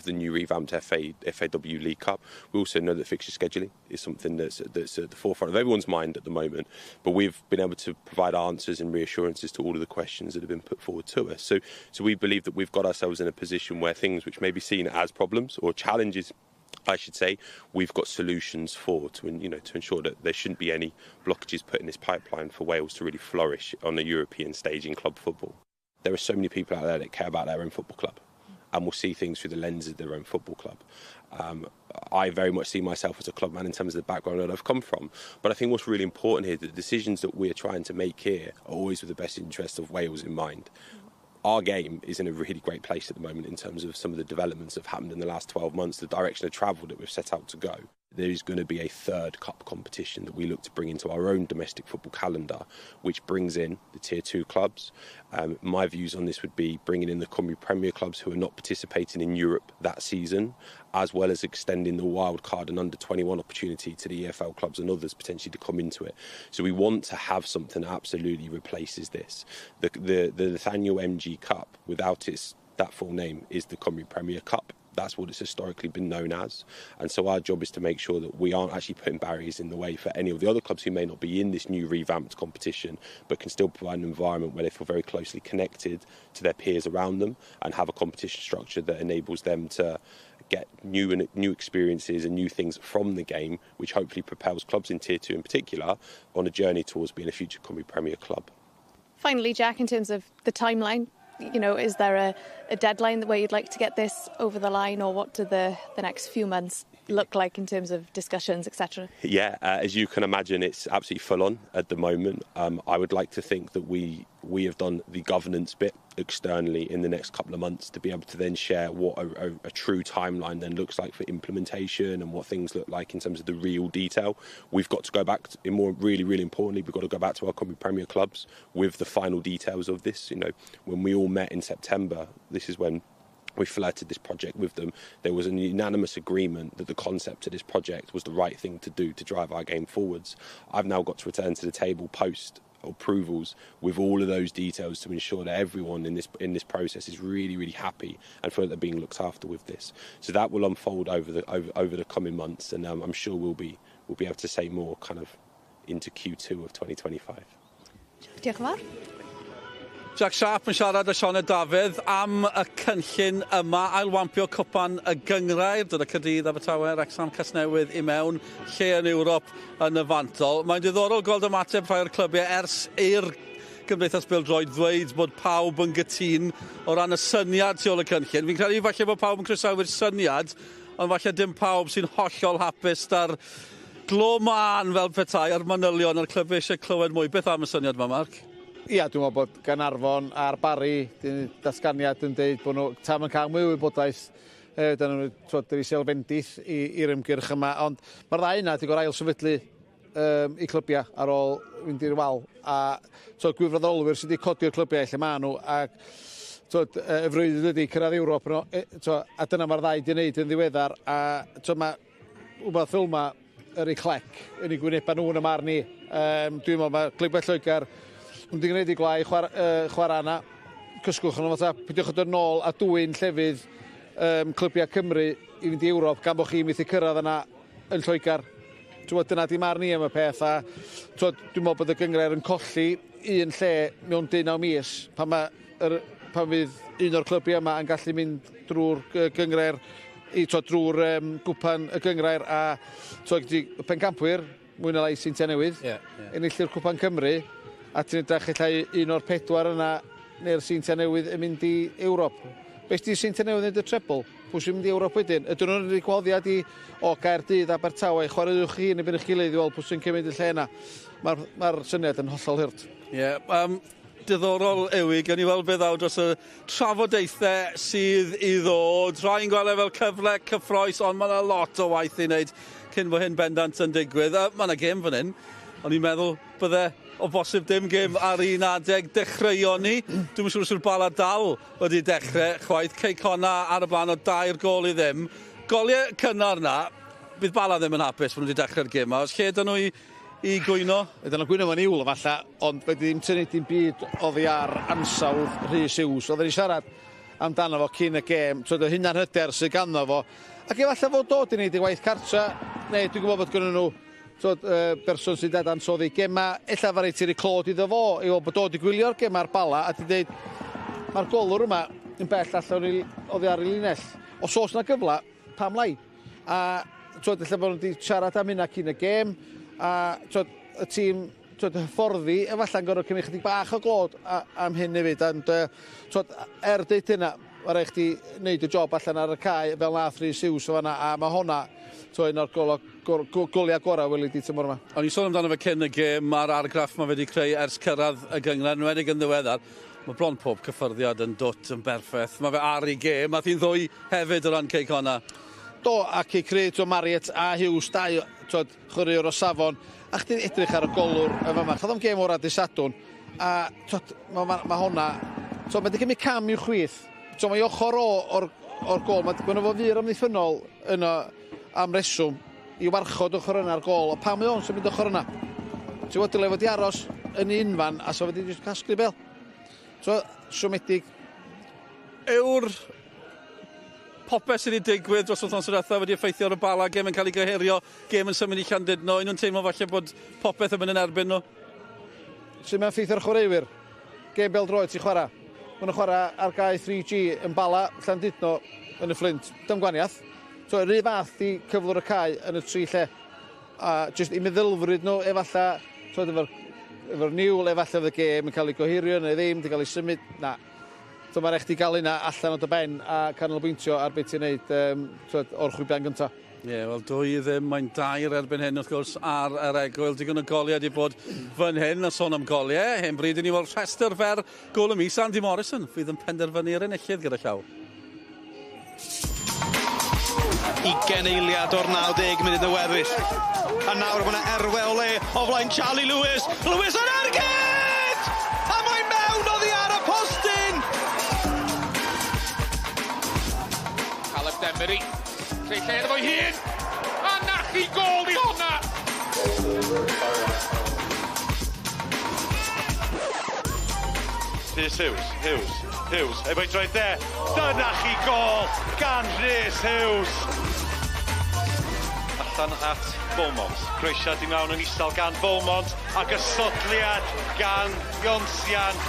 Speaker 8: the new revamped FAW League Cup. We also know that fixture scheduling is something that's at the forefront of everyone's mind at the moment, but we've been able to provide answers and reassurances to all of the questions that have been put forward to us. So we believe that we've got ourselves in a position where things which may be seen as problems or challenges, I should say, we've got solutions for to ensure that there shouldn't be any blockages put in this pipeline for Wales to really flourish on the European stage in club football. There are so many people out there that care about their own football club and will see things through the lens of their own football club. I very much see myself as a club man in terms of the background that I've come from. But I think what's really important here, the decisions that we're trying to make here are always with the best interest of Wales in mind. Our game is in a really great place at the moment in terms of some of the developments that have happened in the last 12 months, the direction of travel that we've set out to go. There is going to be a third cup competition that we look to bring into our own domestic football calendar, which brings in the Tier 2 clubs. My views on this would be bringing in the Cymru Premier clubs who are not participating in Europe that season, as well as extending the wild card and under-21 opportunity to the EFL clubs and others potentially to come into it. So we want to have something that absolutely replaces this. The Nathaniel MG Cup, without its that full name, is the Cymru Premier Cup. That's what it's historically been known as. And so our job is to make sure that we aren't actually putting barriers in the way for any of the other clubs who may not be in this new revamped competition, but can still provide an environment where they feel very closely connected to their peers around them and have a competition structure that enables them to get new experiences and new things from the game, which hopefully propels clubs in Tier 2 in particular on a journey towards being a future Cymru Premier club.
Speaker 4: Finally, Jack, in terms of the timeline, you know, is there a deadline where you'd like to get this over the line, or what do the next few months look like in terms of discussions, etc.?
Speaker 8: Yeah, as you can imagine, it's absolutely full on at the moment. I would like to think that we have done the governance bit externally in the next couple of months to be able to then share what a true timeline then looks like for implementation and what things look like in terms of the real detail. We've got to go back to, more really, really importantly, we've got to go back to our Cymru Premier clubs with the final details of this. You know, when we all met in September, this is when we flirted this project with them. There was an unanimous agreement that the concept of this project was the right thing to do to drive our game forwards. I've now got to return to the table post approvals with all of those details to ensure that everyone in this process is really, really happy and feel that they're being looked after with this. So that will unfold over the coming months, and I'm sure we'll be able to say more kind of into Q2 of 2025.
Speaker 4: Diolch yn fawr.
Speaker 1: Jack Sharp yn siarad â Sioned Dafydd am y cynllun yma, ailwampio cwpan y gynghrair, dod â Caerdydd, Abertawe, Wrecsam, Casnewydd i mewn, lle yn Ewrop yn y fantol. Mae'n diddorol gweld ymateb rhai o'r clybiau ers i'r Gymdeithas Bêl-droed ddweud bod pawb yn gytûn o ran y syniad tu ôl y cynllun. Fi'n credu falle bod pawb yn croesawu'r syniad, ond falle dim pawb sy'n hollol hapus da'r glo mân fel petai a'r manylion a'r clybiau eisiau clywed mwy. Beth am y syniad yma, Mark?
Speaker 3: Ia, dwi'n meddwl bod Gaernarfon a'r Barri, datganiad yn deud bod nhw tam yn cael mwy o wybodaeth, dyn nhw'n dod i bendith i'r ymgyrch yma, ond mae'r ddau yna wedi gorfod ail sefydlu i clybiau ar ôl fynd i'r wal, a gwirfoddolwyr sydd wedi codi'r clybiau lle maen nhw, ac y frwydr ydy cyrraedd Ewrop, a dyna mae'r ddau wedi wneud yn ddiweddar, a mae rhywbeth fel yma yr ei clec yn ei gwynebau nhw yn y marn i. Dwi'n meddwl mae Clybiau Lloegr yn wedi gwneud i glau chwarae yna, cysgwch yn fatha, peidiwch â dod nôl a dwyn llefydd clybiau Cymru i fynd i Ewrop gan bod chi'n methu cyrraedd yna yn Lloegr. Dyna di marn i am y peth, a dwi'n meddwl bod y gynghrair yn colli un lle mewn 19 mis pan fydd un o'r clybiau yma yn gallu mynd drwy'r gynghrair, drwy'r gwpan y gynghrair, a pencampwyr, mwy na lai Seintiau Newydd, enillwyr Cwpan Cymru, a ti'n edrych ella un o'r pedwar yna neu'r Seintiau Newydd yn mynd i Ewrop. Beth di Seintiau Newydd yn neud y treble? Pwy sy'n mynd i Ewrop wedyn? Ydyn nhw'n rhoi gwahoddiad i o Gaerdydd, Abertawe, chwaraewch chi yn erbyn eich gilydd i weld pwy sy'n cymryd y lle yna. Mae'r syniad yn hollol hurt.
Speaker 1: Ie, diddorol yw i, gawn ni weld beth ddaw dros y trafodaethau sydd i ddod. Rhai'n gweld e fel cyfle cyffrous, ond mae yna lot o waith i wneud cyn bod hyn bendant yn digwydd. Mae yna gêm fan hyn. O'n i'n meddwl bydde o bosib dim gêm ar un adeg dechreuon ni. Dwi'm yn siŵr os yw'r Bala dal wedi dechrau chwaith. Cei Connah ar y blaen o 3-0. Goliau cynnar na, bydd Bala ddim yn hapus bod nhw wedi dechrau'r gêm yma. Os lle dyn nhw i gwyno?
Speaker 3: Ydyn nhw'n gwyno fo'n iwl falle, ond fe ddim tynnu dim byd oddi ar ansawdd Rhys Hughes. Oedden ni siarad amdano fo cyn y gêm, twyd, y hunan hyder sydd ganddo fo. Ac efallai fod dod i wneud ei waith cartra, neu dwi'n gwybod bod gynnu nhw twyd, berson sy'n dadansoddi gema, ella fa reit i'r clod iddo fo, i weld bod dod i gwylio'r gema'r Bala, a di dweud, mae'r golwr yma yn bell allan oddi ar y linell. Os oes na gyfle, pam lai? A twyd, ella bod nhw wedi siarad am hynna cyn y gêm, a twyd, y tîm twyd, hyfforddi, efallai'n gorfod cymryd chydig bach o glod am hyn hefyd. Ond, twyd, deud hynna, mae rhaid chdi wneud y job allan ar y cae fel nath Rhys Hughes o fanna, a mae honna twyd, un o'r goliau gorau weli di tymor yma.
Speaker 1: O'n i'n sôn amdano fe cyn y gêm, mae'r argraff mae wedi creu ers cyrraedd y gynghrair, yn enwedig yn ddiweddar. Mae bron pob cyffyrddiad yn dwt yn berffaith. Mae fe ar ei gêm, a hi'n ddwy hefyd o ran Cei Connah.
Speaker 3: Do, ac i creu to Marriott a Hughes, dau twyd, chwaraewr o safon, a chdi'n edrych ar y golwr y fama. Chath o'm gêm ora dy Sadwrn, a twyd, mae ma, ma honna, twyd, mae wedi cymryd cam i'w chwith. Twyd, mae ochr o'r gol, mae gynno fo fur amddiffynnol yno am reswm i warchod ochr yna'r gol. O pam mae o'n symud ochr yna? Ti'n gwybod, dyle fod i aros yn unfan a so wedi jyst casglu bel. So, siomedig.
Speaker 1: Yw'r popeth sydd wedi digwydd dros wythnos diwethaf wedi effeithio ar y Bala, gêm yn cael ei gohirio, gêm yn symud i Llandudno, un nhw'n teimlo falle bod popeth yn mynd yn erbyn nhw?
Speaker 3: Sut mae'n effeithio ar chwaraewyr? Gêm bêl-droed ti'n chwarae. Maen nhw'n chwarae ar gae 3G yn Bala, Llandudno, yn y Fflint. Dim gwaniaeth. So, yr un fath i cyflwr y cae yn y tri lle. A jyst i meddylfryd nhw, efallai, so, efo'r niwl, efallai fydd y gêm yn cael ei gohirio neu ddim, di cael ei symud. Na. So, mae'n rhaid chdi gael hynna allan o dy ben a canolbwyntio ar beth ti'n neud o'r chwibian gyntaf.
Speaker 1: Ie, yeah, wel 2-0, mae'n 3 erbyn hyn wrth gwrs ar yr egwyl. Digon o goliau wedi bod fan hyn, a sôn am goliau. Hen bryd i ni weld rhestr fer gôl y mis. Andy Morrison fydd yn penderfynu'r enillydd gyda llaw.
Speaker 11: 20 eiliad o'r 90 munud y weddill. A nawr mae yna erwe o le o flaen Charlie Lewis. Lewis yn ergyd! A mae mewn oddi ar y postyn!
Speaker 12: Caleb Demery. Creu lle iddo fo'i hun. A na chi gôl i hwnna!
Speaker 13: Rhys Hughes, Hughes, Hughes, efo'i droed de. Dyna chi gôl gan Rhys Hughes. Allan at Beaumont. Croesiad i mewn yn isel gan Beaumont ac ysodliad gan Ionsian.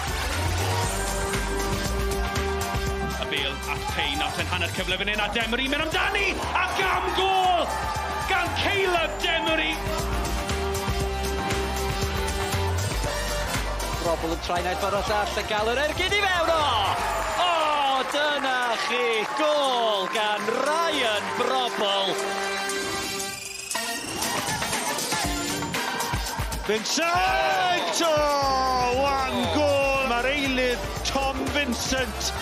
Speaker 12: Y bêl at Payne, at yn hanner cyfle fan hyn, a Demery mynd amdani, ac am gôl gan Caleb Demery.
Speaker 14: Robl yn troi naill ffordd o'r llall a gael yr ergyd i fewn o! O, dyna chi, gôl gan Ryan Brobbel.
Speaker 13: Vincent! Oh, one goal! Mae'r eilydd Tom Vincent.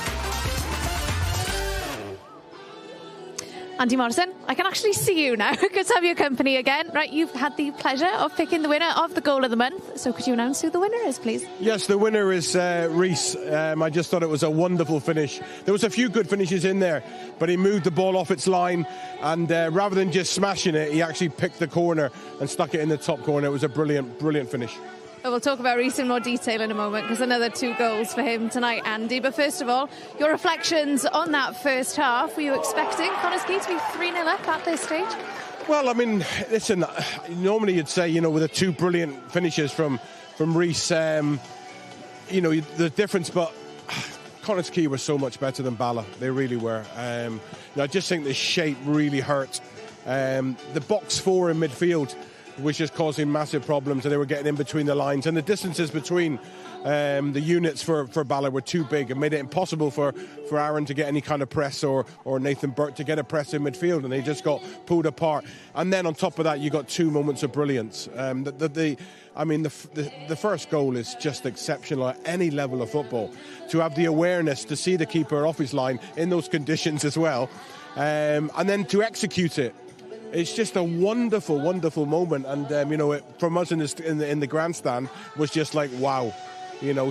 Speaker 4: Andy Morrison, I can actually see you now. Good to have your company again. Right, you've had the pleasure of picking the winner of the goal of the month. So could you announce who the winner is, please?
Speaker 7: Yes, the winner is Rhys. I just thought it was a wonderful finish. There was a few good finishes in there, but he moved the ball off its line, and rather than just smashing it, he actually picked the corner and stuck it in the top corner. It was a brilliant, brilliant finish.
Speaker 4: Well, we'll talk about Rhys in more detail in a moment, because another 2 goals for him tonight, Andy. But first of all, your reflections on that first half. Were you expecting Connah's Quay to be 3-0 up at this stage?
Speaker 7: Well, I mean, listen, normally you'd say, with the 2 brilliant finishes from Rhys, the difference, but Connah's Quay were so much better than Bala. They really were. I just think the shape really hurt. The box 4 in midfield was just causing massive problems, and they were getting in between the lines, and the distances between the units for Bala were too big and made it impossible for Aaron to get any kind of press or Nathan Burt to get a press in midfield, and they just got pulled apart. And then on top of that, you got 2 moments of brilliance. The first goal is just exceptional at any level of football. To have the awareness to see the keeper off his line in those conditions as well, and then to execute it. It's just a wonderful, wonderful moment, and from us in the grandstand was just like wow,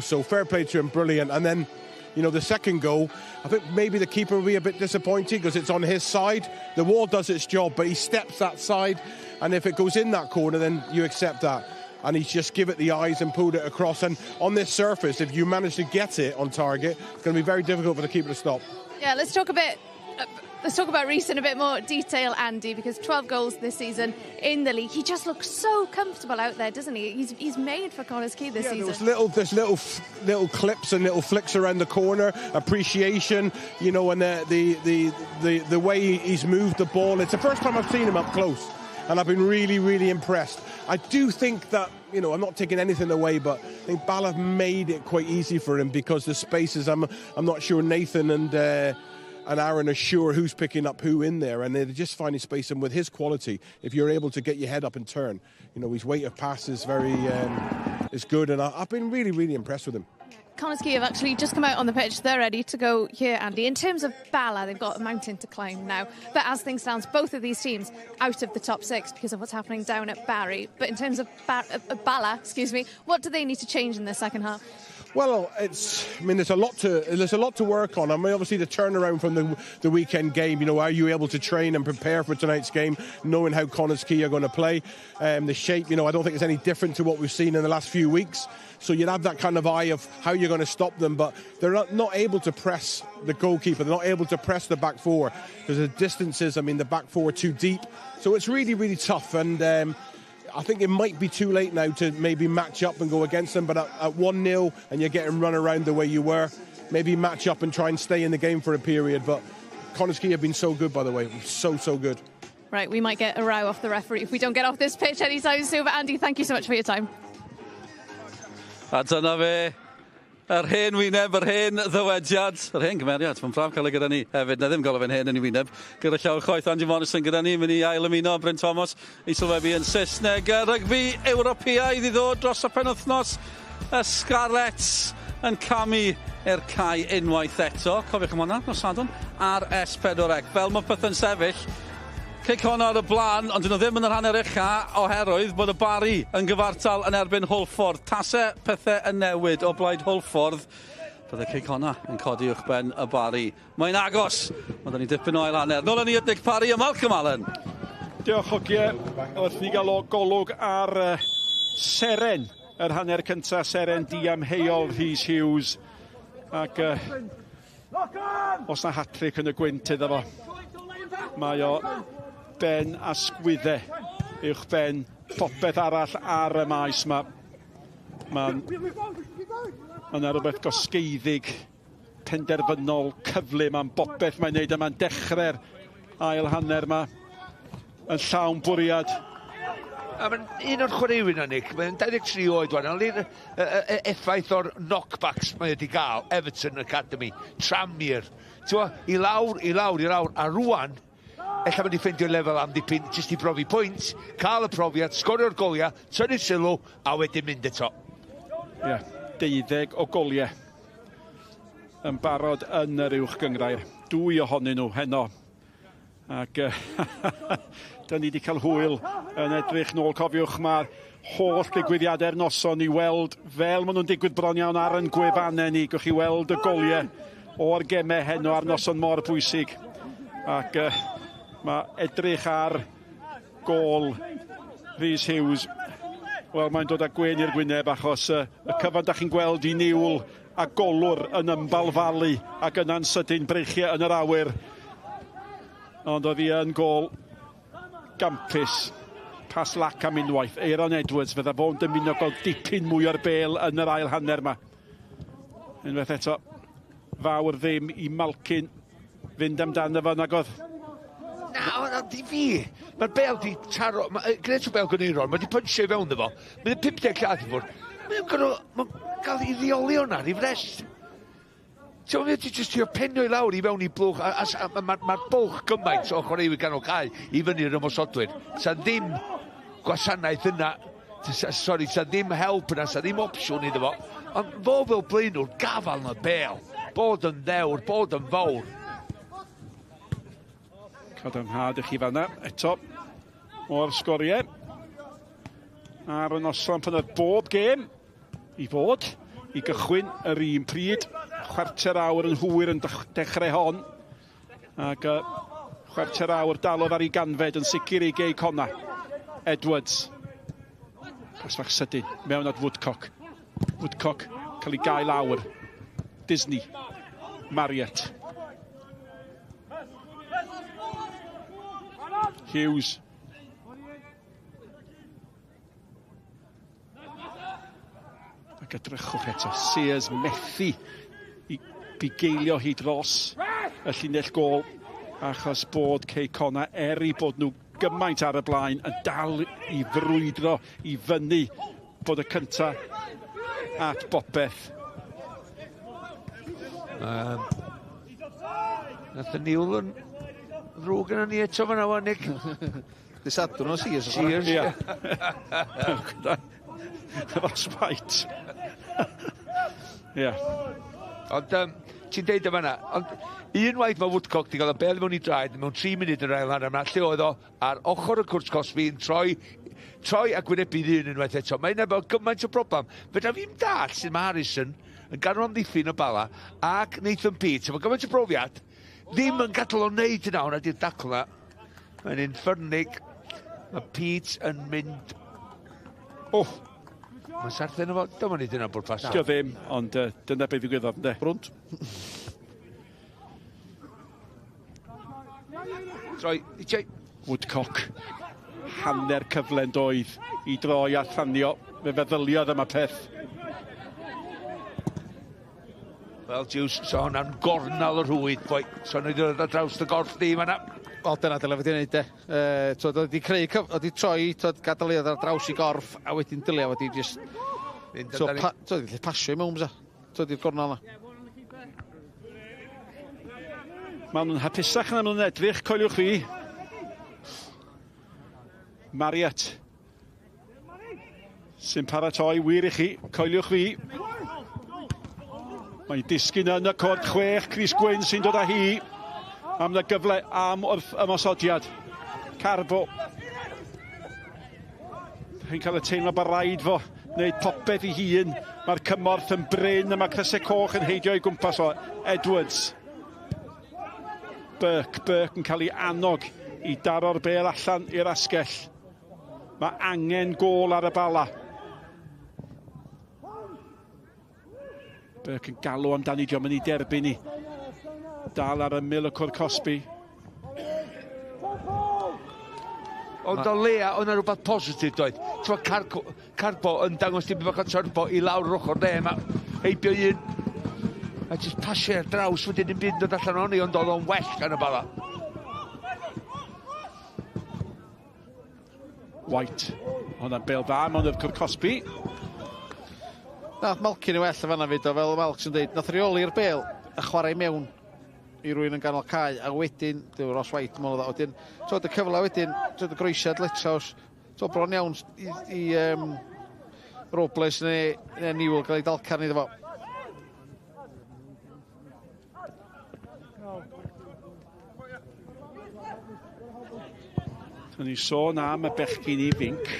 Speaker 7: So fair play to him, brilliant. And then, the second goal, I think maybe the keeper will be a bit disappointed because it's on his side. The wall does its job, but he steps that side, and if it goes in that corner, then you accept that. And he's just give it the eyes and pulled it across. And on this surface, if you manage to get it on target, it's going to be very difficult for the keeper to stop.
Speaker 4: Yeah, let's talk a bit. Let's talk about Rhys in a bit more detail, Andy, because 12 goals this season in the league. He just looks so comfortable out there, doesn't he? He's made for Connah's Quay this season.
Speaker 7: There's little clips and little flicks around the corner, appreciation, you know, and the way he's moved the ball. It's the first time I've seen him up close, and I've been really, really impressed. I do think that, you know, I'm not taking anything away, but I think Bala have made it quite easy for him because the spaces, I'm not sure Nathan and Aaron are sure who's picking up who in there, and they're just finding space. And with his quality, if you're able to get your head up and turn, you know, his weight of pass is very is good, and I've been really, really impressed with him.
Speaker 4: Connah's Quay have actually just come out on the pitch. They're ready to go here, Andy. In terms of Bala, they've got a mountain to climb now. But as things stand, both of these teams out of the top six because of what's happening down at Barry. But in terms of Bala, what do they need to change in the second half?
Speaker 7: Well, there's a lot to work on. I mean, obviously the turnaround from the weekend game, you know, are you able to train and prepare for tonight's game, knowing how Connah's Quay are going to play? The shape, you know, I don't think it's any different to what we've seen in the last few weeks. So you'd have that kind of eye of how you're going to stop them, but they're not able to press the goalkeeper. They're not able to press the back four because the distances, I mean, the back four are too deep. So it's really, really tough. And I think it might be too late now to maybe match up and go against them, but at 1-0 and you're getting run around the way you were, maybe match up and try and stay in the game for a period. But Connah's Quay have been so good, by the way. So, so good.
Speaker 4: Right, we might get a row off the referee if we don't get off this pitch anytime soon. But Andy, thank you so much for your time.
Speaker 1: A dyna fe, yr hen wyneb, yr hen ddywediad, yr hen gymeriad, mae'n braf cael ei gyda ni hefyd, na ddim golwg fe'n hen yn ei wyneb. Gyda llawer chwaith Andy Morrison gyda ni, mynd i ail ymuno Bryn Thomas i sylwebu yn Saesneg. Rygbi Ewropeaidd i ddod dros y penwythnos, y Scarlets yn camu i'r cae unwaith eto. Cofiwch am hwnna, nos Sadwrn, ar S4C. Fel mae pethau'n sefyll, Cei Connah ar y blaen, ond dyn nhw ddim yn yr hanner ucha oherwydd bod y Barry yn gyfartal yn erbyn Hwlffordd. Tase pethau yn newid o blaid Hwlffordd, bydde Cei Connah yn codi uwchben y Barry. Mae'n agos. Mae 'da ni dipyn o ail hanner. Nôl â ni at Nick Parry a Malcolm Allen.
Speaker 10: Diolch, hogie. Wrth ni gael o golwg ar seren yr hanner cyntaf, seren diamheuol Rhys Hughes. Ac os na hat-trick yn y gwynt iddo fo, mae o ben a sgwydde uwch ben popeth arall ar y maes yma. Mae yna rhywbeth gosgeiddig, penderfynol, cyflym am bopeth mae'n neud yma'n dechrau'r ail hanner yma yn llawn bwriad.
Speaker 2: A mae'n un o'r chwaraewyr yna, Nick, mae'n 23 oed wan, ond effaith o'r knockbacks mae wedi gael, Everton Academy, Tranmere, i lawr, i lawr, i lawr, a rwan, ella mynd i ffeindio lefel am dipyn, jyst i brofi pwynt, cael y profiad, sgorio'r goliau, tynnu sylw, a wedyn mynd eto.
Speaker 10: Ie, yeah, 12 o goliau yn barod yn yr uwch gynghrair. 2 ohonyn nhw heno. Ac da ni wedi cael hwyl yn edrych nôl. Cofiwch, mae'r holl digwyddiadau'r noson i weld fel maen nhw'n digwydd bron iawn ar yn gwefannau ni. Gewch chi weld y goliau o'r gemau heno ar noson mor bwysig. Ac mae edrych ar gôl Rhys Hughes, wel, mae'n dod â gwên i'r gwyneb achos y cyfan da chi'n gweld i niwl a golwr yn ymbalfalu ac yna'n sydyn breichiau yn yr awyr. Ond oedd hi yn gôl gampus. Pas lac am unwaith. Aaron Edwards fydda fo'n dymuno gael dipyn mwy o'r bêl yn yr ail hanner yma. Unwaith eto, fawr ddim i Malkin fynd amdano fo nag oedd.
Speaker 2: Na, na, di fi. Mae'r bêl di taro, gret o bêl gan Aaron, mae di punchio i fewn iddo fo. Mae'n 50 llath i ffwrdd. Mae'n gael ei ddioli hwnna ar ei frest. Ti'n meddwl, ti jyst trio penio i lawr i fewn i blwch, a mae'r bwlch gymaint o chwaraewyr ganol cae i fyny'r ymosodwyr. Sa ddim gwasanaeth yna, sorry, sa ddim help yna, sa ddim opsiwn iddo fo. Ond fo fel blaenwr, gafal na bêl, bod yn ddewr, bod yn fawr.
Speaker 10: Cadarnhad i chi fanna eto o'r sgoriau. Ar y noson pan oedd bob gêm i fod i gychwyn yr un pryd. 15 awr yn hwyr yn dechrau hon. Ac 15 awr dalodd ar ei ganfed yn sicr i Gei Connah. Edwards. Pas fach sydyn, mewn at Woodcock. Woodcock cael ei gael lawr. Disney. Marriott. Hughes. Ac edrychwch eto, Sears methu i bugeilio hi dros y llinell gôl achos bod Cei Connah, er i bod nhw gymaint ar y blaen, yn dal i frwydro i fyny bod y cynta at bopeth.
Speaker 2: Nath y niwl yn ddrwg yna ni eto fan'na wan, Nick.
Speaker 3: Dy Sadwrn o Sears.
Speaker 2: Sears,
Speaker 10: ia. Ross White. Ia.
Speaker 2: Ond ti'n deud yma fan'na, ond unwaith mae Woodcock di gael y bel mewn i draed mewn 3 munud yn yr ail hanner yma, lle oedd o ar ochr y cwrt cosbi yn troi, troi a gwynebu ddyn unwaith eto. Mae hynna fel gymaint o broblem. Fedra fi'm dall sut mae Harrison yn ganol amddiffyn y Bala ac Nathan Peate, efo gymaint o brofiad, ddim yn gadael o wneud hynna, hwnna di'r dacl na. Mae'n unffyrnig. Mae Peate yn mynd...
Speaker 10: Oh!
Speaker 2: Mae'n sarthen efo... Dyma ni dyna bwrpas.
Speaker 10: Dio ddim, ond dyna beth ddigwyddodd, ynddo?
Speaker 3: Brwnt.
Speaker 2: Troi, i ti.
Speaker 10: Woodcock. Hanner cyfle'n doedd i droi a thanio. Fe feddyliodd am y peth.
Speaker 2: Wel, Jiws, so hwnna'n gornal y rhwyd, boi. So hwnna'n dod ar draws dy gorff di, fan'na.
Speaker 3: Wel, dyna dyle fod i'n neud, de. Twod, oedd 'di creu cyf-, oedd 'di troi, twod, gadael i ddod ar draws i gorff, a wedyn dylia fod i just...
Speaker 2: Mynd
Speaker 3: So,
Speaker 2: amdani.
Speaker 3: twod, gallu pasio i mewn, bysa. Twod, i'r gornal 'na.
Speaker 10: Maen nhw'n hapusach na maen nhw'n edrych, coeliwch fi. Marriott. Sy'n paratoi wir i chi, coeliwch fi. Mae'n disgyn yn y cwrt 6, Chris Gwyn sy'n dod â hi. Am y gyfle am wrth ymosodiad. Carbo. Chi'n cael y teimlo bod rhaid fo wneud popeth i hun. Mae'r cymorth yn brin a mae crysau coch yn heidio i gwmpas o Edwards. Burke yn cael ei annog i daro'r bêl allan i'r asgell. Mae angen gôl ar y Bala. Burke yn galw amdani, diolch yn ei derbyn ni. Dal ar ymyl y cwr cosbi.
Speaker 2: Ond o leia, oedd 'na rhywbeth positif doedd. T'mo' Carbo yn dangos dipyn bach o turbo i lawr yr ochr dde yma. Heibio un. A jyst pasio ar draws wedyn dim byd yn dod allan ohoni, ond oedd o'n well gan y Bala.
Speaker 10: White. Hwnna'n bêl dda mewn i'r cwr cosbi.
Speaker 3: Nath Malkin i well yn fan'na fyd o, fel Malk sy'n deud, nath reoli'r bêl a chwarae mewn i rywun yn ganol cae, a wedyn, dyw Ross White, mae'n dda, wedyn, twod y cyfle wedyn, twod y groesiad Lethaus, twod bron iawn i Robles neu Newell gael ei dalcan iddo fo.
Speaker 10: O'n i'n sôn am y bechgyn ifanc,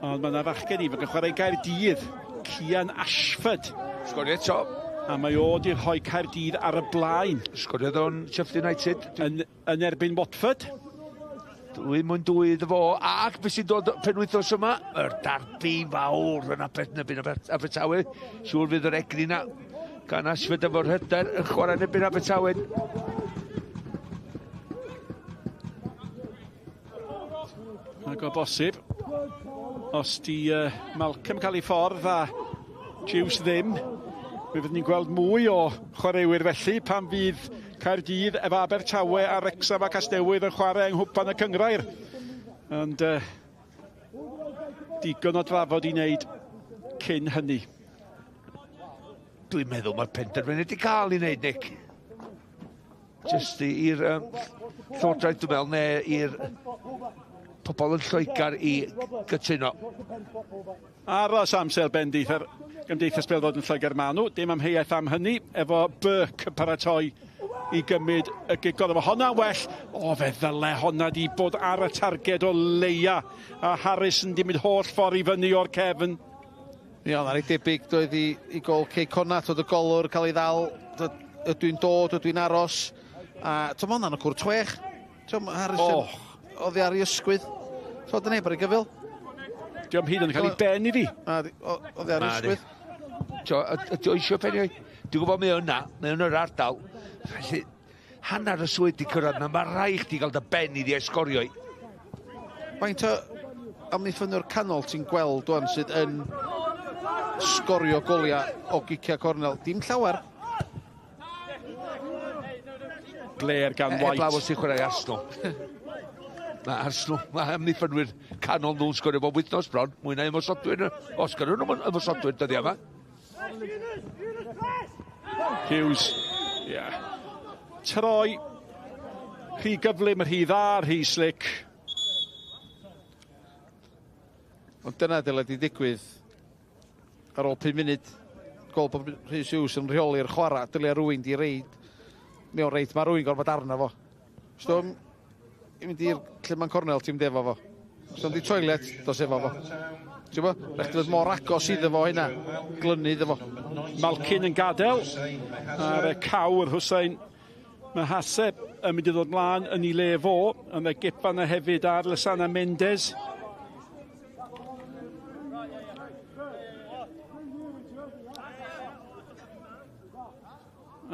Speaker 10: ond mae yna fachgen ifanc yn chwarae Gaerdydd, Cian Ashford.
Speaker 2: Sgorio eto.
Speaker 10: A mae o wedi rhoi Caerdydd ar y blaen.
Speaker 2: Sgoriodd o'n Sheffield United.
Speaker 10: Yn erbyn Watford.
Speaker 2: Dwy mwyn dwy iddo fo, ac beth sy'n dod penwythnos yma, yr darbi fawr yn erbyn Abertawe. Siŵr fydd yr egni na gan Ashford efo'r hyder yn chwarae yn erbyn Abertawe.
Speaker 10: Ac o bosib, os di Malcolm cael ei ffordd a Jiws ddim, fe fyddwn ni'n gweld mwy o chwaraewyr felly pan fydd Caerdydd efo Abertawe a Wrexham a Casnewydd yn chwarae yng Nghwpan y Cynghrair. Ond digon o drafod i wneud cyn hynny.
Speaker 2: Dwi'n meddwl mae'r penderfyniad wedi cael ei wneud, Nick. Jyst i'r Llywodraeth, dwi'n meddwl, neu i'r pobl yn Lloegr i gytuno.
Speaker 10: Aros amser bendith ar Gymdeithas Bêl-droed yn Lloegr maen nhw. Dim amheuaeth am hynny, efo Burke yn paratoi i gymryd y gig gorau. Mae hwnna'n well. O, fe ddyle hwnna di bod ar y targed o leia. A Harrison di mynd holl ffordd i fyny o'r cefn.
Speaker 3: Ie, oedd reit debyg doedd i gôl Cei Connah, oedd y golwr cael ei ddal, ydw i'n dod, ydw i'n aros. A t'mo, ma' hwnna'n y cwrt 6. T'mo, ma' Harrison
Speaker 10: Oh.
Speaker 3: oddi ar ei ysgwydd. T'mo, dyna neb ar ei gyfyl.
Speaker 10: Diolch hyd yn cael ei ben iddi.
Speaker 3: Oedd e ar ysgwydd.
Speaker 2: Ydy o eisiau penio? Dwi'n gwybod mae yna, mae yn yr ardal. Felly, hanner y swydd di cyrraedd yna, mae rhaid chdi gael dy ben iddi a sgorio i.
Speaker 3: Faint o amddiffynwr canol ti'n gweld wan sydd yn sgorio goliau o giciau cornel? Dim llawer.
Speaker 10: Blair gan White.
Speaker 2: Heblaw os ti'n chwarae Arsenal. Mae Arsenal, mae amddiffynwyr canol nhw'n sgorio bob wythnos bron, mwy na ymosodwyr. Os gyrru nhw'n ymosodwyr dyddiau yma.
Speaker 10: Hughes, ie. Yeah. Troi, rhy gyflym, rhy dda, rhy slick.
Speaker 3: Ond dyna dyle di digwydd ar ôl 5 munud. Gol bod Rhys Hughes yn rheoli'r chwarae, dylia rhywun di reid mewn reit, mae rhywun gorfod arno fo. Os i mynd i'r lle mae'n cornel, ti'n mynd efo fo. Os di toilet, dos efo fo. Ti'n bo? Rhaid chdi fod mor agos iddo fo hynna, glynu iddo fo.
Speaker 10: Malkin yn gadael ar y cawr Hussein Mahaseb yn mynd i ddod mlaen yn ei le fo. Yn y gip yna hefyd ar Lysana Mendes.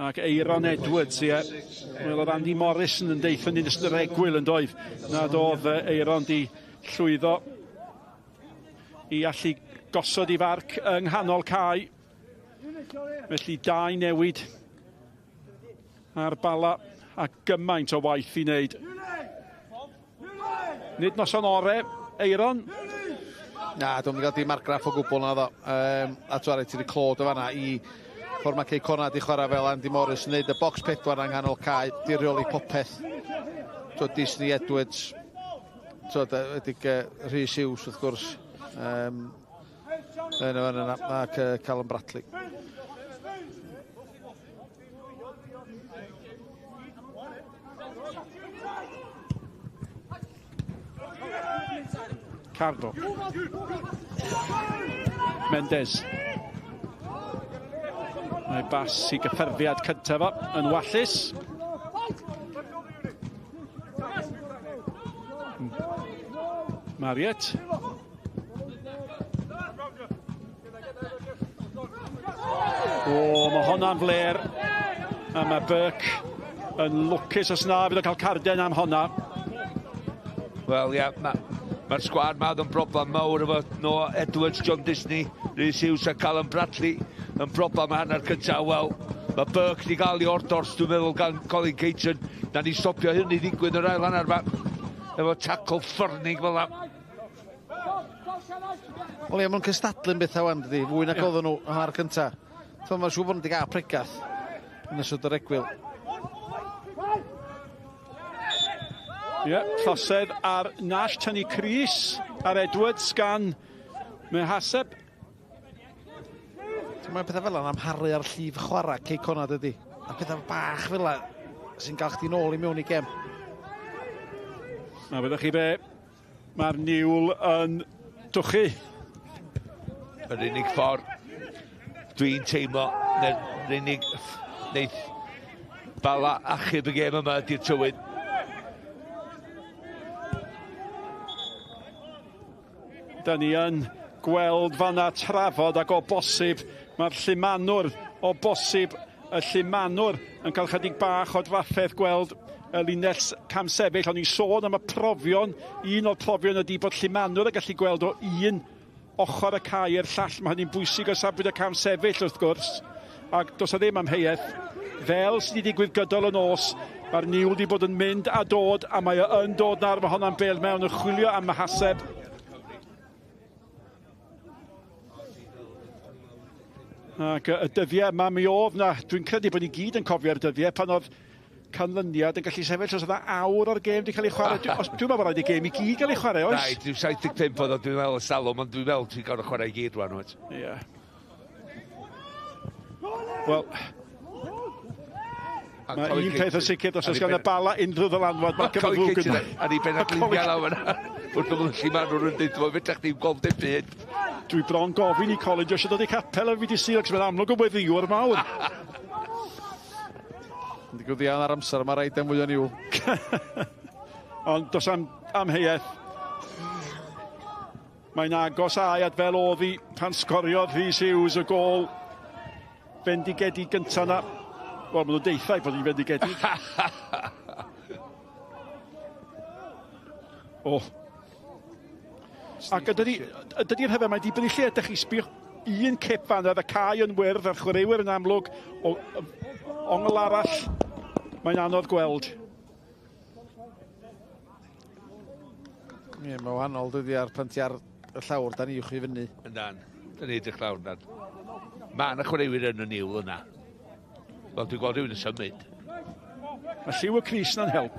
Speaker 10: Ac Eiron Edwards, ie. Wel, oedd Andy Morrison yn deithio ni'n ystod yr egwyl yn doedd. Nad oedd Eiron di llwyddo i allu gosod i farc yng nghanol cae. Felly dau newid ar Bala a gymaint o waith i wneud. Nid noson ore, Eiron.
Speaker 3: Na, dwi'n mynd i gael dim argraff o gwbl na ddo. A ti'n ti wedi clod o fanna i ffordd mae Cei Connah di chwarae fel Andy Morris yn neud y box 4 yng nghanol cae, di reoli popeth. Twyd, Disney Edwards, twyd, ydyg Rhys Hughes wrth gwrs. Yn y fan yna, ac Callum Bradley.
Speaker 10: Cardo. Mendes. Mae bas i gyffyrddiad cyntaf o yn wallus. Mariet. O, mae honna'n fler. A mae Burke yn lwcus os na fydd o'n cael carden am honna.
Speaker 2: Wel, ia, mae'r sgwad ma oedd yn broblem mawr efo Noah Edwards, John Disney, Rhys Hughes a Callum Bradley yn broblem hanner cyntaf. Wel, mae Burke di gael ei ordors, dwi'n meddwl, gan Colin Caton. Na ni stopio hynny ddigwydd yr ail hanner ma. Efo tackle ffyrnig fel la.
Speaker 3: Wel ie, maen nhw'n cystadlu'n bethau wan, dydi, fwy nag oedden nhw yn hanner cyntaf. So, mae'n siŵr bod nhw wedi gael pregath yn ystod yr egwyl.
Speaker 10: Ie, yeah, trosedd ar Nash, tynnu Cris ar Edwards gan Mehaseb.
Speaker 3: Mae pethau fel yna'n amharu ar llif chwarae Cei Connah, dydi. A pethau bach fel yna sy'n gael chdi nôl i mewn i gem.
Speaker 10: Na, byddwch chi be, mae'r niwl yn dwchu.
Speaker 2: Yr unig ffordd dwi'n teimlo, neu'r unig neith Bala achub y gêm yma ydy'r tywydd.
Speaker 10: Da ni yn gweld fanna trafod ac o bosib mae'r llumanwr, o bosib y llumanwr yn cael chydig bach o drafferth gweld y linell camsefyll. O'n i'n sôn am y profion, un o'r profion ydy bod llumanwr yn gallu gweld o un ochr y cae i'r llall. Mae hynny'n bwysig o safbwynt y camsefyll wrth gwrs, ac does 'na ddim amheuaeth. Fel sydd wedi digwydd gydol y nos, mae'r niwl wedi bod yn mynd a dod, a mae o yn dod nawr, mae honna'n bel mewn yn chwilio am Mahaseb. Ac y dyddiau yma mi oedd na, dwi'n credu bod ni gyd yn cofio'r dyddiau pan oedd canlyniad yn gallu sefyll os oedd awr o'r gêm wedi cael ei chwarae. Dwi'n meddwl bod rhaid i gêm i gyd gael ei chwarae, oes?
Speaker 2: Rhaid, rhyw 75 oedd o, dwi'n meddwl, y salwm, ond dwi'n meddwl ti'n gorfod chwarae i gyd rwan, wyt?
Speaker 10: Ie. Wel, mae un peth yn sicr, os oes gan y Bala unrhyw ddylanwad, mae'n gyfer ddrwg yna.
Speaker 2: A ni ben a gliniau lawr yna. Wrth ymyl lle maen nhw'n dweud, fo, fedrech chdi'm gweld dim byd.
Speaker 10: Dwi bron gofyn i Colin, dwi eisiau dod i capel a fi di Sul, ac mae'n amlwg yn weddiwr mawr.
Speaker 3: Yn digwydd iawn ar amser, mae rhaid am fwy o niwl.
Speaker 10: Ond dos am amheuaeth. Mae'n agos at fel oedd hi pan sgoriodd Rhys Hughes y gôl fendigedig gyntaf na. Wel, maen nhw'n deithau bod hi'n fendigedig. O. Ac ydy'r rhyfedd, mae'n dibynnu lle ydych chi sbio un cip fan oedd y cae yn wyrdd a'r chwaraewyr yn amlwg o ongl arall mae'n anodd gweld.
Speaker 3: Ie, mae wahanol dydy ar pan ti ar y llawr, da ni uwch i fyny.
Speaker 2: Yndan, da ni edrych lawr yndan. Mae yna chwaraewyr yn y niwl yna. Wel, dwi'n gweld rhywun yn symud.
Speaker 10: Mae lliw y crys na'n help.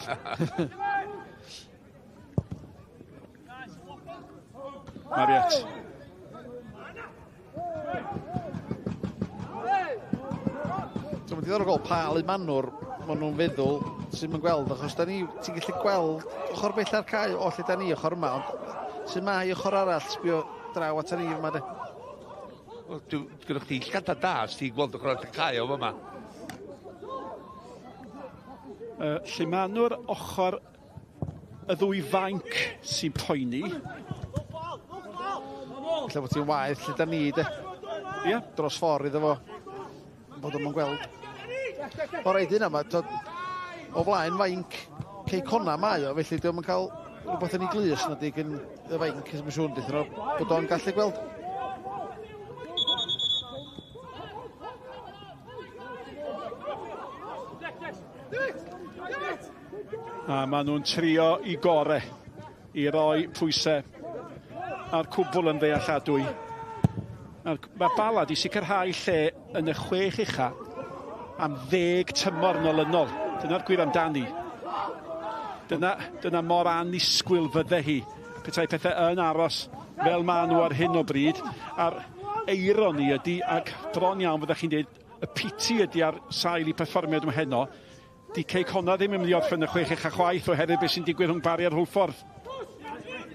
Speaker 10: Mariet.
Speaker 3: So mae'n diddorol gweld pa lumanwr maen nhw'n feddwl sy'n mynd gweld, achos da ni, ti'n gallu gweld ochr bell ar cae o lle da ni ochr yma, ond sy'n mae ochr arall sbio draw at ni yma de.
Speaker 2: Wel, gyda chdi llgada da, os ti'n gweld ochr arall y cae o yma.
Speaker 10: Llumanwr ochr y ddwy fainc sy'n poeni.
Speaker 3: Lle bod ti'n waeth lle da ni de.
Speaker 10: Ie.
Speaker 3: Dros ffordd iddo fo. Bod o'n gweld. O reid yna, mae o flaen fainc Cei Connah mae o, felly dio'm yn cael rhywbeth yn ei glus na di gyn y fainc, mae'n siŵr yn nhw bod o'n gallu gweld.
Speaker 10: A maen nhw'n trio i gore i roi pwysau a'r cwbl yn ddealladwy. Mae Bala di sicrhau lle yn y 6 ucha am 10 tymor yn olynol. Dyna'r gwir amdani. Dyna mor annisgwyl fydde hi petai pethau yn aros fel maen nhw ar hyn o bryd. A'r eironi ydy, ac bron iawn fyddech chi'n dweud, y piti ydy ar sail i perfformiad yma heno, di Cei Connah ddim yn mynd i orffen y 6 ucha chwaith oherwydd beth sy'n digwydd rhwng Barry a'r Hwlffordd.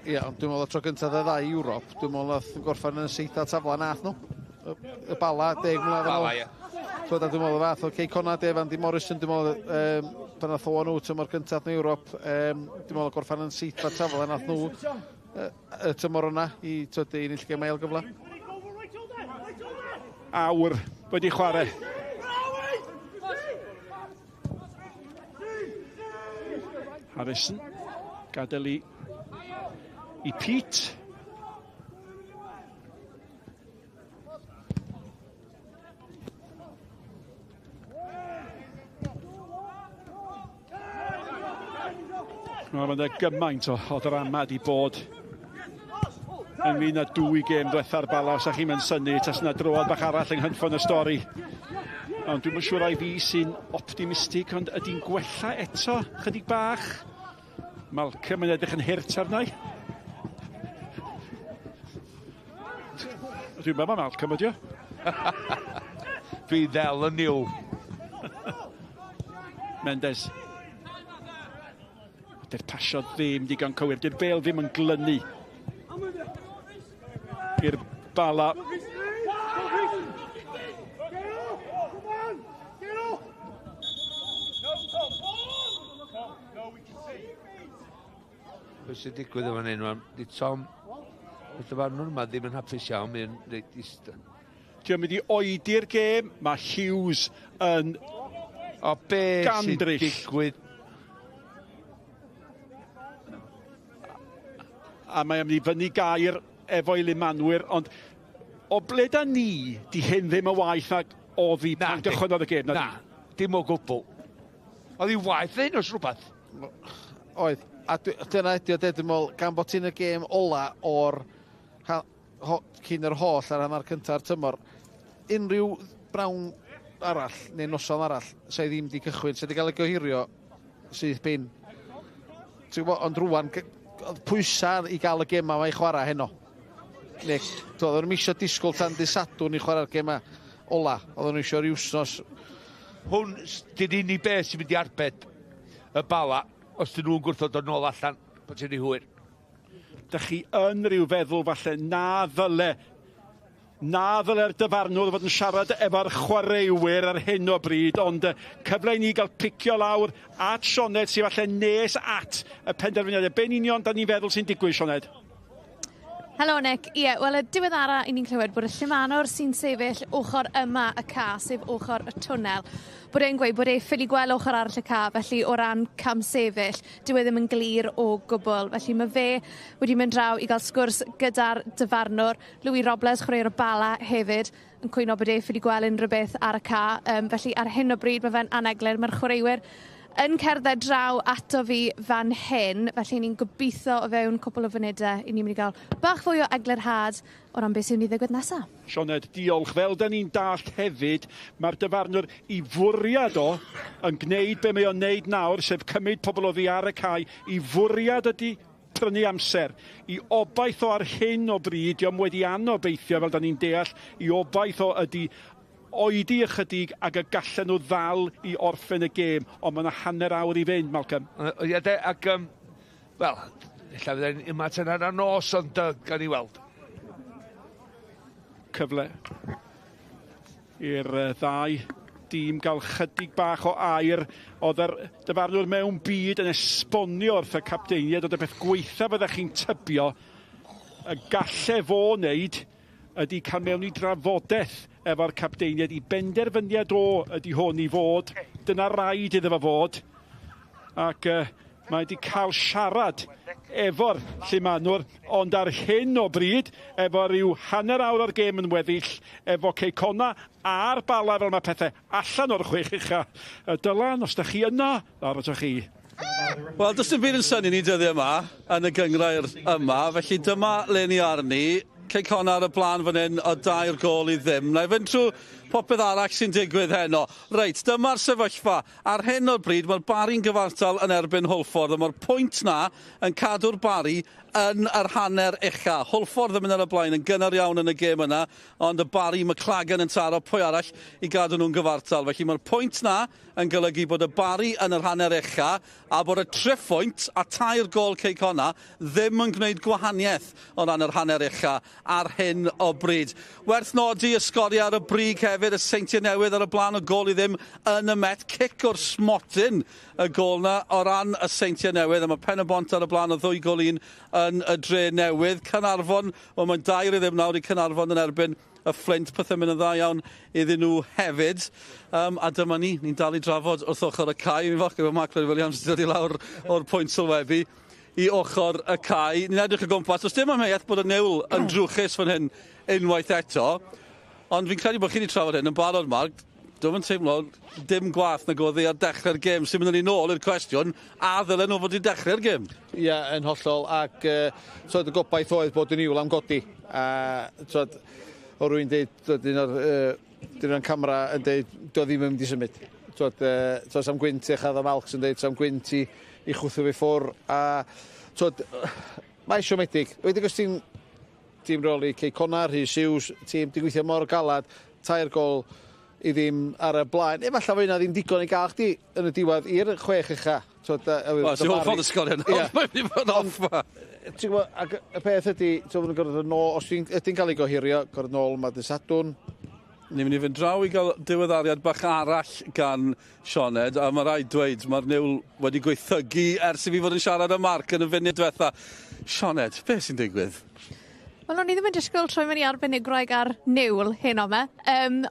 Speaker 3: Ie, ond dwi'n meddwl y tro gyntaf y ddau Ewrop, dwi'n meddwl nath gorffen yn y seithaf tafla nath nhw. Y Bala, 10 mlynedd yn ôl.
Speaker 2: Bala, ie.
Speaker 3: So, dwi'n meddwl y fath o Cei Connah, Dave Andy Morrison, dwi'n meddwl pan nath o nhw tymor gyntaf yn Ewrop, dwi'n meddwl gorffen yn seithaf tafla nath nhw y tymor yna i ennill gêm ail gyfle.
Speaker 10: Awr wedi chwarae. Harrison gadael i Pete. Mae yna gymaint o ddrama di bod ynglyn â dwy gêm ddiwetha'r Bala, os ydych chi'n mynd synnu, tas yna droad bach arall yng nghynffon y stori. Ond dwi'm yn siŵr ai fi sy'n optimistig, ond ydy'n gwella eto, chydig bach. Malcolm yn edrych yn hurt arna i. Dwi'n meddwl Malcolm ydi o.
Speaker 2: Dwi'n ddel yn niwl.
Speaker 10: Mendes. Dy'r pasio ddim digon cywir. Dy'r bel ddim yn glynu i'r Bala.
Speaker 2: Be sy'n digwydd efo hyn, wan? Di Tom, y dyfarnwr yma ddim yn hapus iawn, mae'n reit ista.
Speaker 10: Dio'n mynd i oedi'r gêm, mae Hughes yn
Speaker 2: O be sy'n
Speaker 10: gandryll.
Speaker 2: digwydd?
Speaker 10: A mae'n mynd i fyny gair efo'i lumanwyr, ond o ble da ni, di hyn ddim y waith ag oedd hi pan gychwynnodd y gêm.
Speaker 2: Na, dim o gwbl. Oedd hi waith hyn os rhywbeth?
Speaker 3: Oedd. A dyna ydi o, dwi'n meddwl, gan bod ti'n y gêm ola o'r cyn yr holl ar hanner cynta'r tymor, unrhyw brawn arall neu noson arall, sa i ddim di cychwyn, sa di gael ei gohirio syth bin. Ti'n gwybod, ond rwan, oedd pwysau i gael y gema yma i chwarae heno. Neu, oedden nhw'n isio disgwyl tan dydd Sadwrn i chwarae'r gema ola. Oedden nhw isio ryw wsnos.
Speaker 2: Hwn, di'r unig beth sy'n mynd i arbed y Bala, os dyn nhw'n gwrthod dod nôl allan, pan ti'n rhy hwyr.
Speaker 10: Dych chi yn rhyw feddwl falle na ddyle'r dyfarnwr fod yn siarad efo'r chwaraewyr ar hyn o bryd, ond cyfle i ni gael picio lawr at Sioned sydd falle nes at y penderfyniadau. Be'n union da ni'n feddwl sy'n digwydd, Sioned?
Speaker 4: Helo Nick, ie, wel y diweddara i ni'n clywed bod y llumanwr sy'n sefyll ochr yma y ca, sef ochr y twnnel, bod e'n gweud bod e ffili gweld ochr arall y ca, felly o ran camsefyll, dyw e ddim yn glir o gwbl. Felly mae fe wedi mynd draw i gael sgwrs gyda'r dyfarnwr, Louis Robles, chwaraewr y Bala hefyd, yn cwyno bod e ffili gweld unrhyw beth ar y ca. Felly ar hyn o bryd mae fe'n aneglur, mae'r chwaraewyr yn cerdded draw ato fi fan hyn, felly ni'n gobeithio o fewn cwpl o funudau i ni'n mynd i gael bach fwy o eglurhad o ran beth sy'n mynd i ddigwydd nesaf.
Speaker 10: Sioned, diolch. Fel da ni'n dallt hefyd, mae'r dyfarnwr i fwriad o yn gwneud be mae o'n wneud nawr, sef cymryd pobl oddi ar y cae, i fwriad ydy prynu amser. I obaith o ar hyn o bryd, dio'm wedi anobeithio fel da ni'n deall, i obaith o ydy oedi ychydig ac y gallen nhw ddal i orffen y gêm, ond mae yna hanner awr i fynd, Malcolm.
Speaker 2: Ie, de, ac, wel, ella fydde'n yma tan hanner nos, ond gawn ni weld.
Speaker 10: Cyfle i'r ddau dîm gael chydig bach o air. Oedd yr dyfarnwr mewn byd yn esbonio wrth y capteiniaid oedd y peth gweitha fyddech chi'n tybio y galle fo wneud ydy cael mewn i drafodaeth efo'r capteiniaid i benderfyniad o ydy hwn i fod. Dyna rhaid iddo fo fod. Ac mae wedi cael siarad efo'r llumanwr, ond ar hyn o bryd, efo rhyw hanner awr o'r gêm yn weddill, efo Cei Connah a'r Bala fel mae pethau allan o'r chwech ucha. Dylan, os da chi yna, lawr atoch chi.
Speaker 1: Wel, does dim byd yn synnu ni dyddiau yma, yn y gynghrair yma, felly dyma le ni arni. Cei Connah ar y blaen fan hyn o 2-0. Na i fynd trwy popeth arall sy'n digwydd heno. Reit, dyma'r sefyllfa. Ar hyn o bryd, mae'r Barri'n gyfartal yn erbyn Hwlffordd, a mae'r pwynt na yn cadw'r Barri yn yr hanner ucha. Hwlffordd yn mynd ar y blaen yn gynnar iawn yn y gêm yna, ond y Barri McLagan yn taro pwy arall i gadw nhw'n gyfartal. Felly mae'r pwynt na yn golygu bod y Barri yn yr hanner ucha a bod y triphwynt a 3 gôl Cei Connah ddim yn gwneud gwahaniaeth o ran yr hanner ucha ar hyn o bryd. Werth nodi y sgoriau ar y brig hefyd, y Seintiau Newydd ar y blaen o 0-0 yn y Met. Cic o'r smotyn y gôl na o ran y Seintiau Newydd, a mae Pen-y-bont ar y blaen o 2-1 yn y Dre Newydd. Caernarfon, wel mae'n 2-0 nawr i Caernarfon yn erbyn y Fflint, pethau mynd yn dda iawn iddyn nhw hefyd. A dyma ni, ni'n dal i drafod wrth ochr y cae. Fi'n falch efo Mark Lloyd Williams wedi dod i lawr o'r pwynt sylwebu i ochr y cae. Ni'n edrych o gwmpas, does dim amheuaeth bod y niwl yn drwchus fan hyn unwaith eto. Ond fi'n credu bod chi wedi trafod hyn yn barod, Mark. Dwi'm yn teimlo dim gwaeth nag oedd hi ar dechrau'r gêm, sy'n mynd â ni nôl i'r cwestiwn, a ddylen nhw fod wedi dechrau'r gêm?
Speaker 3: Ie, yn hollol, ac so, y gobaith oedd bod y niwl am godi. A so, o rwy'n dweud, so, un o'r camera yn dweud, do ddim yn mynd i symud. So, so, sam gwynt eich Adam Alks yn dweud, sam gwynt i chwthu fi ffwr. A so, mae siomedig. Wedi os ti'n tîm reoli Cei Connah, Rhys Hughes, tîm di gweithio mor galad, 3-0 ar y blaen. Efallai fod yna ddim digon i gael chdi yn y diwedd i'r chwech ucha.
Speaker 1: Wel, sy'n holl ffordd y sgorio nawr. Mae'n mynd i fod off ma.
Speaker 3: Ti'n gwybod, ac y peth ydy, ti'n gwybod, gorfod yn ôl, os ydy'n cael ei gohirio, gorfod yn ôl yma dy Sadwrn.
Speaker 1: Ni'n mynd i fynd draw i gael diweddariad bach arall gan Sioned, a mae rhaid dweud, mae'r niwl wedi gweithygu ers i fi fod yn siarad â Mark yn y funud diwetha. Sioned, beth sy'n digwydd?
Speaker 4: Wel, o'n i ddim yn disgwyl troi mewn i arbenigwraig ar niwl heno yma,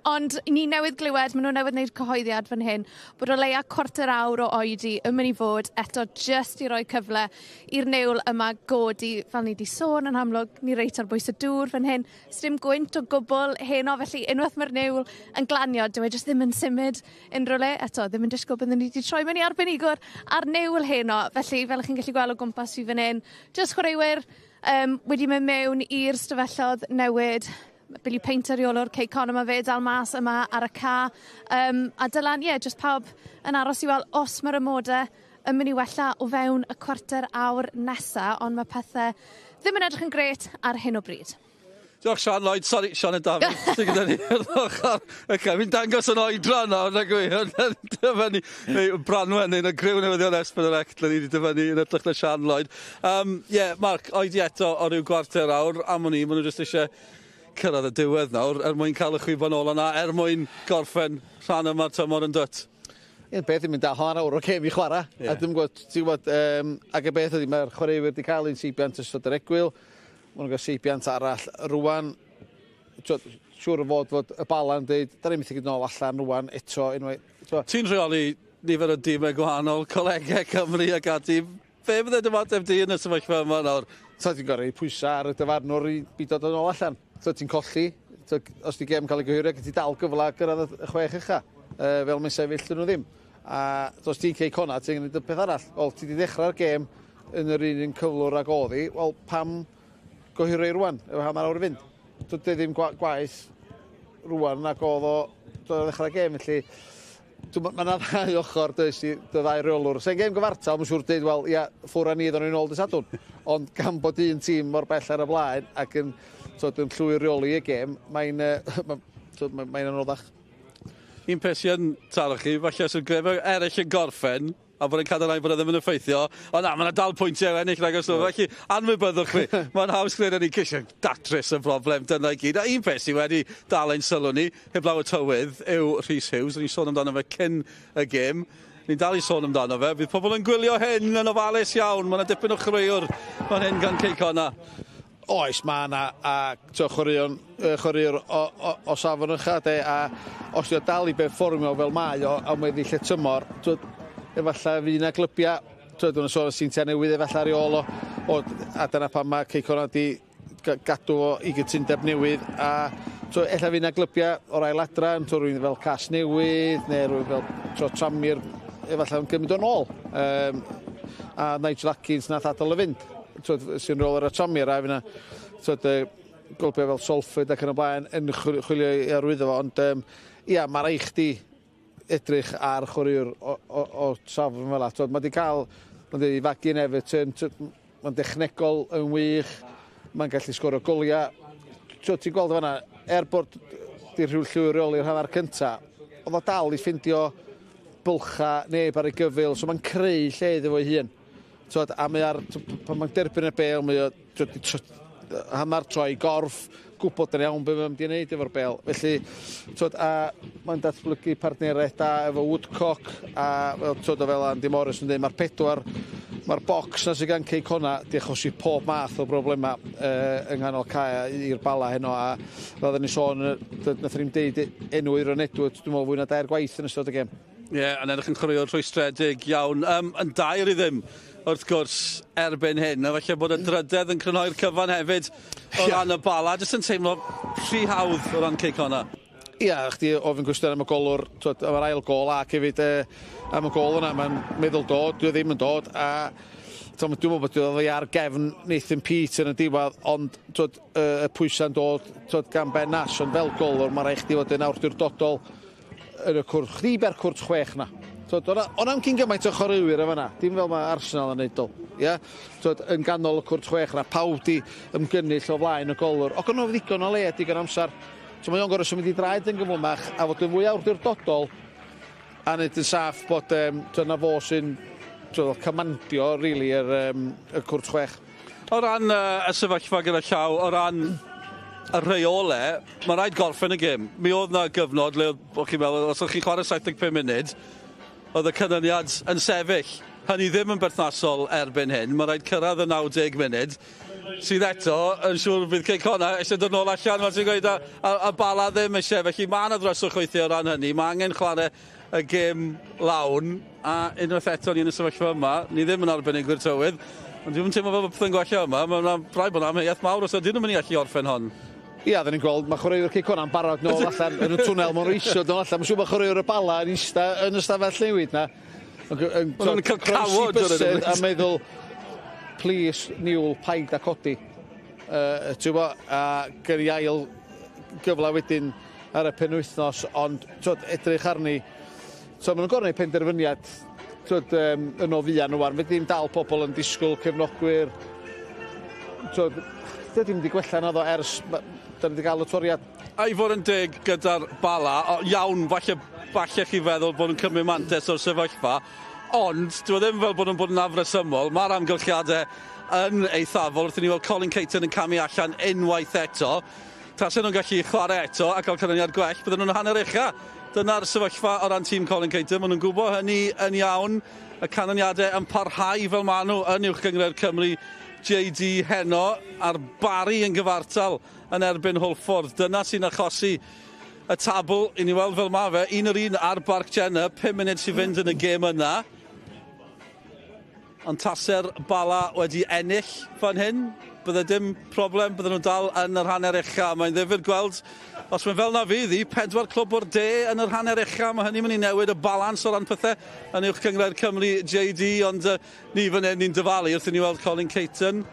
Speaker 4: ond ni newydd glywed, maen nhw newydd wneud cyhoeddiad fan hyn, bod o leia 15 awr o oedi yn mynd i fod eto jyst i roi cyfle i'r niwl yma godi, fel ni wedi sôn yn amlwg, ni reit ar bwys y dŵr fan hyn, sdim gwynt o gwbl heno, felly unwaith mae'r niwl yn glanio, dyw e jyst ddim yn symud unrhyw le, eto ddim yn disgwyl byddwn ni wedi troi mewn i arbenigwr ar niwl heno, felly fel ych chi'n gallu gweld o gwmpas fi fan hyn, jyst chwaraewyr wedi mynd mewn i'r stafellodd newid. Billy Painter reolwr Cei Connah, ma fe dal mas yma ar y ca. A Dylan, ie, jyst pawb yn aros i weld os mae'r amodau yn mynd i wella o fewn y 15 awr nesa, ond mae pethau ddim yn edrych yn grêt ar hyn o bryd.
Speaker 1: Diolch Sian Lloyd, sori, Sian a Dafydd, sy'n gyda ni ar ochr y cae. Fi'n dangos yn oedran nawr, nag yw i, dyfynnu, neu Branwen, neu'n y griw newyddion S4C, lle ni wedi dyfynnu yn edrych na Sian Lloyd. Ie, Mark, oedi eto o ryw 15 awr, am wn i, maen nhw jyst eisiau cyrraedd y diwedd nawr, er mwyn cael y chwiban ola yna, er mwyn gorffen rhan yma'r tymor yn dwt.
Speaker 3: Ie, beth yn mynd â hanner awr o gêm i chwarae. A dwi'n gwybod, ti'n gwybod, ac y beth ydy, mae'r chwaraewyr wedi cael un seibiant ystod yr egwyl. Maen nhw'n cael seibiant arall. Rwan, siŵr o fod y Bala'n dweud, da ni'n methu gyd nôl allan rwan eto. Unwaith.
Speaker 1: Ti'n rheoli nifer o dîmau gwahanol, colegau Cymru ac ati. Be fydde dy ymateb di yn y sefyllfa yma nawr?
Speaker 3: So, ti'n gorau pwysau ar y dyfarnwr i bido dod yn ôl allan. So, ti'n colli. So, os di gêm cael ei gohirio, ti dal gyfle gyrraedd y 6 ucha. Fel mae'n sefyll dyn nhw ddim. A os ti'n Cei Connah, ti'n gwneud y peth arall. Wel, ti wedi ddechrau'r gêm yn yr un cyflwr ag oedd hi. Wel, pam gohirio rwan, efo hanner awr i fynd? Dydy ddim gwaith rwan ac oedd o ddechrau'r gêm, felly mae yna ddau ochr, does, i dy ddau reolwr. Se'n gêm gyfartal, mae'n siŵr dweud, wel, ia, ffwr â ni, ddod ni'n ôl dy Sadwrn. Ond gan bod un tîm mor bell ar y blaen ac yn, twod, yn llwyr reoli y gêm, mae'n mae'n anoddach.
Speaker 1: Un peth sy'n taro chi, falle os yw'r grefau eraill yn gorffen, a bod yn cadarnhau bod e ddim yn effeithio, ond na, mae yna dal pwyntiau ennill nag oes nhw, felly anwybyddwch fi. Mae'n haws gwneud ni ceisio datrys y broblem, dyna i gyd. A un peth sydd wedi dal ein sylw ni, heblaw y tywydd, yw Rhys Hughes. Ni'n sôn amdano fe cyn y gêm. Ni'n dal i sôn amdano fe. Bydd pobl yn gwylio hyn yn ofalus iawn. Mae yna dipyn o chwaraewr fan hyn gan Cei Connah.
Speaker 3: Oes, mae yna, a chwaraewr o safon ucha, de, a os di o dal i berfformio fel mae o am weddill y tymor, efallai fydd yna glybiau, twyd, yn sôn y Seintiau Newydd efallai ar ei ôl o, a dyna pam mae Cei Connah di gadw fo i gytundeb newydd, a ella fydd yna glybiau o'r ail adran, rhywun fel Casnewydd, neu rhywun fel Tranmere, efallai yn gymryd o'n ôl. A Nigel Atkins nath adael y fynd, sy'n rôl ar y Tranmere, a fydd yna glybiau fel Salford ac yn y blaen yn chwilio i arwyddo fo, ond ia, mae rhaid chdi edrych ar chwaraewr o safon fel 'a. Mae wedi cael, mae'n dweud i fagu yn Everton, mae'n dechnegol yn wych, mae'n gallu sgorio goliau. Ti'n gweld fan'na, er bod di rhyw llwyr reoli'r hanner cynta, oedd o dal i ffindio bylcha neb ar ei gyfyl, so mae'n creu lle iddo fo'i hun. A mae ar, pan mae'n derbyn y bêl, mae o hanner troi gorff, gwybod yn iawn beth mae'n mynd i wneud efo'r bêl. Felly, a mae'n datblygu partneriaeth da efo Woodcock, a fel, fel Andy Morris yn dweud, mae'r pedwar, mae'r bocs na sydd gan Cei Connah di achosi pob math o broblemau yng nghanol cae i'r Bala heno, a fel oedden ni sôn, nath ni'n deud enw Aeron Edwards, dwi'n meddwl fwy na 2 gwaith yn ystod y gêm.
Speaker 1: Ie, yeah, yn edrych yn chwaraewr rhwystredig iawn. Yn 2-0, wrth gwrs, erbyn hyn. A falle bod y drydedd yn crynhoi'r cyfan hefyd o ran y Bala. Jyst yn teimlo rhy hawdd o ran Cei Connah.
Speaker 3: Ia, chdi ofyn cwestiwn am y golwr, am yr ail gol ac hefyd am y gol yna, mae'n meddwl dod, dwi ddim yn dod, a dwi'n meddwl bod oedd ar gefn Nathan Peate yn y diwedd, ond y pwysau'n dod gan Ben Nash, ond fel golwr, mae rhaid chdi fod yn awdurdodol yn y cwrt, chdi ber cwrt 6 na. O'na am cyn gymaint o chwaraewyr efo na, dim fel mae Arsenal yn neud, ia? Yn ganol y cwrt 6 na, pawb di ymgynnull o flaen y golwr. O gynno ddigon o le, digon amser. So mae o'n gorfod symud i draed yn gyflymach a fod yn fwy awdurdodol a wneud yn saff bod dyna fo sy'n cymandio really, y cwrt 6.
Speaker 1: O ran y sefyllfa gyda llaw, o ran y rheolau, mae rhaid gorffen y gêm. Mi oedd na gyfnod le o'ch chi'n meddwl, os o'ch chi'n chwarae 75 munud, oedd y canlyniad yn sefyll. Hynny ddim yn berthnasol erbyn hyn. Mae rhaid cyrraedd y 90 munud, sydd eto yn siŵr bydd Cei Connah eisiau dod nôl allan, fel ti'n gweud, a Bala ddim eisiau. Felly mae yna ddryswch weithiau o ran hynny. Mae angen chwarae y gêm lawn, a unwaith eto ni yn y sefyllfa yma, ni ddim yn arbenigwyr tywydd, ond dwi'n teimlo fel bod pethau'n gwella yma. Mae yna rhaid bod yna amheuaeth mawr os ydyn nhw'n mynd i allu orffen hon.
Speaker 3: Ia, dyn ni'n gweld, mae chwaraewyr Cei Connah'n barod nôl allan yn y twnnel, mae'n eisiau dod allan. Mae'n siŵr bod chwaraewyr y Bala yn eista yn y stafell newid na.
Speaker 1: Maen nhw'n cael cawod ar y
Speaker 3: A meddwl, please, Newell, paid a codi. Ti'n bo, a gen i ail gyfle wedyn ar y penwythnos, ond edrych arni, so maen nhw'n gorfod gwneud penderfyniad yn o fuan rwan. Fe ddim dal pobl yn disgwyl, cefnogwyr. Dydy ddim wedi gwella naddo ers da ni wedi cael y toriad.
Speaker 1: A i fod yn deg gyda'r Bala, iawn, falle chi feddwl bod nhw'n cymryd mantais o'r sefyllfa, ond dyw e ddim fel bod nhw'n bod yn afresymol. Mae'r amgylchiadau yn eithafol, wrth i ni weld Colin Caton yn camu allan unwaith eto. Tasen nhw'n gallu chwarae eto a cael canlyniad gwell, bydden nhw'n hanner ucha. Dyna'r sefyllfa o ran tîm Colin Caton. Maen nhw'n gwybod hynny yn iawn. Y canlyniadau yn parhau fel maen nhw yn Uwch Gynghrair Cymru JD heno, a'r Barry yn gyfartal yn erbyn Hwlffordd. Dyna sy'n achosi y tabl i ni weld fel ma fe. 1-1 ar Barc Jenner, 5 munud sy'n fynd yn y gêm yna. Ond tase'r Bala wedi ennill fan hyn, bydde dim problem, bydden nhw dal yn yr hanner ucha. Mae'n ddifyr gweld, os mae'n fel na fydd hi, 4 clwb o'r de yn yr hanner ucha. Mae hynny'n mynd i newid y balans o ran pethau yn Uwch Gynghrair Cymru JD, ond ni fan hyn ni'n dyfalu wrth i ni weld Colin Caton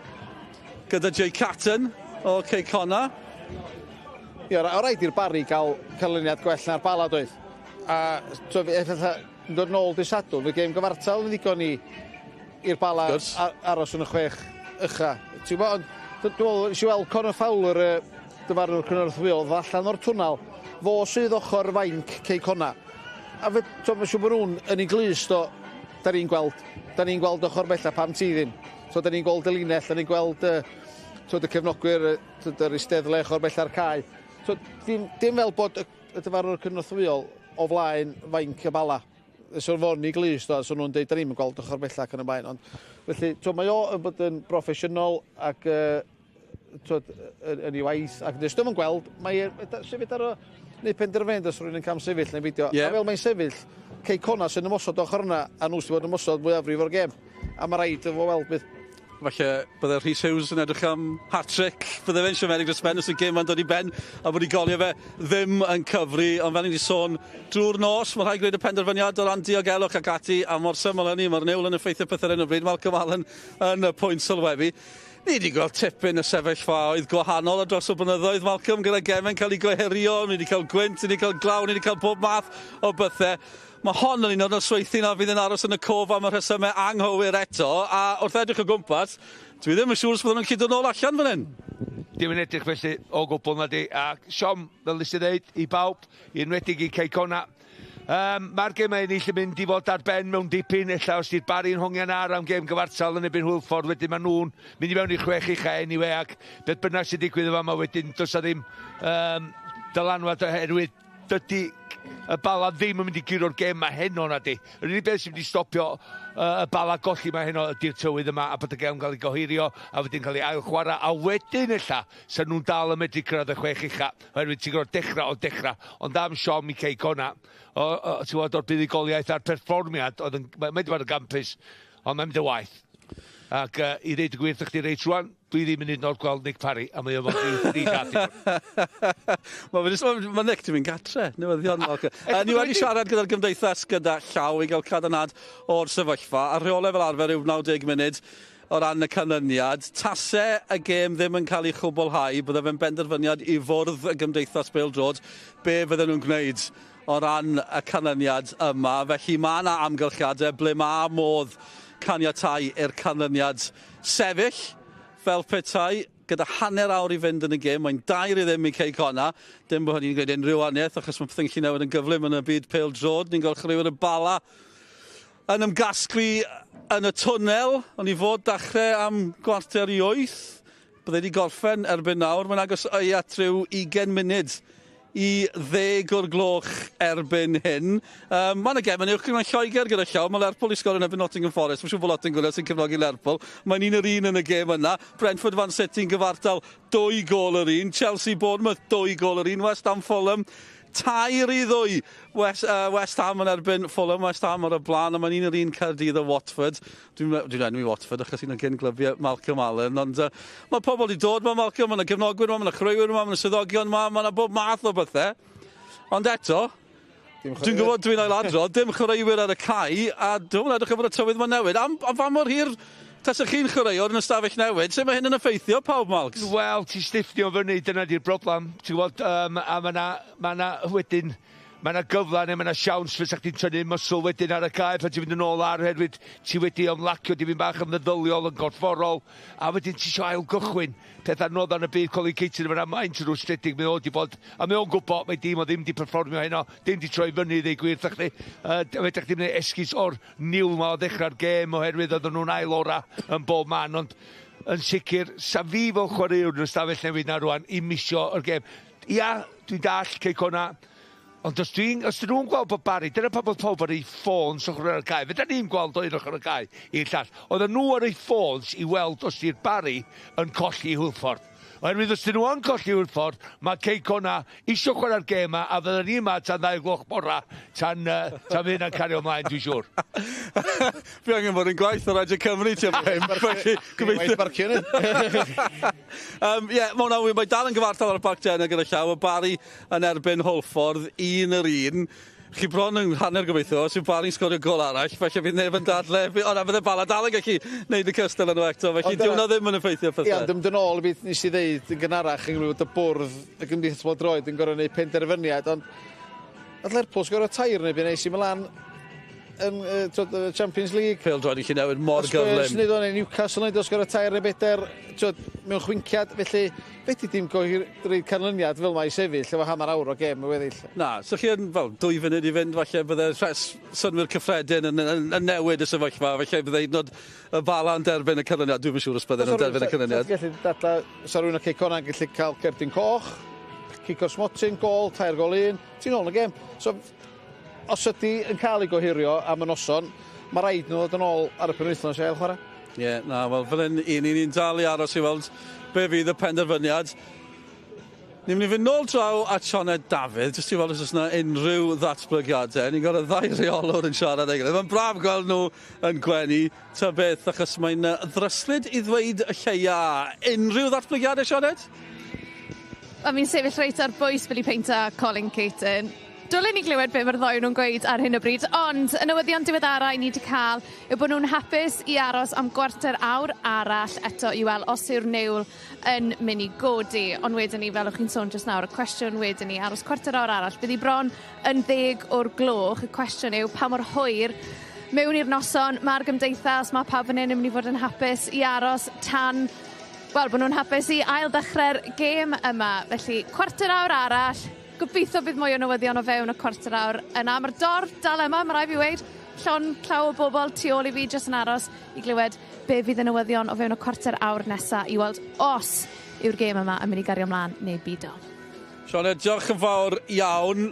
Speaker 1: gyda Jay Catton o Cei Connah.
Speaker 3: Ie, o rhaid i'r Barry gael canlyniad gwell na'r Bala, doedd. A so, efallai, yn dod nôl dy Sadwrn, y gêm gyfartal yn ddigon i i'r Bala aros yn y 6 ucha. Ti'n gwybod, ond dwi'n meddwl, nes i weld Conor Fowler, y dyfarnwr cynorthwyol, ddod allan o'r twnnel, fo sydd ochr fainc Cei Connah. A fe, to, mae'n siŵr bod nhw'n yn ei glust o, da ni'n gweld, da ni'n gweld ochr bella pam ti ddim. So, da ni'n gweld y linell, da ni'n gweld twyd, y cefnogwyr, twyd, yr eisteddle ochr bella'r cae. So, dim fel bod y dyfarnwr cynorthwyol o flaen fainc y Bala. So fo'n i glust o, so nhw'n dweud, da ni'n gweld ochr bella ac yn y blaen. Ond, felly, to, mae o yn bod yn broffesiynol ac twyd, yn ei waith. Ac nes dwi'n gweld, mae sefyll ar o, neu penderfyniad os rhywun yn cam sefyll neu beidio. Yeah. A fel mae'n sefyll, Cei Connah sy'n ymosod ochr yna, a nhw sy'n bod yn ymosod mwyafrif o'r gêm. A mae rhaid efo weld beth.
Speaker 1: Falle bydde Rhys Hughes yn edrych am hat-trick, bydde fe'n siomedig dros ben os y gêm ma'n dod i ben a bod i golio fe ddim yn cyfri, ond fel ni wedi sôn drwy'r nos, mae rhaid gwneud y penderfyniad o ran diogelwch ac ati, a mor syml hynny, mae'r niwl yn effeithio pethau ar hyn o bryd, Malcolm Allen yn y pwynt sylwebu. Ni wedi gweld tipyn y sefyllfaoedd gwahanol ar dros y blynyddoedd, Malcolm, gyda gemau'n cael ei gohirio, ni wedi cael gwynt, ni wedi cael glaw, ni wedi cael bob math o bethau. Mae hon yn un o'r nosweithi na fydd yn aros yn y cof am y rhesymau anghywir eto, a wrth edrych o gwmpas, dwi ddim yn siŵr os bydden nhw'n gallu dod nôl allan fan hyn.
Speaker 2: Dim yn edrych felly o gwbl na di, a siom, fel nes i ddeud, i bawb, i enwedig i Cei Connah. Mae'r gemau ennill yn mynd i fod ar ben mewn dipyn, ella os di'r Barry'n hongian ar am gêm gyfartal yn erbyn Hwlffordd, wedyn maen nhw'n mynd i mewn i 6 ucha anyway, ac beth bynnag sy'n digwydd yma, mae wedyn does na ddim dylanwad oherwydd dydy y Bala ddim yn mynd i guro'r gêm ma heno na di. Yr unig beth sy'n mynd i stopio y Bala golli ma heno ydy'r tywydd yma a bod y gêm gael ei gohirio a wedyn cael ei ail-chwarae a wedyn ella sa'n nhw'n dal yn medru cyrraedd y 6 ucha oherwydd ti'n gorfod dechrau o dechrau, ond am siom i Cei Connah ti'n gwybod o'r buddugoliaeth a'r perfformiad oedd yn, mae'n mynd i fod yn gampus, ond mae'n mynd yn waeth. Ac i ddeud y gwir wrthych chdi reit rwan, dwi ddim yn un o'r gweld Nick Parry, a mae o fod i gad i
Speaker 1: Mae Nick di mynd gatre, newyddion. Ni wedi siarad gyda'r gymdeithas gyda llaw i gael cadarnhad o'r sefyllfa, a rheolau fel arfer yw 90 munud o ran y canlyniad. Tase y gêm ddim yn cael ei chwblhau, bydde fe'n benderfyniad i fwrdd y gymdeithas bêl-droed, be fydden nhw'n gwneud o ran y canlyniad yma. Felly mae yna amgylchiadau ble mae modd caniatau i'r canlyniad sefyll fel petai, gyda hanner awr i fynd yn y gêm, mae'n 2-0 i Cei Connah. Dim bod hynny'n gwneud unrhyw wahaniaeth, achos mae pethau'n gallu newid yn gyflym yn y byd pêl-droed. Ni'n gweld chwaraewyr y Bala yn ymgasglu yn y twnnel, ond i fod dechrau am 7:45, bydde wedi gorffen erbyn nawr. Mae'n agos at ryw 20 munud i 10 o'r gloch erbyn hyn. Mae yna gem yn uwch yn Lloegr gyda llaw. Mae Lerpwl i sgorio yn erbyn Nottingham Forest. Mae'n siŵr bod lot yn gwylio sy'n cefnogi Lerpwl. Mae'n 1-1 yn y gêm yna. Brentford Fan City yn gyfartal 2 gôl yr un. Chelsea Bournemouth 2 gôl yr un. West Ham Fulham 3-2. West Ham yn erbyn Fulham, West Ham ar y blaen, a mae'n 1-1 Caerdydd a Watford. Dwi'n enwi Watford achos un o gyn glybiau Malcolm Allen, ond mae pobl wedi dod, mae Malcolm, mae yna gefnogwyr yma, mae yna chwaraewyr yma, mae yna swyddogion yma, mae yna bob math o bethau. Ond eto, dwi'n gwybod dwi'n ailadrodd, dim chwaraewyr ar y cae, a dwi'n edrych ar fod y tywydd ma'n newid. Am fa mor hir tasech chi'n chwaraewr yn y stafell newid, sut mae hyn yn effeithio pawb, Malcs?
Speaker 2: Wel, ti'n stiffnio fyny, dyna di'r broblem. Ti'n gwybod, a ma' 'na wedyn, ma' 'na gyfle neu ma' 'na siawns fysa chdi'n tynnu muscle wedyn ar y cae pan ti'n mynd yn ôl ar, oherwydd ti wedi ymlacio dipyn bach yn meddyliol, yn gorfforol, a wedyn ti isio ail gychwyn. Peth anodd yn y byd, Colin Caton yma, mae'n rwystredig, mae o wedi bod, a mae o'n gwybod, mae dîm o ddim wedi perfformio heno, dim wedi troi fyny, ddeud gwir, wrthach chdi. Fedrech chdi'm neud esgus o'r niwl ma o ddechrau'r gêm, oherwydd oedden nhw'n ail ora yn bob man, ond yn sicr, sa fi fel chwaraewr yn y stafell newid na rwan i misio yr gêm. Ia, dwi'n dall, Cei Connah, Ond os dwi'n, os dyn nhw'n gweld bod Barry, dyna pam bod pawb ar eu ffôns ochr ar y cae. Fedra ni'n gweld o un ochr y cae i'r llall. Oedden nhw ar eu ffôns i weld os di'r Barry yn colli Hwlffordd. Oherwydd os dyn nhw yn colli Hwlffordd, mae Cei Connah isio chwarae'r gêm 'ma, a fydden ni yma tan 2 gloch bora, tan, tan fydd hynna'n cario ymlaen, dwi'n siŵr.
Speaker 1: Fi angen bod yn gwaith ar Radio Cymru tua 5, felly gobeithio...
Speaker 3: Barcio ni.
Speaker 1: Ie, mae hwnna'n wir. Mae dal yn gyfartal ar y Parc Jenner gyda llaw. Mae Barry yn erbyn Hwlffordd, 1-1. Chi bron yn hanner gobeithio, os yw Barry'n sgorio gol arall, falle bydd neb yn dadle, o na, fydde Bala dal yn gallu neud y cystal yn nhw eto, felly dyw hwnna ddim yn effeithio pethau.
Speaker 3: Ie, ond yn ôl i beth nes i ddeud yn gynharach ynglyn â bod y bwrdd y Gymdeithas Bêl-droed yn gorfod gwneud penderfyniad, ond nath Lerpwl sgorio 3 yn erbyn AC Milan yn twod, Champions League.
Speaker 1: Pêl-droed yn gallu newid mor gyflym.
Speaker 3: Spurs wneud o, neu Newcastle wneud o, sgorio 3 neu 4, twod, mewn chwinciad, felly fedri dim gohirio'r canlyniad fel mae i sefyll efo hanner awr o gêm y weddill.
Speaker 1: Na, so chi yn, fel, 2 funud i fynd, falle bydde rhes synnwyr cyffredin yn newid y sefyllfa, felly bydde hyd yn oed y Bala yn derbyn y canlyniad, dwi'm yn siŵr os bydden nhw'n derbyn y canlyniad.
Speaker 3: Ti'n gallu dadla, sa rhywun o Cei Connah yn gallu cael cerdyn coch, cic o'r smotyn, gol, 3 gol 1, ti'n ôl yn y gêm. So, os ydy yn cael ei gohirio am y noson, mae rhaid nhw ddod yn ôl ar y penwythnos i ail chwarae.
Speaker 1: Ie, yeah, na, wel, fel hyn, un ni'n dal i aros i weld be fydd y penderfyniad. Ni'n mynd i fynd nôl draw at Sioned Dafydd, jyst i weld os oes yna unrhyw ddatblygiadau. Ni'n gweld y ddau reolwr yn siarad ei gilydd. Mae'n braf gweld nhw yn gwenu, ta beth, achos mae'n ddryslyd i ddweud y lleia. Unrhyw ddatblygiadau, Sioned?
Speaker 4: Wel, mi'n sefyll reit ar bwys Billy Paynter a Colin Caton. Dylen ni glywed be mae'r ddou nhw'n gweud ar hyn o bryd, ond y newyddion diweddara i ni wedi cael yw bod nhw'n hapus i aros am gwarter awr arall eto i weld os yw'r niwl yn mynd i godi. Ond wedyn ni, fel o'ch chi'n sôn jyst nawr, y cwestiwn wedyn ni, aros cwarter awr arall, bydd hi bron yn 10 o'r gloch. Y cwestiwn yw pa mor hwyr mewn i'r noson mae'r gymdeithas, mae pawb fan hyn yn mynd i fod yn hapus i aros tan, wel, bod nhw'n hapus i ail ddechrau'r gêm yma. Felly, cwarter awr arall, gobeithio bydd mwy o newyddion o fewn y cwarter awr yna. Mae'r dorf dal yma, mae rhaid fi weud, llond llaw o bobl tu ôl i fi jyst yn aros i glywed be fydd y newyddion o fewn y cwarter awr nesa i weld os yw'r gêm yma yn mynd i gario ymlaen neu bido.
Speaker 1: Sioned, diolch yn fawr iawn.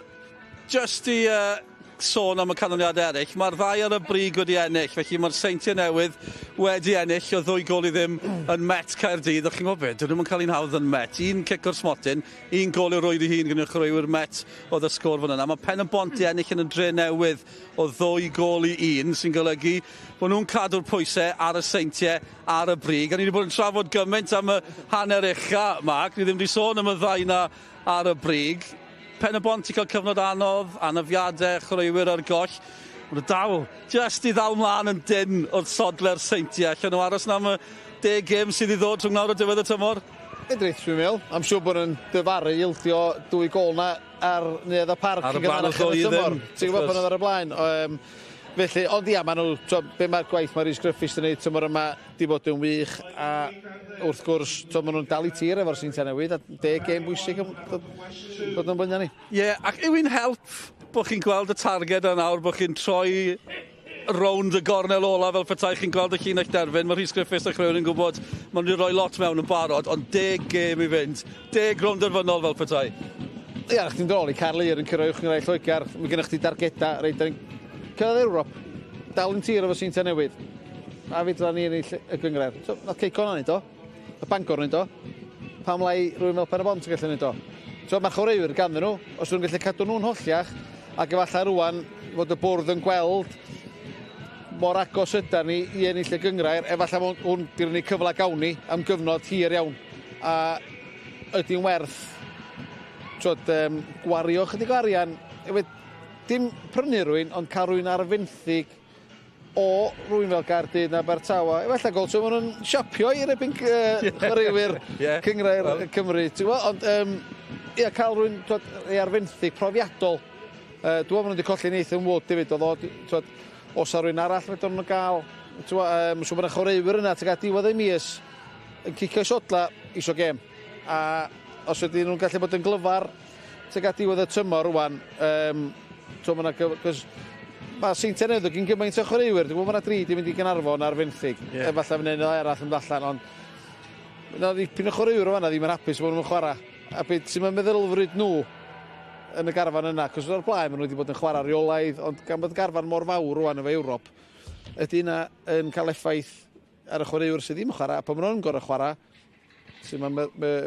Speaker 1: Just i sôn am y canlyniadau eraill, mae'r ddau ar y brig wedi ennill, felly mae'r Seintiau Newydd wedi ennill o 2-0 yn Met Caerdydd. O'ch chi'n gwybod beth, dyn nhw'n cael un hawdd yn Met. Un cic o'r smotyn, un gol i'r rwyd ei hun gyda'r chwaraewyr Met oedd y sgôr fan yna. Mae Pen y Bont i ennill yn y Dre Newydd o 2-1, sy'n golygu bod nhw'n cadw'r pwysau ar y Seintiau ar y brig. A ni wedi bod yn trafod gymaint am y hanner ucha, Mark. Ni ddim wedi sôn am y ddau na ar y brig. Pen y Bont i cael cyfnod anodd, anafiadau, chwaraewyr ar goll. Maen nhw dal, just i ddal mlaen yn dyn o'r sodle'r Seintiau. Allan nhw aros am y 10 gêm sydd i ddod rhwng nawr o diwedd y tymor?
Speaker 3: Edrych, dwi'n meddwl. I'm siŵr bod nhw'n dyfaru ildio 2 gol na ar Neuadd y Parc
Speaker 1: Ar y blaen o 2-0.
Speaker 3: Ti'n gwybod bod nhw ar y blaen. Felly, ond ia, maen nhw, be mae'r gwaith mae Rhys Griffiths yn gwneud tymor yma di bod yn wych, a wrth gwrs, maen nhw'n dal i tir efo'r Seintiau Newydd, a 10 gêm bwysig yn dod yn blaenau ni.
Speaker 1: Ie, yeah, ac yw'n help bod chi'n gweld y targed yna nawr, bod chi'n troi rownd y gornel ola fel petai chi'n gweld y llinell derfyn. Mae Rhys Griffiths a chwaraewyr yn gwybod maen nhw wedi rhoi lot mewn yn barod, ond 10 gêm i fynd, 10 rownd derfynol fel petai.
Speaker 3: Ie, yeah, chdi'n dod i Carl Lear yn cyrraedd Uwch Gynghrair Lloegr, mae gennych chdi dargedau reit ar cyrraedd Ewrop, dal yn tir efo Seintiau Newydd, a fedra ni ennill y gynghrair. So, nath Cei Connah neud o, y Bangor neud o, pam lai rhywun fel Pen y Bont yn gallu neud o. So, mae'r chwaraewyr ganddyn nhw, os nhw'n gallu cadw nhw'n holliach, ac efallai rwan fod y bwrdd yn gweld mor agos yda ni i ennill y gynghrair, efallai hwn di'r unig cyfle gawn ni am gyfnod hir iawn. A ydy'n werth twod, gwario chydig o arian, efo dim prynu rhywun, ond cael rhywun ar fenthyg o rhywun fel Gaerdydd na Abertawe. Efallai gweld, so maen nhw'n siapio i'r ebyn chwaraewyr Cynghrair Cymru, ti'n gwybod? Ond ia, cael rhywun twod, ar fenthyg profiadol. Dwi'n meddwl maen nhw wedi colli Nathan Wood hefyd, oedd o, twod, os ar rhywun arall fedrwn nhw gael. Ti'n gwybod, so maen chwaraewyr yna, ti'n gael diwedd y mis, yn cicio sodla isio gêm. A os ydyn nhw'n gallu bod yn glyfar, ti'n gael diwedd y tymor rwan, mae Seintiau Newydd yn gymaint o chwaraewyr, dwi'n gwybod mae yna 3 di mynd i Gaernarfon ar fenthyg. Yeah. Efallai fydd un arall yn dod allan, ond yna ddipyn o chwaraewyr o fanna ddim yn hapus bod nhw'n chwarae. A beth sy'n meddylfryd nhw yn y garfan yna, cos o'r blaen maen nhw wedi bod yn chwarae reolaidd, ond gan bod garfan mor fawr rwan efo Ewrop, ydy hynna yn cael effaith ar y chwaraewr sydd ddim yn chwarae, a pan maen nhw'n gorfod chwarae, sy'n mae'n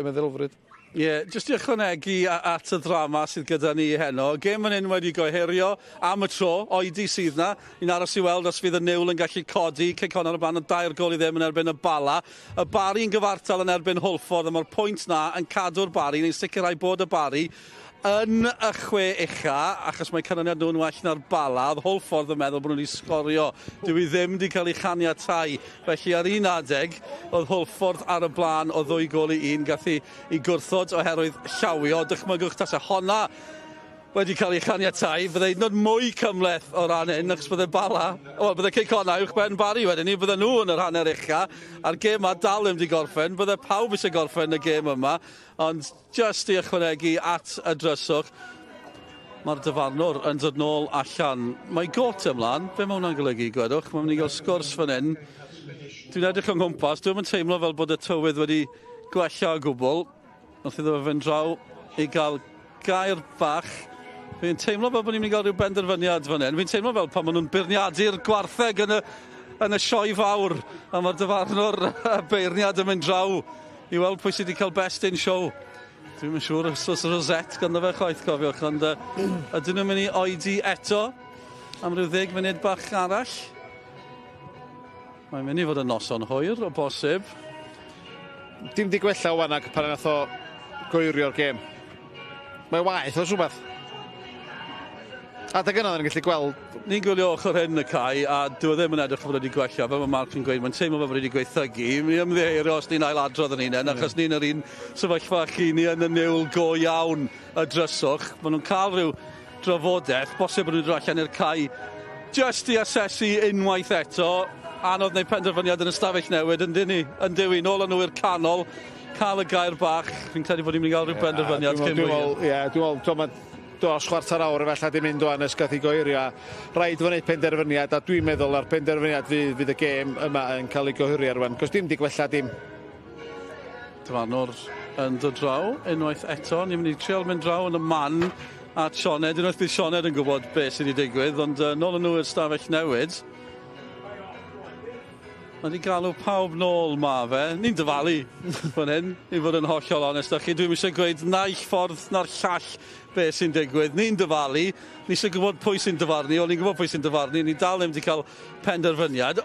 Speaker 3: meddylfryd.
Speaker 1: Ie, yeah, jyst i ychwanegu at y ddrama sydd gyda ni heno. Gêm fan hyn wedi gohirio am y tro, oedi sydd na. Ni'n aros i weld os fydd y niwl yn gallu codi. Cei Connah ar y blaen o 3-0 yn erbyn y Bala. Y Barri yn gyfartal yn erbyn Hwlffordd, a mae'r pwynt na yn cadw'r Barri, neu'n sicrhau bod y Barri yn y chwe ucha, achos mae canlyniad nhw'n well na'r Bala. Oedd Hwlffordd yn meddwl bod nhw wedi sgorio. Dyw i ddim wedi cael ei chaniatau. Felly ar un adeg, oedd Hwlffordd ar y blaen o 2-1, gath i gwrthod oherwydd llawio. Dychmygwch tase honna wedi cael ei chaniatau, bydde hyd yn oed mwy cymhleth o ran hyn, achos bydde Bala, wel, bydde Cei Connah uwch ben Barri wedyn ni, bydde nhw yn yr hanner ucha, a'r gêm ma dal ddim wedi gorffen, bydde pawb eisiau gorffen y gêm yma, ond just i ychwanegu at y dryswch, mae'r dyfarnwr yn dod nôl allan. Mae got ymlaen, be mae hwnna'n golygu, gwedwch? Mae'n mynd i gael sgwrs fan hyn. Dwi'n edrych o'n nghwmpas, dwi'n teimlo fel bod y tywydd wedi gwella o gwbl. Wrth iddo fe fynd draw i gael gair bach. Fi'n teimlo fel bod ni'n mynd i gael rhyw benderfyniad fan hyn. Fi'n teimlo fel pan maen nhw'n beirniadu'r gwartheg yn y sioe fawr, a mae'r dyfarnwr beirniad yn mynd draw i weld pwy sydd wedi cael best in show. Dwi'm yn siŵr os oes rosette ganddo fe chwaith, cofiwch, ond ydyn nhw'n mynd i oedi eto am ryw 10 munud bach arall? Mae'n mynd i fod yn noson hwyr, o bosib.
Speaker 3: Dim di gwella wan ac pan nath o gohirio'r gêm. Mae waeth os rhywbeth. Adeg yna, yn gallu gweld...
Speaker 1: Ni'n gwylio ochr hyn y cae, a dyw e ddim yn edrych bod wedi gwella. Fel mae Mark yn gweud, mae'n teimlo fel bod wedi gwaethygu. Mi ymddiheurio os ni'n ailadrodd yn hunain, achos ni'n yr un sefyllfa chi, ni yn y niwl go iawn y dryswch. Maen nhw'n cael rhyw drafodaeth, bosib bod nhw'n dod allan i'r cae just i asesu unwaith eto. Anodd wneud penderfyniad yn y stafell newid, yndyn ni? Yndyw i, nôl â nhw i'r canol, cael y gair bach. Fi'n credu bod ni'n mynd i gael rhyw benderfyniad cyn
Speaker 3: mwy. Ie, dwi'n meddwl, dros chwarter awr efallai di mynd o'n ys gath i gohirio. Rhaid fo wneud penderfyniad, a dwi'n meddwl ar penderfyniad fydd y gêm yma yn cael ei gohirio rwan, cos dim di gwella dim.
Speaker 1: Dyfarnwr yn dod draw unwaith eto. Ni'n mynd i trial mynd draw yn y man at Sioned. Unwaith bydd Sioned yn gwybod beth sydd wedi digwydd, ond nôl yn nhw i'r stafell newid. Mae wedi galw pawb nôl ma fe. Ni'n dyfalu fan hyn, i fod yn hollol onest â chi. Dwi'm eisiau gweud naill ffordd na'r llall beth sy'n digwydd. Ni'n dyfalu. Ni eisiau gwybod pwy sy'n dyfarnu. O'n ni'n gwybod pwy sy'n dyfarnu. Ni dal ddim wedi cael penderfyniad.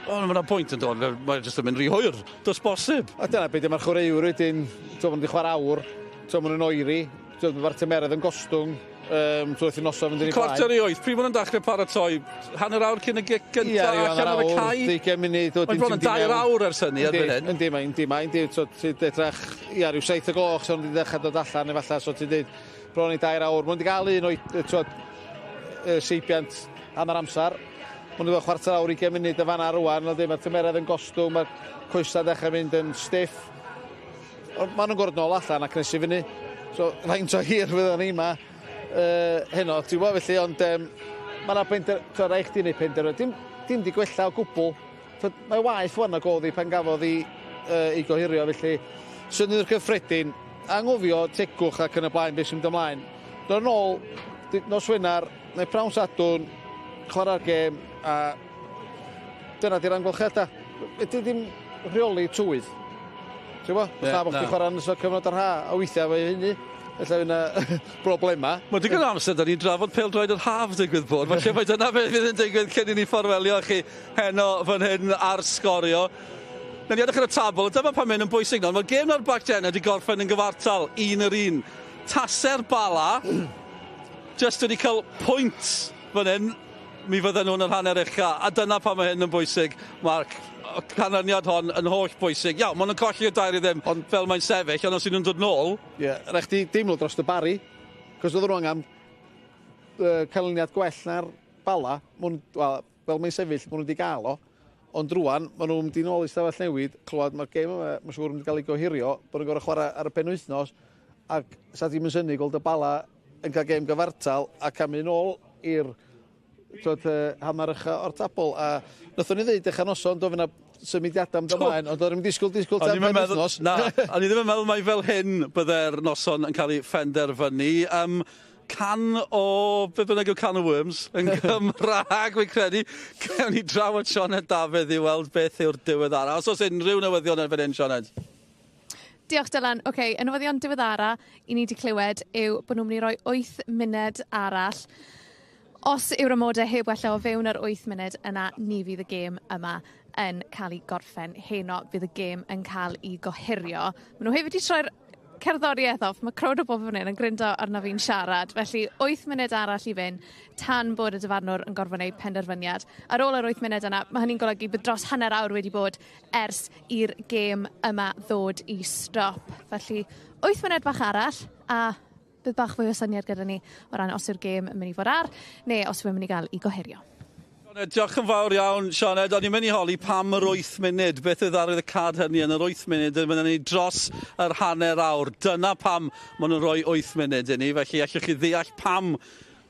Speaker 1: Ond mae yna pwynt yn dod, mae jyst yn mynd rhy hwyr. Does bosib.
Speaker 3: A dyna beth mae'r chwaraewr wedyn, maen nhw wedi chwarae awr, maen nhw'n oeri, mae'r tymeredd yn gostwng. Wrth i noson fynd yn ei blaen.
Speaker 1: 7:45, pryd maen nhw'n dechrau paratoi? Hanner awr cyn y gic gyntaf allan ar y cae?
Speaker 3: 20 munud.
Speaker 1: Mae'n bron yn 2 awr ers hynny erbyn hyn.
Speaker 3: Yndi, mae, yndi, mae, yndi. So, ti'n edrych, ia, rhyw 7 o gloch, so nhw wedi dechrau dod allan efallai, so ti'n dweud bron i 2 awr. Maen nhw wedi cael un o'i seibiant hanner amser. Maen nhw wedi cael chwarter awr, 20 munud y fanna rwan, mae'r tymeredd yn gostwng, mae'r coesau dechrau mynd yn stiff. Maen nhw'n gorfod nôl allan ac nes i fyny. So, faint o hir fydda ni yma heno, ti'n gwybod felly, ond mae yna penderfyniad, rhaid chdi wneud penderfyniad, dim di gwella o gwbl. Mae waeth wan ag oedd hi pan gafodd hi ei gohirio, felly syniad cyffredin, anghofio tegwch ac yn y blaen, beth sy'n mynd ymlaen. Dod yn ôl, nos Wener, neu prawn Sadwrn, chwarae'r gêm, a dyna di'r amgylchiadau. Ydy ddim rheoli tywydd. Ti'n gwybod? Fatha bod chdi'n chwarae yn ystod cyfnod yr ha, a weithiau fe hynny. Felly yna broblema.
Speaker 1: Mae digon o amser da ni'n drafod pêl-droed yr haf digwydd bod. Felly mae dyna beth fydd yn digwydd cyn i ni ffarwelio chi heno fan hyn ar Sgorio. Nawn ni edrych ar y tabl, dyma pan mae'n yn bwysig nawr. Mae'r gêm na'r Bachgen wedi gorffen yn gyfartal, 1-1. Tase'r Bala, just wedi cael pwynt fan hyn, mi fydden nhw'n yr hanner ucha, a dyna pan mae hyn yn bwysig, Mark. Y canlyniad hon yn holl bwysig. Iawn, maen nhw'n colli o 2-0, ond fel mae'n sefyll, ond os ydyn nhw'n dod nôl...
Speaker 3: Ie, yeah, rhaid chdi deimlo dros y Barri, cos oedden nhw angen canlyniad gwell na'r Bala, well, fel mae'n sefyll, maen nhw wedi gael o, ond rwan, maen nhw'n mynd i nôl i stafell newid, clywed mae'r gêm yma, mae'n siŵr yn mynd i gael ei gohirio, bod nhw'n gorfod chwarae ar y penwythnos, ac sa ddim yn synnu gweld y Bala yn cael gêm gyfartal a camu nôl i'r hanner ucha o'r tabl. A nathon ni ddeud dechrau noson, do fyna symudiadau am ymlaen, ond o'n i'n disgwyl tan penwythnos.
Speaker 1: Na, o'n i ddim yn meddwl mai fel hyn bydde'r noson yn cael ei phenderfynu. Can o, be bynnag yw can o worms, yn Gymraeg, fi'n credu. Gewn ni draw at Sioned Dafydd i weld beth yw'r diweddara. Os oes unrhyw newyddion yn fan hyn, Sioned.
Speaker 4: Diolch Dylan. Oce, okay, y newyddion diweddara i ni wedi clywed yw bod nhw'n mynd i roi 8 munud arall. Os yw'r amodau heb wella o fewn yr 8 munud, yna ni fydd y gêm yma yn cael ei gorffen heno. Bydd y gêm yn cael ei gohirio. Maen nhw hefyd wedi troi'r cerddoriaeth off. Mae crowd o bobl fan hyn yn gryndo arno fi'n siarad. Felly 8 munud arall i fynd tan bod y dyfarnwr yn gorfod gwneud penderfyniad. Ar ôl yr 8 munud yna, mae hynny'n golygu bod dros hanner awr wedi bod ers i'r gêm yma ddod i stop. Felly 8 munud bach arall a bydd bach fwy o syniad gyda ni o ran os yw'r gêm yn mynd i fod ar neu os yw'n mynd i gael ei gohirio.
Speaker 1: Sioned, diolch yn fawr iawn, Sioned. O'n i'n mynd i holi pam yr 8 munud. Beth oedd ar y cad hynny yn yr 8 munud yn mynd ni dros yr hanner awr. Dyna pam maen nhw'n rhoi 8 munud i ni. Felly allwch chi ddeall pam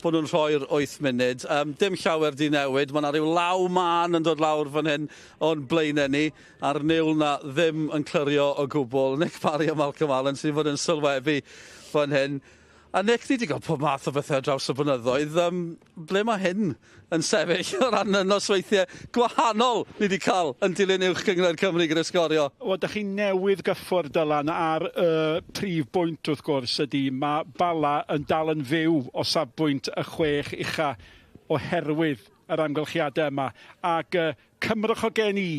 Speaker 1: bod nhw'n rhoi'r 8 munud. Dim llawer di newid. Mae yna rhyw law mân yn dod lawr fan hyn o'n blaenau ni. A'r niwl na ddim yn clirio o gwbl. Nick Parry a Malcolm Allen sy'n fod yn sylwebu fan hyn. A Nick, ni wedi cael pob math o bethau draws y blynyddoedd. Ble mae hyn yn sefyll o ran y nosweithiau gwahanol ni wedi cael yn dilyn Uwch Gynghrair Cymru gyda sgorio?
Speaker 10: Wel, da chi newydd gyffwrdd Dylan ar y prif bwynt wrth gwrs ydy mae Bala yn dal yn fyw o safbwynt y 6 ucha oherwydd yr amgylchiadau yma. Ac cymrwch o gen i,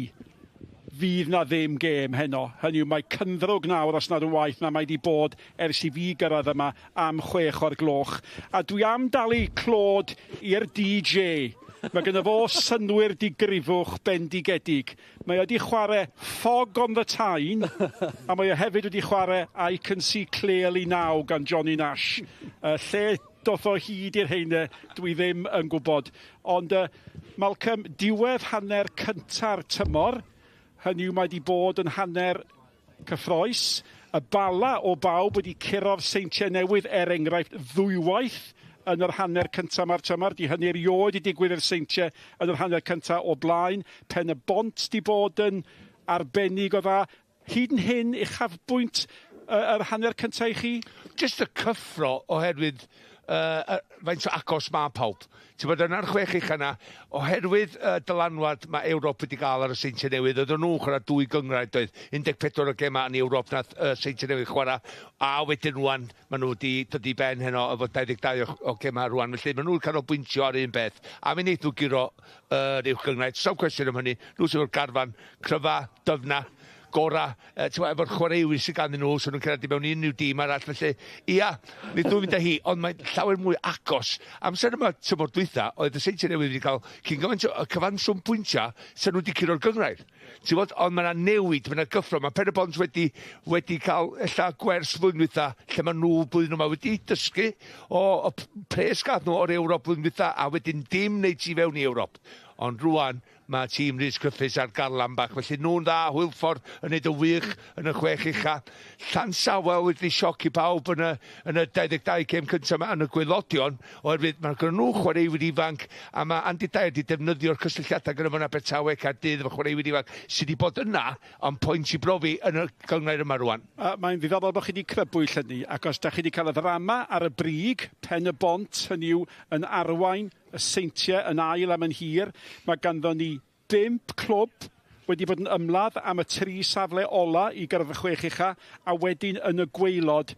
Speaker 10: fydd na ddim gêm heno. Hynny yw, mae cynddrwg nawr os nad yn waeth na mae wedi bod ers i fi gyrraedd yma am 6 o'r gloch. A dwi am dalu clod i'r DJ. Mae gynno fo synnwyr digrifwch bendigedig. Mae wedi chwarae Fog on the Tyne, a mae o hefyd wedi chwarae I Can See Clearly Now gan Johnny Nash. Lle doth o hyd i'r heine, dwi ddim yn gwybod. Ond Malcolm, diwedd hanner cynta'r tymor, hynny yw mae wedi bod yn hanner cyffroes. Y Bala o bawb wedi curo'r Seintiau Newydd er enghraifft ddwywaith yn yr hanner cyntaf mae'r tymor. Di hynny erioed i digwydd i'r Seintiau yn yr hanner cyntaf o blaen. Pen y Bont di bod yn arbennig o dda. Hyd yn hyn, uchafbwynt yr hanner cyntaf i chi?
Speaker 2: Just y cyffro oherwydd faint o agos mae pawb. Ti'n bod yna'r 6 ucha yna, oherwydd dylanwad mae Ewrop wedi gael ar y Seintiau Newydd, oedden nhw'n chwarae 2 gynghrair, doedd 14 o gemau yn Ewrop nath Seintiau Newydd chwarae, a wedyn rwan, maen nhw wedi dod i ben heno efo 22 o gemau rwan, felly maen nhw'n canolbwyntio ar un beth, a mi wneith nhw guro yr uwch gynghrair. Sawl cwestiwn am hynny, nhw sydd efo'r garfan cryfa, dyfna, gora, efo'r chwaraewyr sydd ganddyn nhw, so nhw'n cyrraedd i mewn unrhyw dîm arall, felly, ia, nid nhw'n mynd â hi, ond mae'n llawer mwy agos. Amser yma tymor dwytha, oedd y Seintiau Newydd wedi cael cyn gymaint o cyfanswm pwyntiau sy'n nhw wedi curo'r gynghrair. Ti'n gwbod, ond mae yna newid, mae yna gyffro, mae Pen y Bont wedi cael ella gwers flwyddyn dwytha, lle mae nhw blwyddyn yma wedi dysgu o pres gath nhw o'r Ewrop blwyddyn dwytha, a wedyn dim neud ti fewn i Ewrop. Ond rwan, mae tîm Rhys Griffiths ar garlam bach, felly nhw'n dda, Hwlffordd yn neud y wych yn y 6 ucha. Llansawel wedi sioci pawb yn y 22 gêm cyntaf yma yn y gwaelodion, oherwydd mae gen nhw chwaraewyr ifanc, a mae Andy Dyer wedi defnyddio'r cysylltiadau gyda fo'n Abertawe, Caerdydd, efo chwaraewyr ifanc sydd wedi bod yna, ond pwynt i brofi yn y gynghrair yma rwan.
Speaker 10: Mae'n ddiddorol bod chi wedi crybwyll hynny, ac os da chi wedi cael y ddrama ar y brig, Pen y Bont, hynny yw, yn arwain y Seintiau yn ail am yn hir. Mae ganddo ni 5 clwb wedi bod yn ymladd am y 3 safle ola i gyrraedd y 6 ucha, a wedyn yn y gwaelod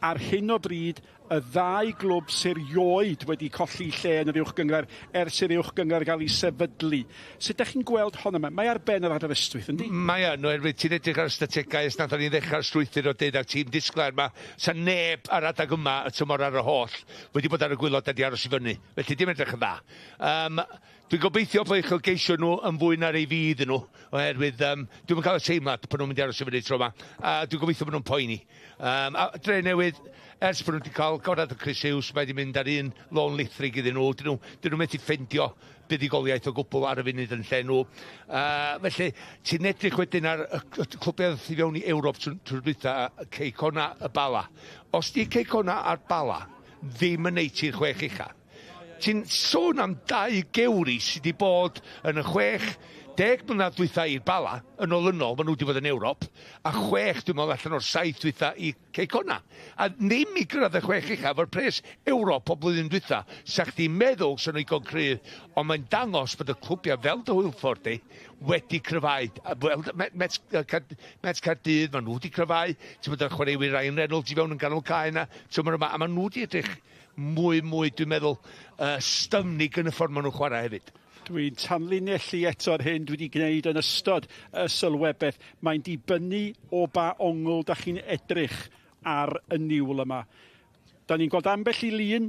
Speaker 10: ar hyn o bryd y ddau glwb sy'n erioed wedi colli lle yn yr uwch gynghrair ers i'r uwch gynghrair gael ei sefydlu. Sut ydych chi'n gweld hon yma? Mae ar ben yr Aberystwyth, yndi?
Speaker 2: Mae yn, oherwydd ti'n edrych ar y strategaeth, ers nathon ni ddechrau'r strwythur o deud ar tîm disglair yma, sa neb ar adeg yma, y tymor ar y holl, wedi bod ar y gwaelod a di aros i fyny. Felly dim edrych yn dda. Dwi'n gobeithio bod uchelgeisio nhw yn fwy na'r ei fydd nhw, oherwydd dwi'm yn cael y teimlad bod nhw'n mynd i aros i fyny tro yma. Dwi'n gobeithio bod nhw'n poeni. A Dre Newydd, ers bod nhw wedi cael gorad o Chris Hughes, mae wedi mynd ar un lôn lithrig iddyn nhw. Dyn nhw methu ffeindio buddugoliaeth o gwbl ar y funud yn lle nhw. Felly, ti'n edrych wedyn ar y clwbiau ddoth i fewn i Ewrop trwy'r dwytha, Cei Connah, y Bala. Os di Cei Connah a'r Bala ddim yn neud ti'r 6 ucha, ti'n sôn am 2 gewri sydd wedi bod yn y 6, 10 mlynedd dwytha i'r Bala, yn olynol, maen nhw wedi bod yn Ewrop, a 6, dwi'n meddwl, allan o'r 7 dwytha i Cei Connah. A ddim i gyrraedd y 6 ucha efo'r pres Ewrop o blwyddyn dwytha. Sa chdi'n meddwl sy'n nhw igon cryf, ond mae'n dangos bod y clwbiau fel dy Hwlffordd di wedi cryfhau. A wel, Met, Met Caerdydd, maen nhw wedi cryfhau. Ti'n bod y chwaraewyr Ryan Reynolds i fewn yn ganol cae yna. Ti'n bod yma, a maen nhw wedi edrych mwy, mwy, dwi'n meddwl, styfnig yn y ffordd maen nhw'n chwarae hefyd.
Speaker 10: Dwi'n tanlinellu eto'r hyn dwi wedi gwneud yn ystod y sylwebaeth. Mae'n dibynnu o ba ongl da chi'n edrych ar y niwl yma. Da ni'n gweld ambell i lun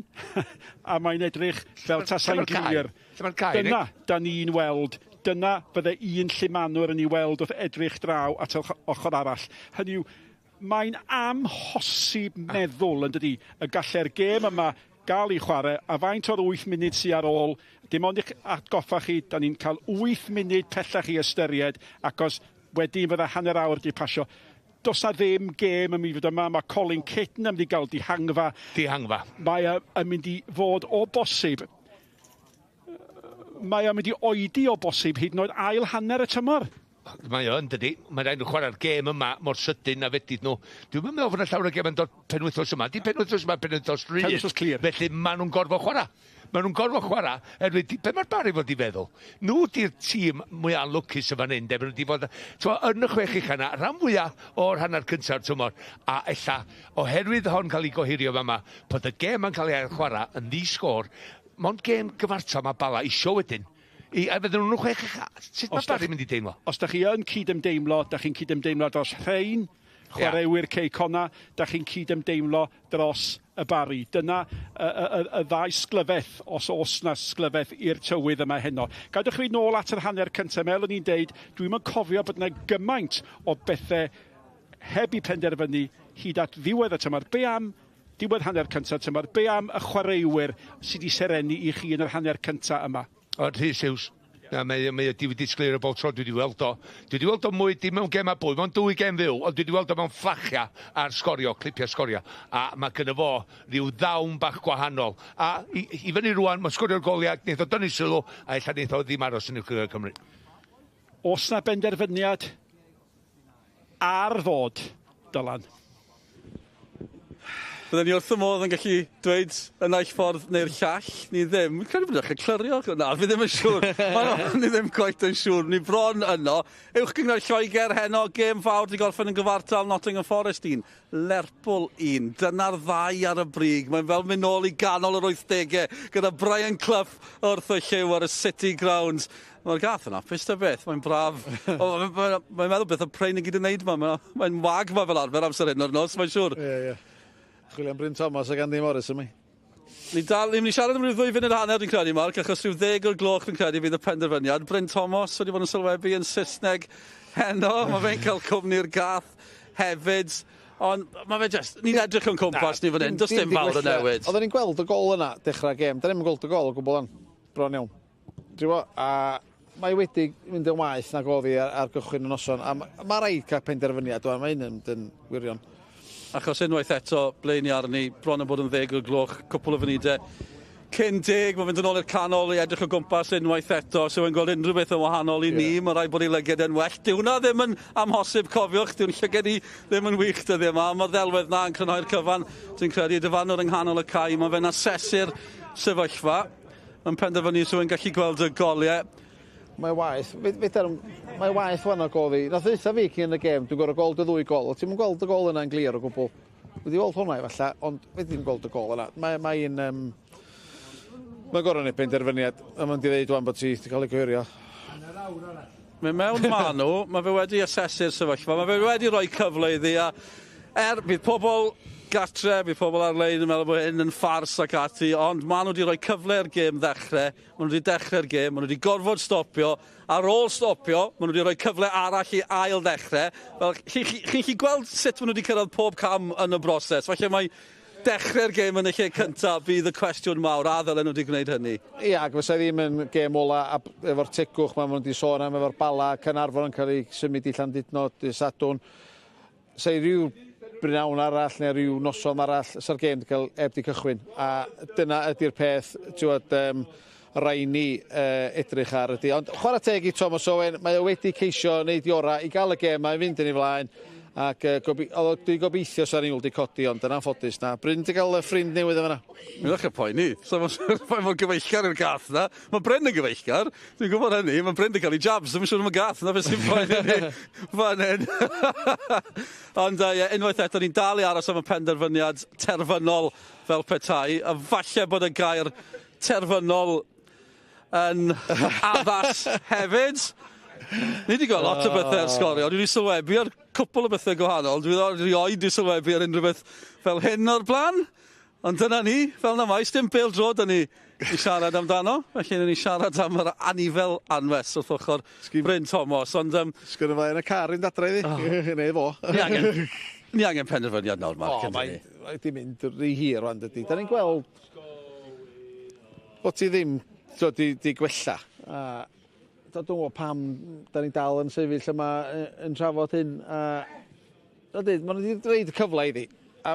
Speaker 10: a mae'n edrych fel tasai'n glir. Dyna da ni'n weld. Dyna fydde un llumanwr yn ei weld wrth edrych draw at ochr arall. Hynny yw, mae'n amhosib meddwl, yn dydi, y gallai'r gêm yma gael ei chwarae, a faint o'r 8 munud sydd ar ôl, dim ond i'ch atgoffa chi, da ni'n cael 8 munud pellach i ystyried, acos wedyn fydda hanner awr di pasio. Does na ddim gêm yn mynd i fod yma, mae Colin Kitten yn mynd i gael dihangfa.
Speaker 2: Dihangfa.
Speaker 10: Mae yn mynd i fod o bosib, mae o'n mynd i oedi o bosib hyd yn oed ail hanner y tymor.
Speaker 2: Mae o yn dydi. Mae'n rhaid nhw chwarae'r gêm yma mor sydyn na fedyd nhw. Dwi'n meddwl fod y llawer o gêm yn dod penwythnos yma. Di penwythnos yma, penwythnos rhydd.
Speaker 10: Penwythnos clir.
Speaker 2: Felly maen nhw'n gorfod chwarae. Maen nhw'n gorfod chwarae. Erwydd, be mae'r Barri fod i feddwl? Nhw di'r tîm mwy anlwcus yma fan hyn. De, maen nhw wedi bod yn y 6 ucha yna, rhan fwyaf o'r hanner cynta'r tymor. A ella, oherwydd hon cael ei gohirio yma, bod y gêm yn cael ei chwarae yn ddi-sgôr, mond gêm gyfartal mae Bala isio wedyn. A fydden nhw'n 6 ucha. Sut mae Barri'n mynd i deimlo?
Speaker 10: Os da chi yn cydymdeimlo, da chi'n cydymdeimlo dros rhein, chwaraewyr Cei Connah, da chi'n cydymdeimlo dros y Barri. Dyna y ddau sglyfeth, os oes na sglyfeth i'r tywydd yma heno. Gadwch fi nôl at yr hanner cyntaf. Mel o'n i'n deud, dwi'm yn cofio bod yna gymaint o bethau heb i penderfynu hyd at ddiwedd y tymor. Be am diwedd hanner cyntaf tymor? Be am y chwaraewyr sydd wedi serennu i chi yn yr hanner cyntaf yma?
Speaker 2: O, Rhys Hughes. Na, mae wedi disgleirio bob tro dwi wedi weld o. Dwi wedi weld o mwy, dim mewn gem a bwy, mewn 2 gem fyw, ond dwi wedi weld o mewn fflachia ar sgorio, clipia sgorio. A mae gynno fo rhyw ddawn bach gwahanol. A i fyny rwan, mae'n sgorio'r goliau, wnaeth o dynnu sylw, a ella wnaeth o ddim aros yn Uwch Cymru.
Speaker 10: Oes na benderfyniad ar fod, Dylan?
Speaker 1: Byddwn ni wrth y modd yn gallu dweud y naill ffordd neu'r llall, ni ddim. Fi'n credu bod ni'n dechrau clirio. Na, fi ddim yn siŵr. Ni ddim cweit yn siŵr. Ni bron yno. Uwch Gynghrair Lloegr heno, gêm fawr di gorffen yn gyfartal, Nottingham Forest 1, Lerpwl 1. Dyna'r ddau ar y brig. Mae'n fel mynd nôl i ganol yr 80au gyda Brian Clough wrth y llyw ar y City Grounds. Mae'r gath yn hapus ta beth, mae'n braf. Mae'n meddwl beth y prein i gyd yn neud ma. Mae'n wag ma fel arfer amser hyn o'r nos, mae'n siŵr.
Speaker 3: Ie, ie. Chwilio am Bryn Thomas ac Andy Morris yma.
Speaker 1: Ni dal, ni'n mynd i siarad am ryw 2 funud a hanner, dwi'n credu, Mark, achos rhyw 10 o'r gloch dwi'n credu fydd y penderfyniad. Bryn Thomas wedi bod yn sylwebu yn Saesneg heno, mae fe'n cael cwmni'r gath hefyd. Ond mae fe just, ni'n edrych o'n cwmpas ni fan hyn, does dim fawr o newid.
Speaker 3: Oedden ni'n gweld y gol yna, dechrau gêm, da ni'n gweld y gol o gwbl an, bron iawn. Dwi'n a mae wedi mynd yn waeth nag oedd hi ar gychwyn y noson, a mae rhaid cael penderfyniad, mae hyn yn wirion.
Speaker 1: Achos unwaith eto, ble ni arni, bron yn bod yn 10 o'r gloch, cwpl o funudau. Cyn 10, mae'n fynd yn ôl i'r canol i edrych o gwmpas unwaith eto, so mae'n gweld unrhyw beth yn wahanol i ni, mae rhaid bod ei lyged yn well. Dyw hwnna ddim yn amhosib, cofiwch, dyw'n llyged i ddim yn wych dyddiau yma. Mae'r ddelwedd na yn crynhoi'r cyfan, dwi'n credu, dyfarnwr yng nghanol y cae, mae fe'n asesu'r sefyllfa, yn penderfynu so fe'n gallu gweld y goliau.
Speaker 3: Mae waeth, mae waeth wan o gol fi. Nath ddeutha fi cyn y gêm, dwi'n gorfod gweld y ddwy gol. Ti'm yn gweld y gol yna'n glir o gwbl. Wedi weld hwnna efallai, ond wedi ddim gweld y gol yna. Mae'n gorfod gwneud penderfyniad. A mae'n di ddeud wan bod ti wedi cael ei gohirio.
Speaker 1: Mae mewn ma nhw, mae fe wedi asesu'r sefyllfa, mae fe wedi rhoi cyfle iddi, a bydd pobl gatre, bydd pobl ar-lein yn meddwl bod hyn yn ffars ac ati, ond maen nhw wedi rhoi cyfle i'r gêm ddechrau, maen nhw wedi dechrau'r gêm, maen nhw wedi gorfod stopio, ar ôl stopio, maen nhw wedi rhoi cyfle arall i ail ddechrau. Fel, chi'n gallu gweld sut maen nhw wedi cyrraedd pob cam yn y broses. Falle mae dechrau'r gêm yn y lle cyntaf bydd y cwestiwn mawr, a ddylen nhw wedi gwneud hynny.
Speaker 3: Ia, ac fysa ddim yn gêm ola efo'r tegwch, maen nhw wedi sôn am efo'r Bala, Caernarfon yn cael ei symud i Llandudno, dydd Sadwrn. Sa i ryw brynhawn arall neu rhyw noson arall, sa'r gêm wedi cael heb di cychwyn. A dyna ydy'r peth, ti'n gwybod, rai ni edrych ar ydy. Ond chwarae teg i Thomas Owen, mae o wedi ceisio wneud i orau i gael y gêm i fynd yn ei flaen. Ac dwi'n gobeithio sa'n ni'n wedi codi, ond yn anffodus na. Bryn di gael y ffrind newydd yma.
Speaker 1: Mae'n ddechrau poeni. So, mae'n mor gyfeillgar i'r gath na. Mae Bryn yn gyfeillgar. Dwi'n gwybod hynny. Mae Bryn di cael ei jabs. Dwi'n siŵr am y gath na beth sy'n poeni ni fan hyn. Ond yeah, unwaith eto, ni'n dal i aros am y penderfyniad terfynol fel petai. A falle bod y gair terfynol yn addas hefyd. Ni wedi gweld lot o bethau ar Sgorio. Dwi wedi sylwebu ar cwpl o bethau gwahanol. Dwi erioed wedi sylwebu ar unrhyw beth fel hyn o'r blaen. Ond dyna ni, fel na maes, dim bêl dro da ni i siarad amdano. Felly ni siarad am yr anifel anwes wrth ochr Bryn Thomas. Ond,
Speaker 3: Sgynno fe yn y car un dadra iddi. Oh. Neu fo.
Speaker 1: Ni angen penderfyniad nawr, Mark.
Speaker 3: O, mae'n di mynd rhy hir rwan, dydy. Da ni'n gweld bod ti ddim di gwella. A dwi'n gwybod pam da ni dal yn sefyll yma yn trafod hyn. A dweud, maen nhw wedi rhoid y cyfle iddi. A,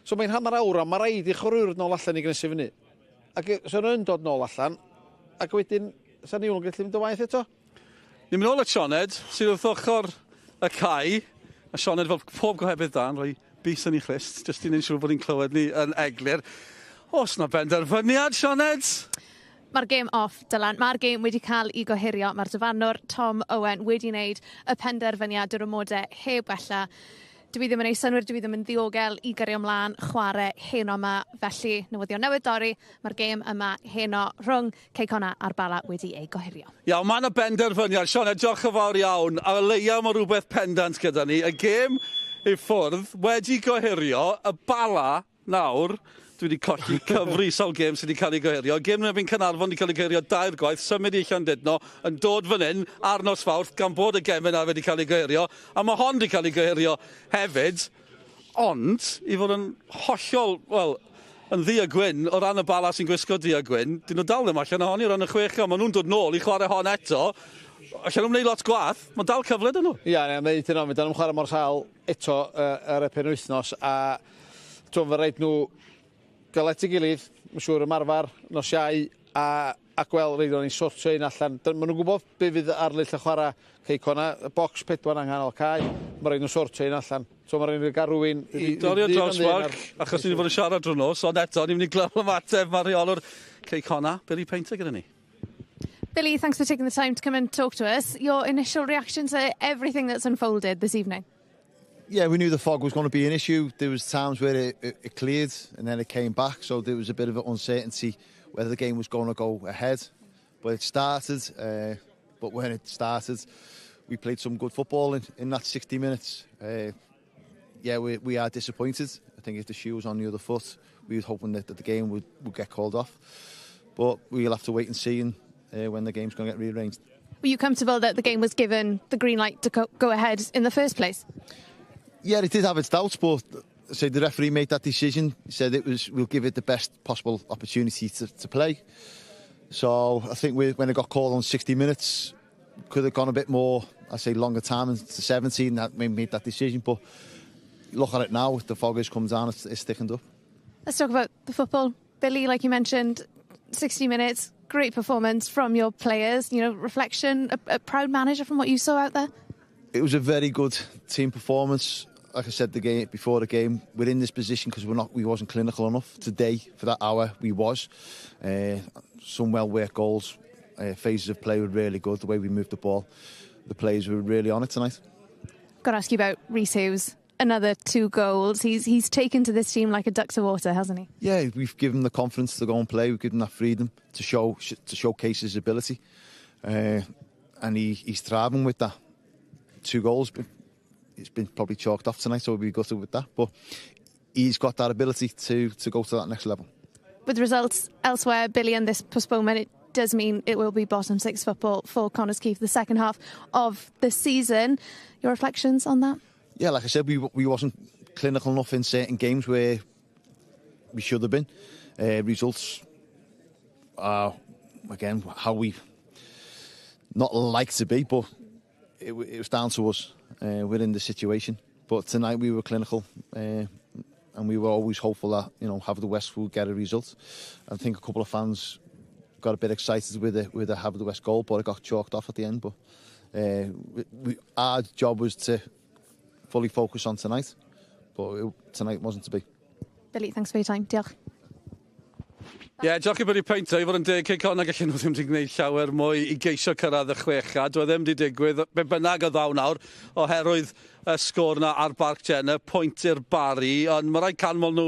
Speaker 3: so mae'n hanner awr a mae rhaid i chwaraewyr nôl allan i gynnesu fyny. Ac so nhw'n dod nôl allan, ac wedyn, sa'n ni'n gallu mynd o waith eto?
Speaker 1: Ni'n mynd ôl at Sioned, sydd wrth ochr y cae. A Sioned, fel pob gohebydd da, yn rhoi bys yn ei chlust, jyst i wneud siŵr bod ni'n clywed ni yn eglur. Oes na benderfyniad, Sioned?
Speaker 4: Mae'r gêm off, Dylan. Mae'r gêm wedi cael ei gohirio. Mae'r dyfarnwr Tom Owen wedi wneud y penderfyniad yr amodau heb wella. Dwi ddim yn ei synwyr, dwi ddim yn ddiogel i gyrru ymlaen chwarae heno yma. Felly, newyddion newydd dorri, mae'r gêm yma heno rhwng Cei Connah a'r Bala wedi ei gohirio.
Speaker 1: Iawn, mae yna benderfyniad. Sioned, diolch yn fawr iawn. A leia mae rhywbeth pendant gyda ni. Y gêm i ffwrdd wedi gohirio, y Bala nawr, dwi wedi colli cyfri sawl gêm sydd wedi cael ei gohirio. Gêm yn erbyn Caernarfon wedi cael ei gohirio dair gwaith, symud i Llandudno, yn dod fan hyn ar nos Fawrth, gan bod y gem yna wedi cael ei gohirio, a mae hon wedi cael ei gohirio hefyd. Ond, i fod yn hollol, wel, yn ddu a gwyn, o ran y Bala sy'n gwisgo du a gwyn, dyn nhw dal ddim allan ohoni o ran y chwech, maen nhw'n dod nôl i chwarae hon eto. Allan nhw'n gwneud lot gwath, mae dal cyfle dyn nhw.
Speaker 3: Ia, ni'n dweud hynna, mi dan nhw'n chwarae mor sâl eto ar y penwythnos, a dwi'n fe rhaid nhw gael at ei gilydd, mae'n siŵr ymarfer, nos Iau, a gweld rhaid o'n i sortio un allan. Maen nhw'n gwybod be fydd arddull y chwarae Cei Connah, y bocs pedwar yng nghanol cae, mae rhaid nhw sortio un allan. So mae rhaid nhw gael rhywun
Speaker 1: i dorri o draws Mark, achos ni wedi bod yn siarad drwy nos, ond eto, ni'n mynd i glywed ymateb mae'r rheolwr Cei Connah, Billy Painter gyda ni.
Speaker 4: Billy, thanks for taking the time to come and talk to us. Your initial reaction to everything that's unfolded this evening?
Speaker 6: Yeah, we knew the fog was going to be an issue. There was times where it cleared and then it came back, so there was a bit of uncertainty whether the game was going to go ahead. But it started, but when it started, we played some good football in that 60 minutes. Yeah, we are disappointed. I think if the shoe was on the other foot, we were hoping that the game would get called off. But we'll have to wait and see when the game's going to get rearranged.
Speaker 4: Were you comfortable that the game was given the green light to go ahead in the first place?
Speaker 6: Yeah, it did have its doubts, but say the referee made that decision. He said it was we'll give it the best possible opportunity to play. So I think when it got called on 60 minutes, could have gone a bit more, I say longer time into 70, and that we made that decision. But look at it now, the fog has come down, it's thickened up.
Speaker 4: Let's talk about the football. Billy, like you mentioned, 60 minutes, great performance from your players. Reflection, a proud manager from what you saw out there?
Speaker 6: It was a very good team performance. Like I said the game before the game, we're in this position because we wasn't clinical enough today. For that hour, we was. Some well-worked goals, phases of play were really good. The way we moved the ball, the players were really on it tonight.
Speaker 4: Got to ask you about Rhys Hughes. Another 2 goals. He's taken to this team like a duck to water, hasn't he?
Speaker 6: Yeah, we've given him the confidence to go and play. We've given him that freedom to showcase his ability, and he's thriving with that. 2 goals, but it's been probably chalked off tonight, so we'll be gutted with that. But he's got that ability to go to that next level.
Speaker 4: With results elsewhere, Billy, and this postponement, it does mean it will be bottom 6 football for Connah's Quay for the second half of the season. Your reflections on that?
Speaker 6: Yeah, like I said, we wasn't clinical enough in certain games where we should have been. Results are, again, how we not like to be, but it was down to us. We're in the situation. But tonight we were clinical, and we were always hopeful that Haverfordwest would get a result. I think a couple of fans Got a bit excited with the Haverfordwest goal, but it got chalked off at the end. But our job was to fully focus on tonight, but tonight wasn't to be.
Speaker 4: Billy, thanks for your time. Diolch.
Speaker 1: Ie, yeah, diolch i Billy Painter i fod yn deg Cei Connah, gallen nhw ddim wedi gwneud llawer mwy i geisio cyrraedd y chwecha. Dwi e ddim wedi digwydd, be bynnag o ddaw nawr, oherwydd y sgôr na ar Barc Jenner, pwynt i'r Barri, ond mae rhaid canmol nhw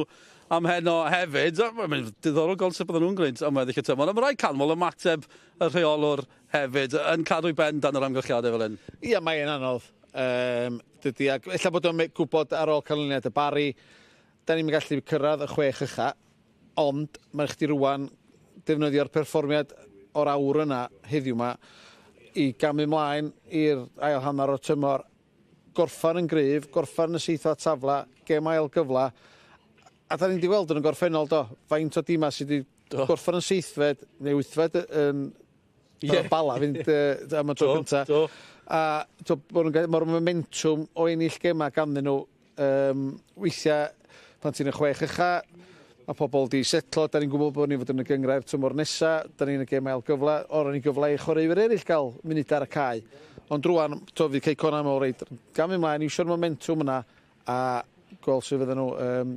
Speaker 1: am heno hefyd. Mae'n diddorol gweld sut bydden nhw'n gwneud am weddill y tymor. Ond mae rhaid canmol ymateb y rheolwr hefyd yn cadw i ben dan yr amgylchiadau fel hyn.
Speaker 3: Ie, mae'n anodd. Dydy, ac ella bod o'n gwybod ar ôl canlyniad y Barri, da ni'n gallu cyrraedd y chwech ucha, ond mae'n chdi rwan defnyddio'r perfformiad o'r awr yna heddiw yma i gamu mlaen i'r ail hanner o'r tymor, gorffan yn gryf, gorffan yn y seithfed safle, gem ail gyfla, a da ni'n di weld yn y gorffennol do, faint o dima sydd wedi gorffan yn seithfed neu wythfed yn Bala fynd am y tro cyntaf. A mae'r momentum o ennill gema ganddyn nhw weithiau pan ti'n y chwech ucha, mae pobl di setlo, da ni'n gwybod bod ni'n fod yn y gyngrair tymor nesa, da ni'n y gem ail gyfle, o'r ni gyfle i chwaraewyr eraill gael munud ar y cae. Ond rwan, to fydd Cei Connah mewn reit, gan mynd mlaen, iwsio'r momentum yna, a gweld sydd fydden nhw,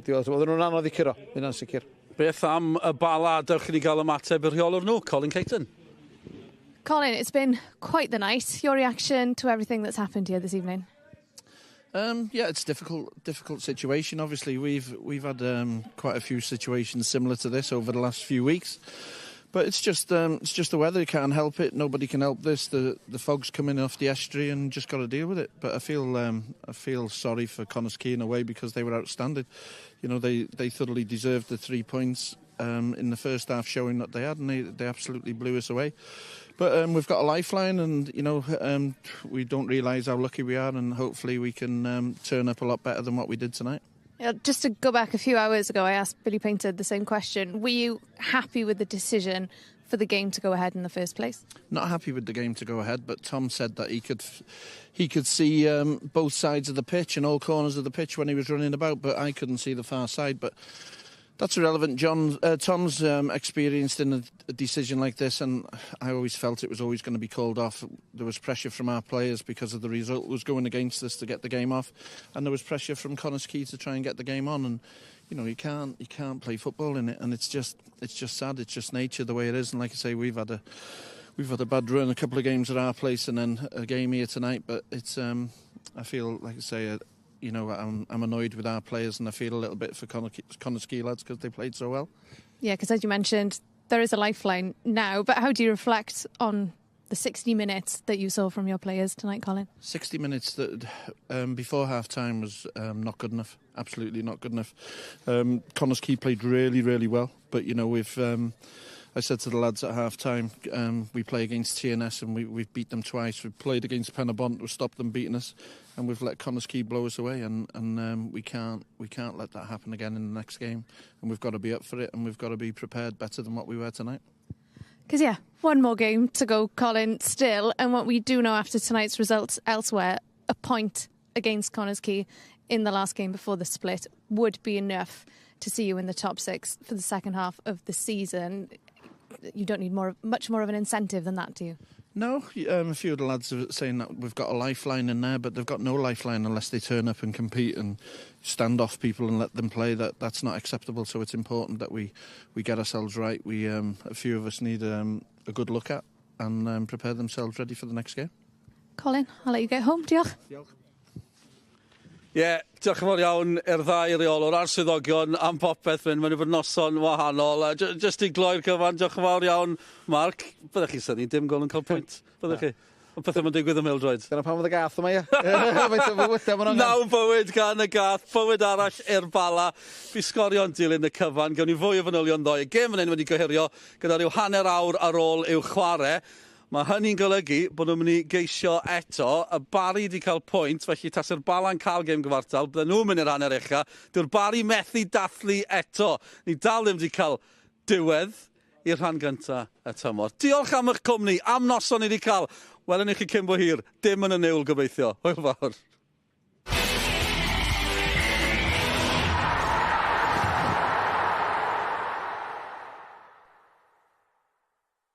Speaker 3: diwedd, fydden nhw'n anodd i curo, hynna'n sicr.
Speaker 1: Beth am y Bala, dewch i ni gael ymateb i'r rheolwr nhw, Colin Caton.
Speaker 4: Colin, it's been quite the night. Your reaction to everything that's happened here this evening?
Speaker 5: Yeah, it's difficult situation. Obviously, we've had quite a few situations similar to this over the last few weeks, but it's just the weather. You can't help it. Nobody can help this. The fog's coming off the estuary, and just got to deal with it. But I feel sorry for Connah's Quay in a way because they were outstanding. They thoroughly deserved the 3 points in the first half, showing that they had, and they absolutely blew us away. But we've got a lifeline, and we don't realise how lucky we are, and hopefully we can turn up a lot better than what we did tonight.
Speaker 4: Yeah, just to go back a few hours ago, I asked Billy Painter the same question. Were you happy with the decision for the game to go ahead in the first place?
Speaker 5: Not happy with the game to go ahead, but Tom said that he could see both sides of the pitch and all corners of the pitch when he was running about, but I couldn't see the far side. But that's irrelevant. Tom's experienced in a decision like this, and I always felt it was always going to be called off. There was pressure from our players because of the result was going against us to get the game off, and there was pressure from Connah's Quay to try and get the game on. And you can't play football in it, and it's just sad. It's just nature the way it is. And like I say, we've had a bad run, a couple of games at our place, and then a game here tonight. But it's I feel like I say. I'm annoyed with our players and I feel a little bit for Connah's Quay lads because they played so well.
Speaker 4: Yeah, because as you mentioned, there is a lifeline now. But how do you reflect on the 60 minutes that you saw from your players tonight, Colin?
Speaker 5: 60 minutes that before half time was not good enough. Absolutely not good enough. Connah's Quay played really, really well, but we've. I said to the lads at half time, we play against TNS and we've beat them twice. We've played against Penybont, we've stopped them beating us, and we've let Connah's Quay blow us away. And we can't let that happen again in the next game. And we've got to be up for it, and we've got to be prepared better than what we were tonight.
Speaker 4: Because, yeah, one more game to go, Colin, still. And what we do know after tonight's results elsewhere, a point against Connah's Quay in the last game before the split would be enough to see you in the top six for the second half of the season. You don't need much more of an incentive than that, do you?
Speaker 5: No, a few of the lads are saying that we've got a lifeline in there, but they've got no lifeline unless they turn up and compete and stand off people and let them play. That's not acceptable. So it's important that we get ourselves right. We a few of us need a good look at and prepare themselves ready for the next game.
Speaker 4: Colin, I'll let you get home. Diolch.
Speaker 5: Diolch.
Speaker 1: Ie, yeah, diolch yn fawr iawn i'r ddau reolwr a'r swyddogion am popeth fynd. Mae'n bod noson wahanol. Just i gloi'r cyfan, diolch yn fawr iawn, Mark. Byddech chi'n synnu, dim gol yn cael pwynt. Byddech chi? Ond pethau mae'n digwydd ym mhêl-droed.
Speaker 3: Dyna pam oedd y gath yma, ia. Faint o fywydau ma'n angen.
Speaker 1: Naw bywyd gan y gath, bywyd arall i'r Bala. Bu sgorio'n dilyn y cyfan, gawn ni fwy o fanylion ddoe. Y gêm fan hyn wedi gohirio gyda rhyw hanner awr ar ôl i'w chwarae. Mae hynny'n golygu bod nhw'n mynd i geisio eto. Y Barri wedi cael pwynt, felly tase'r Bala'n cael gêm gyfartal, bydden nhw'n mynd i'r hanner ucha. Dyw'r Barri methu dathlu eto. Ni dal ddim wedi cael diwedd i'r rhan gyntaf y tymor. Diolch am eich cwmni, am noson ni wedi cael. Welwn ni chi cyn bo hir, dim yn y niwl gobeithio. Hwyl fawr.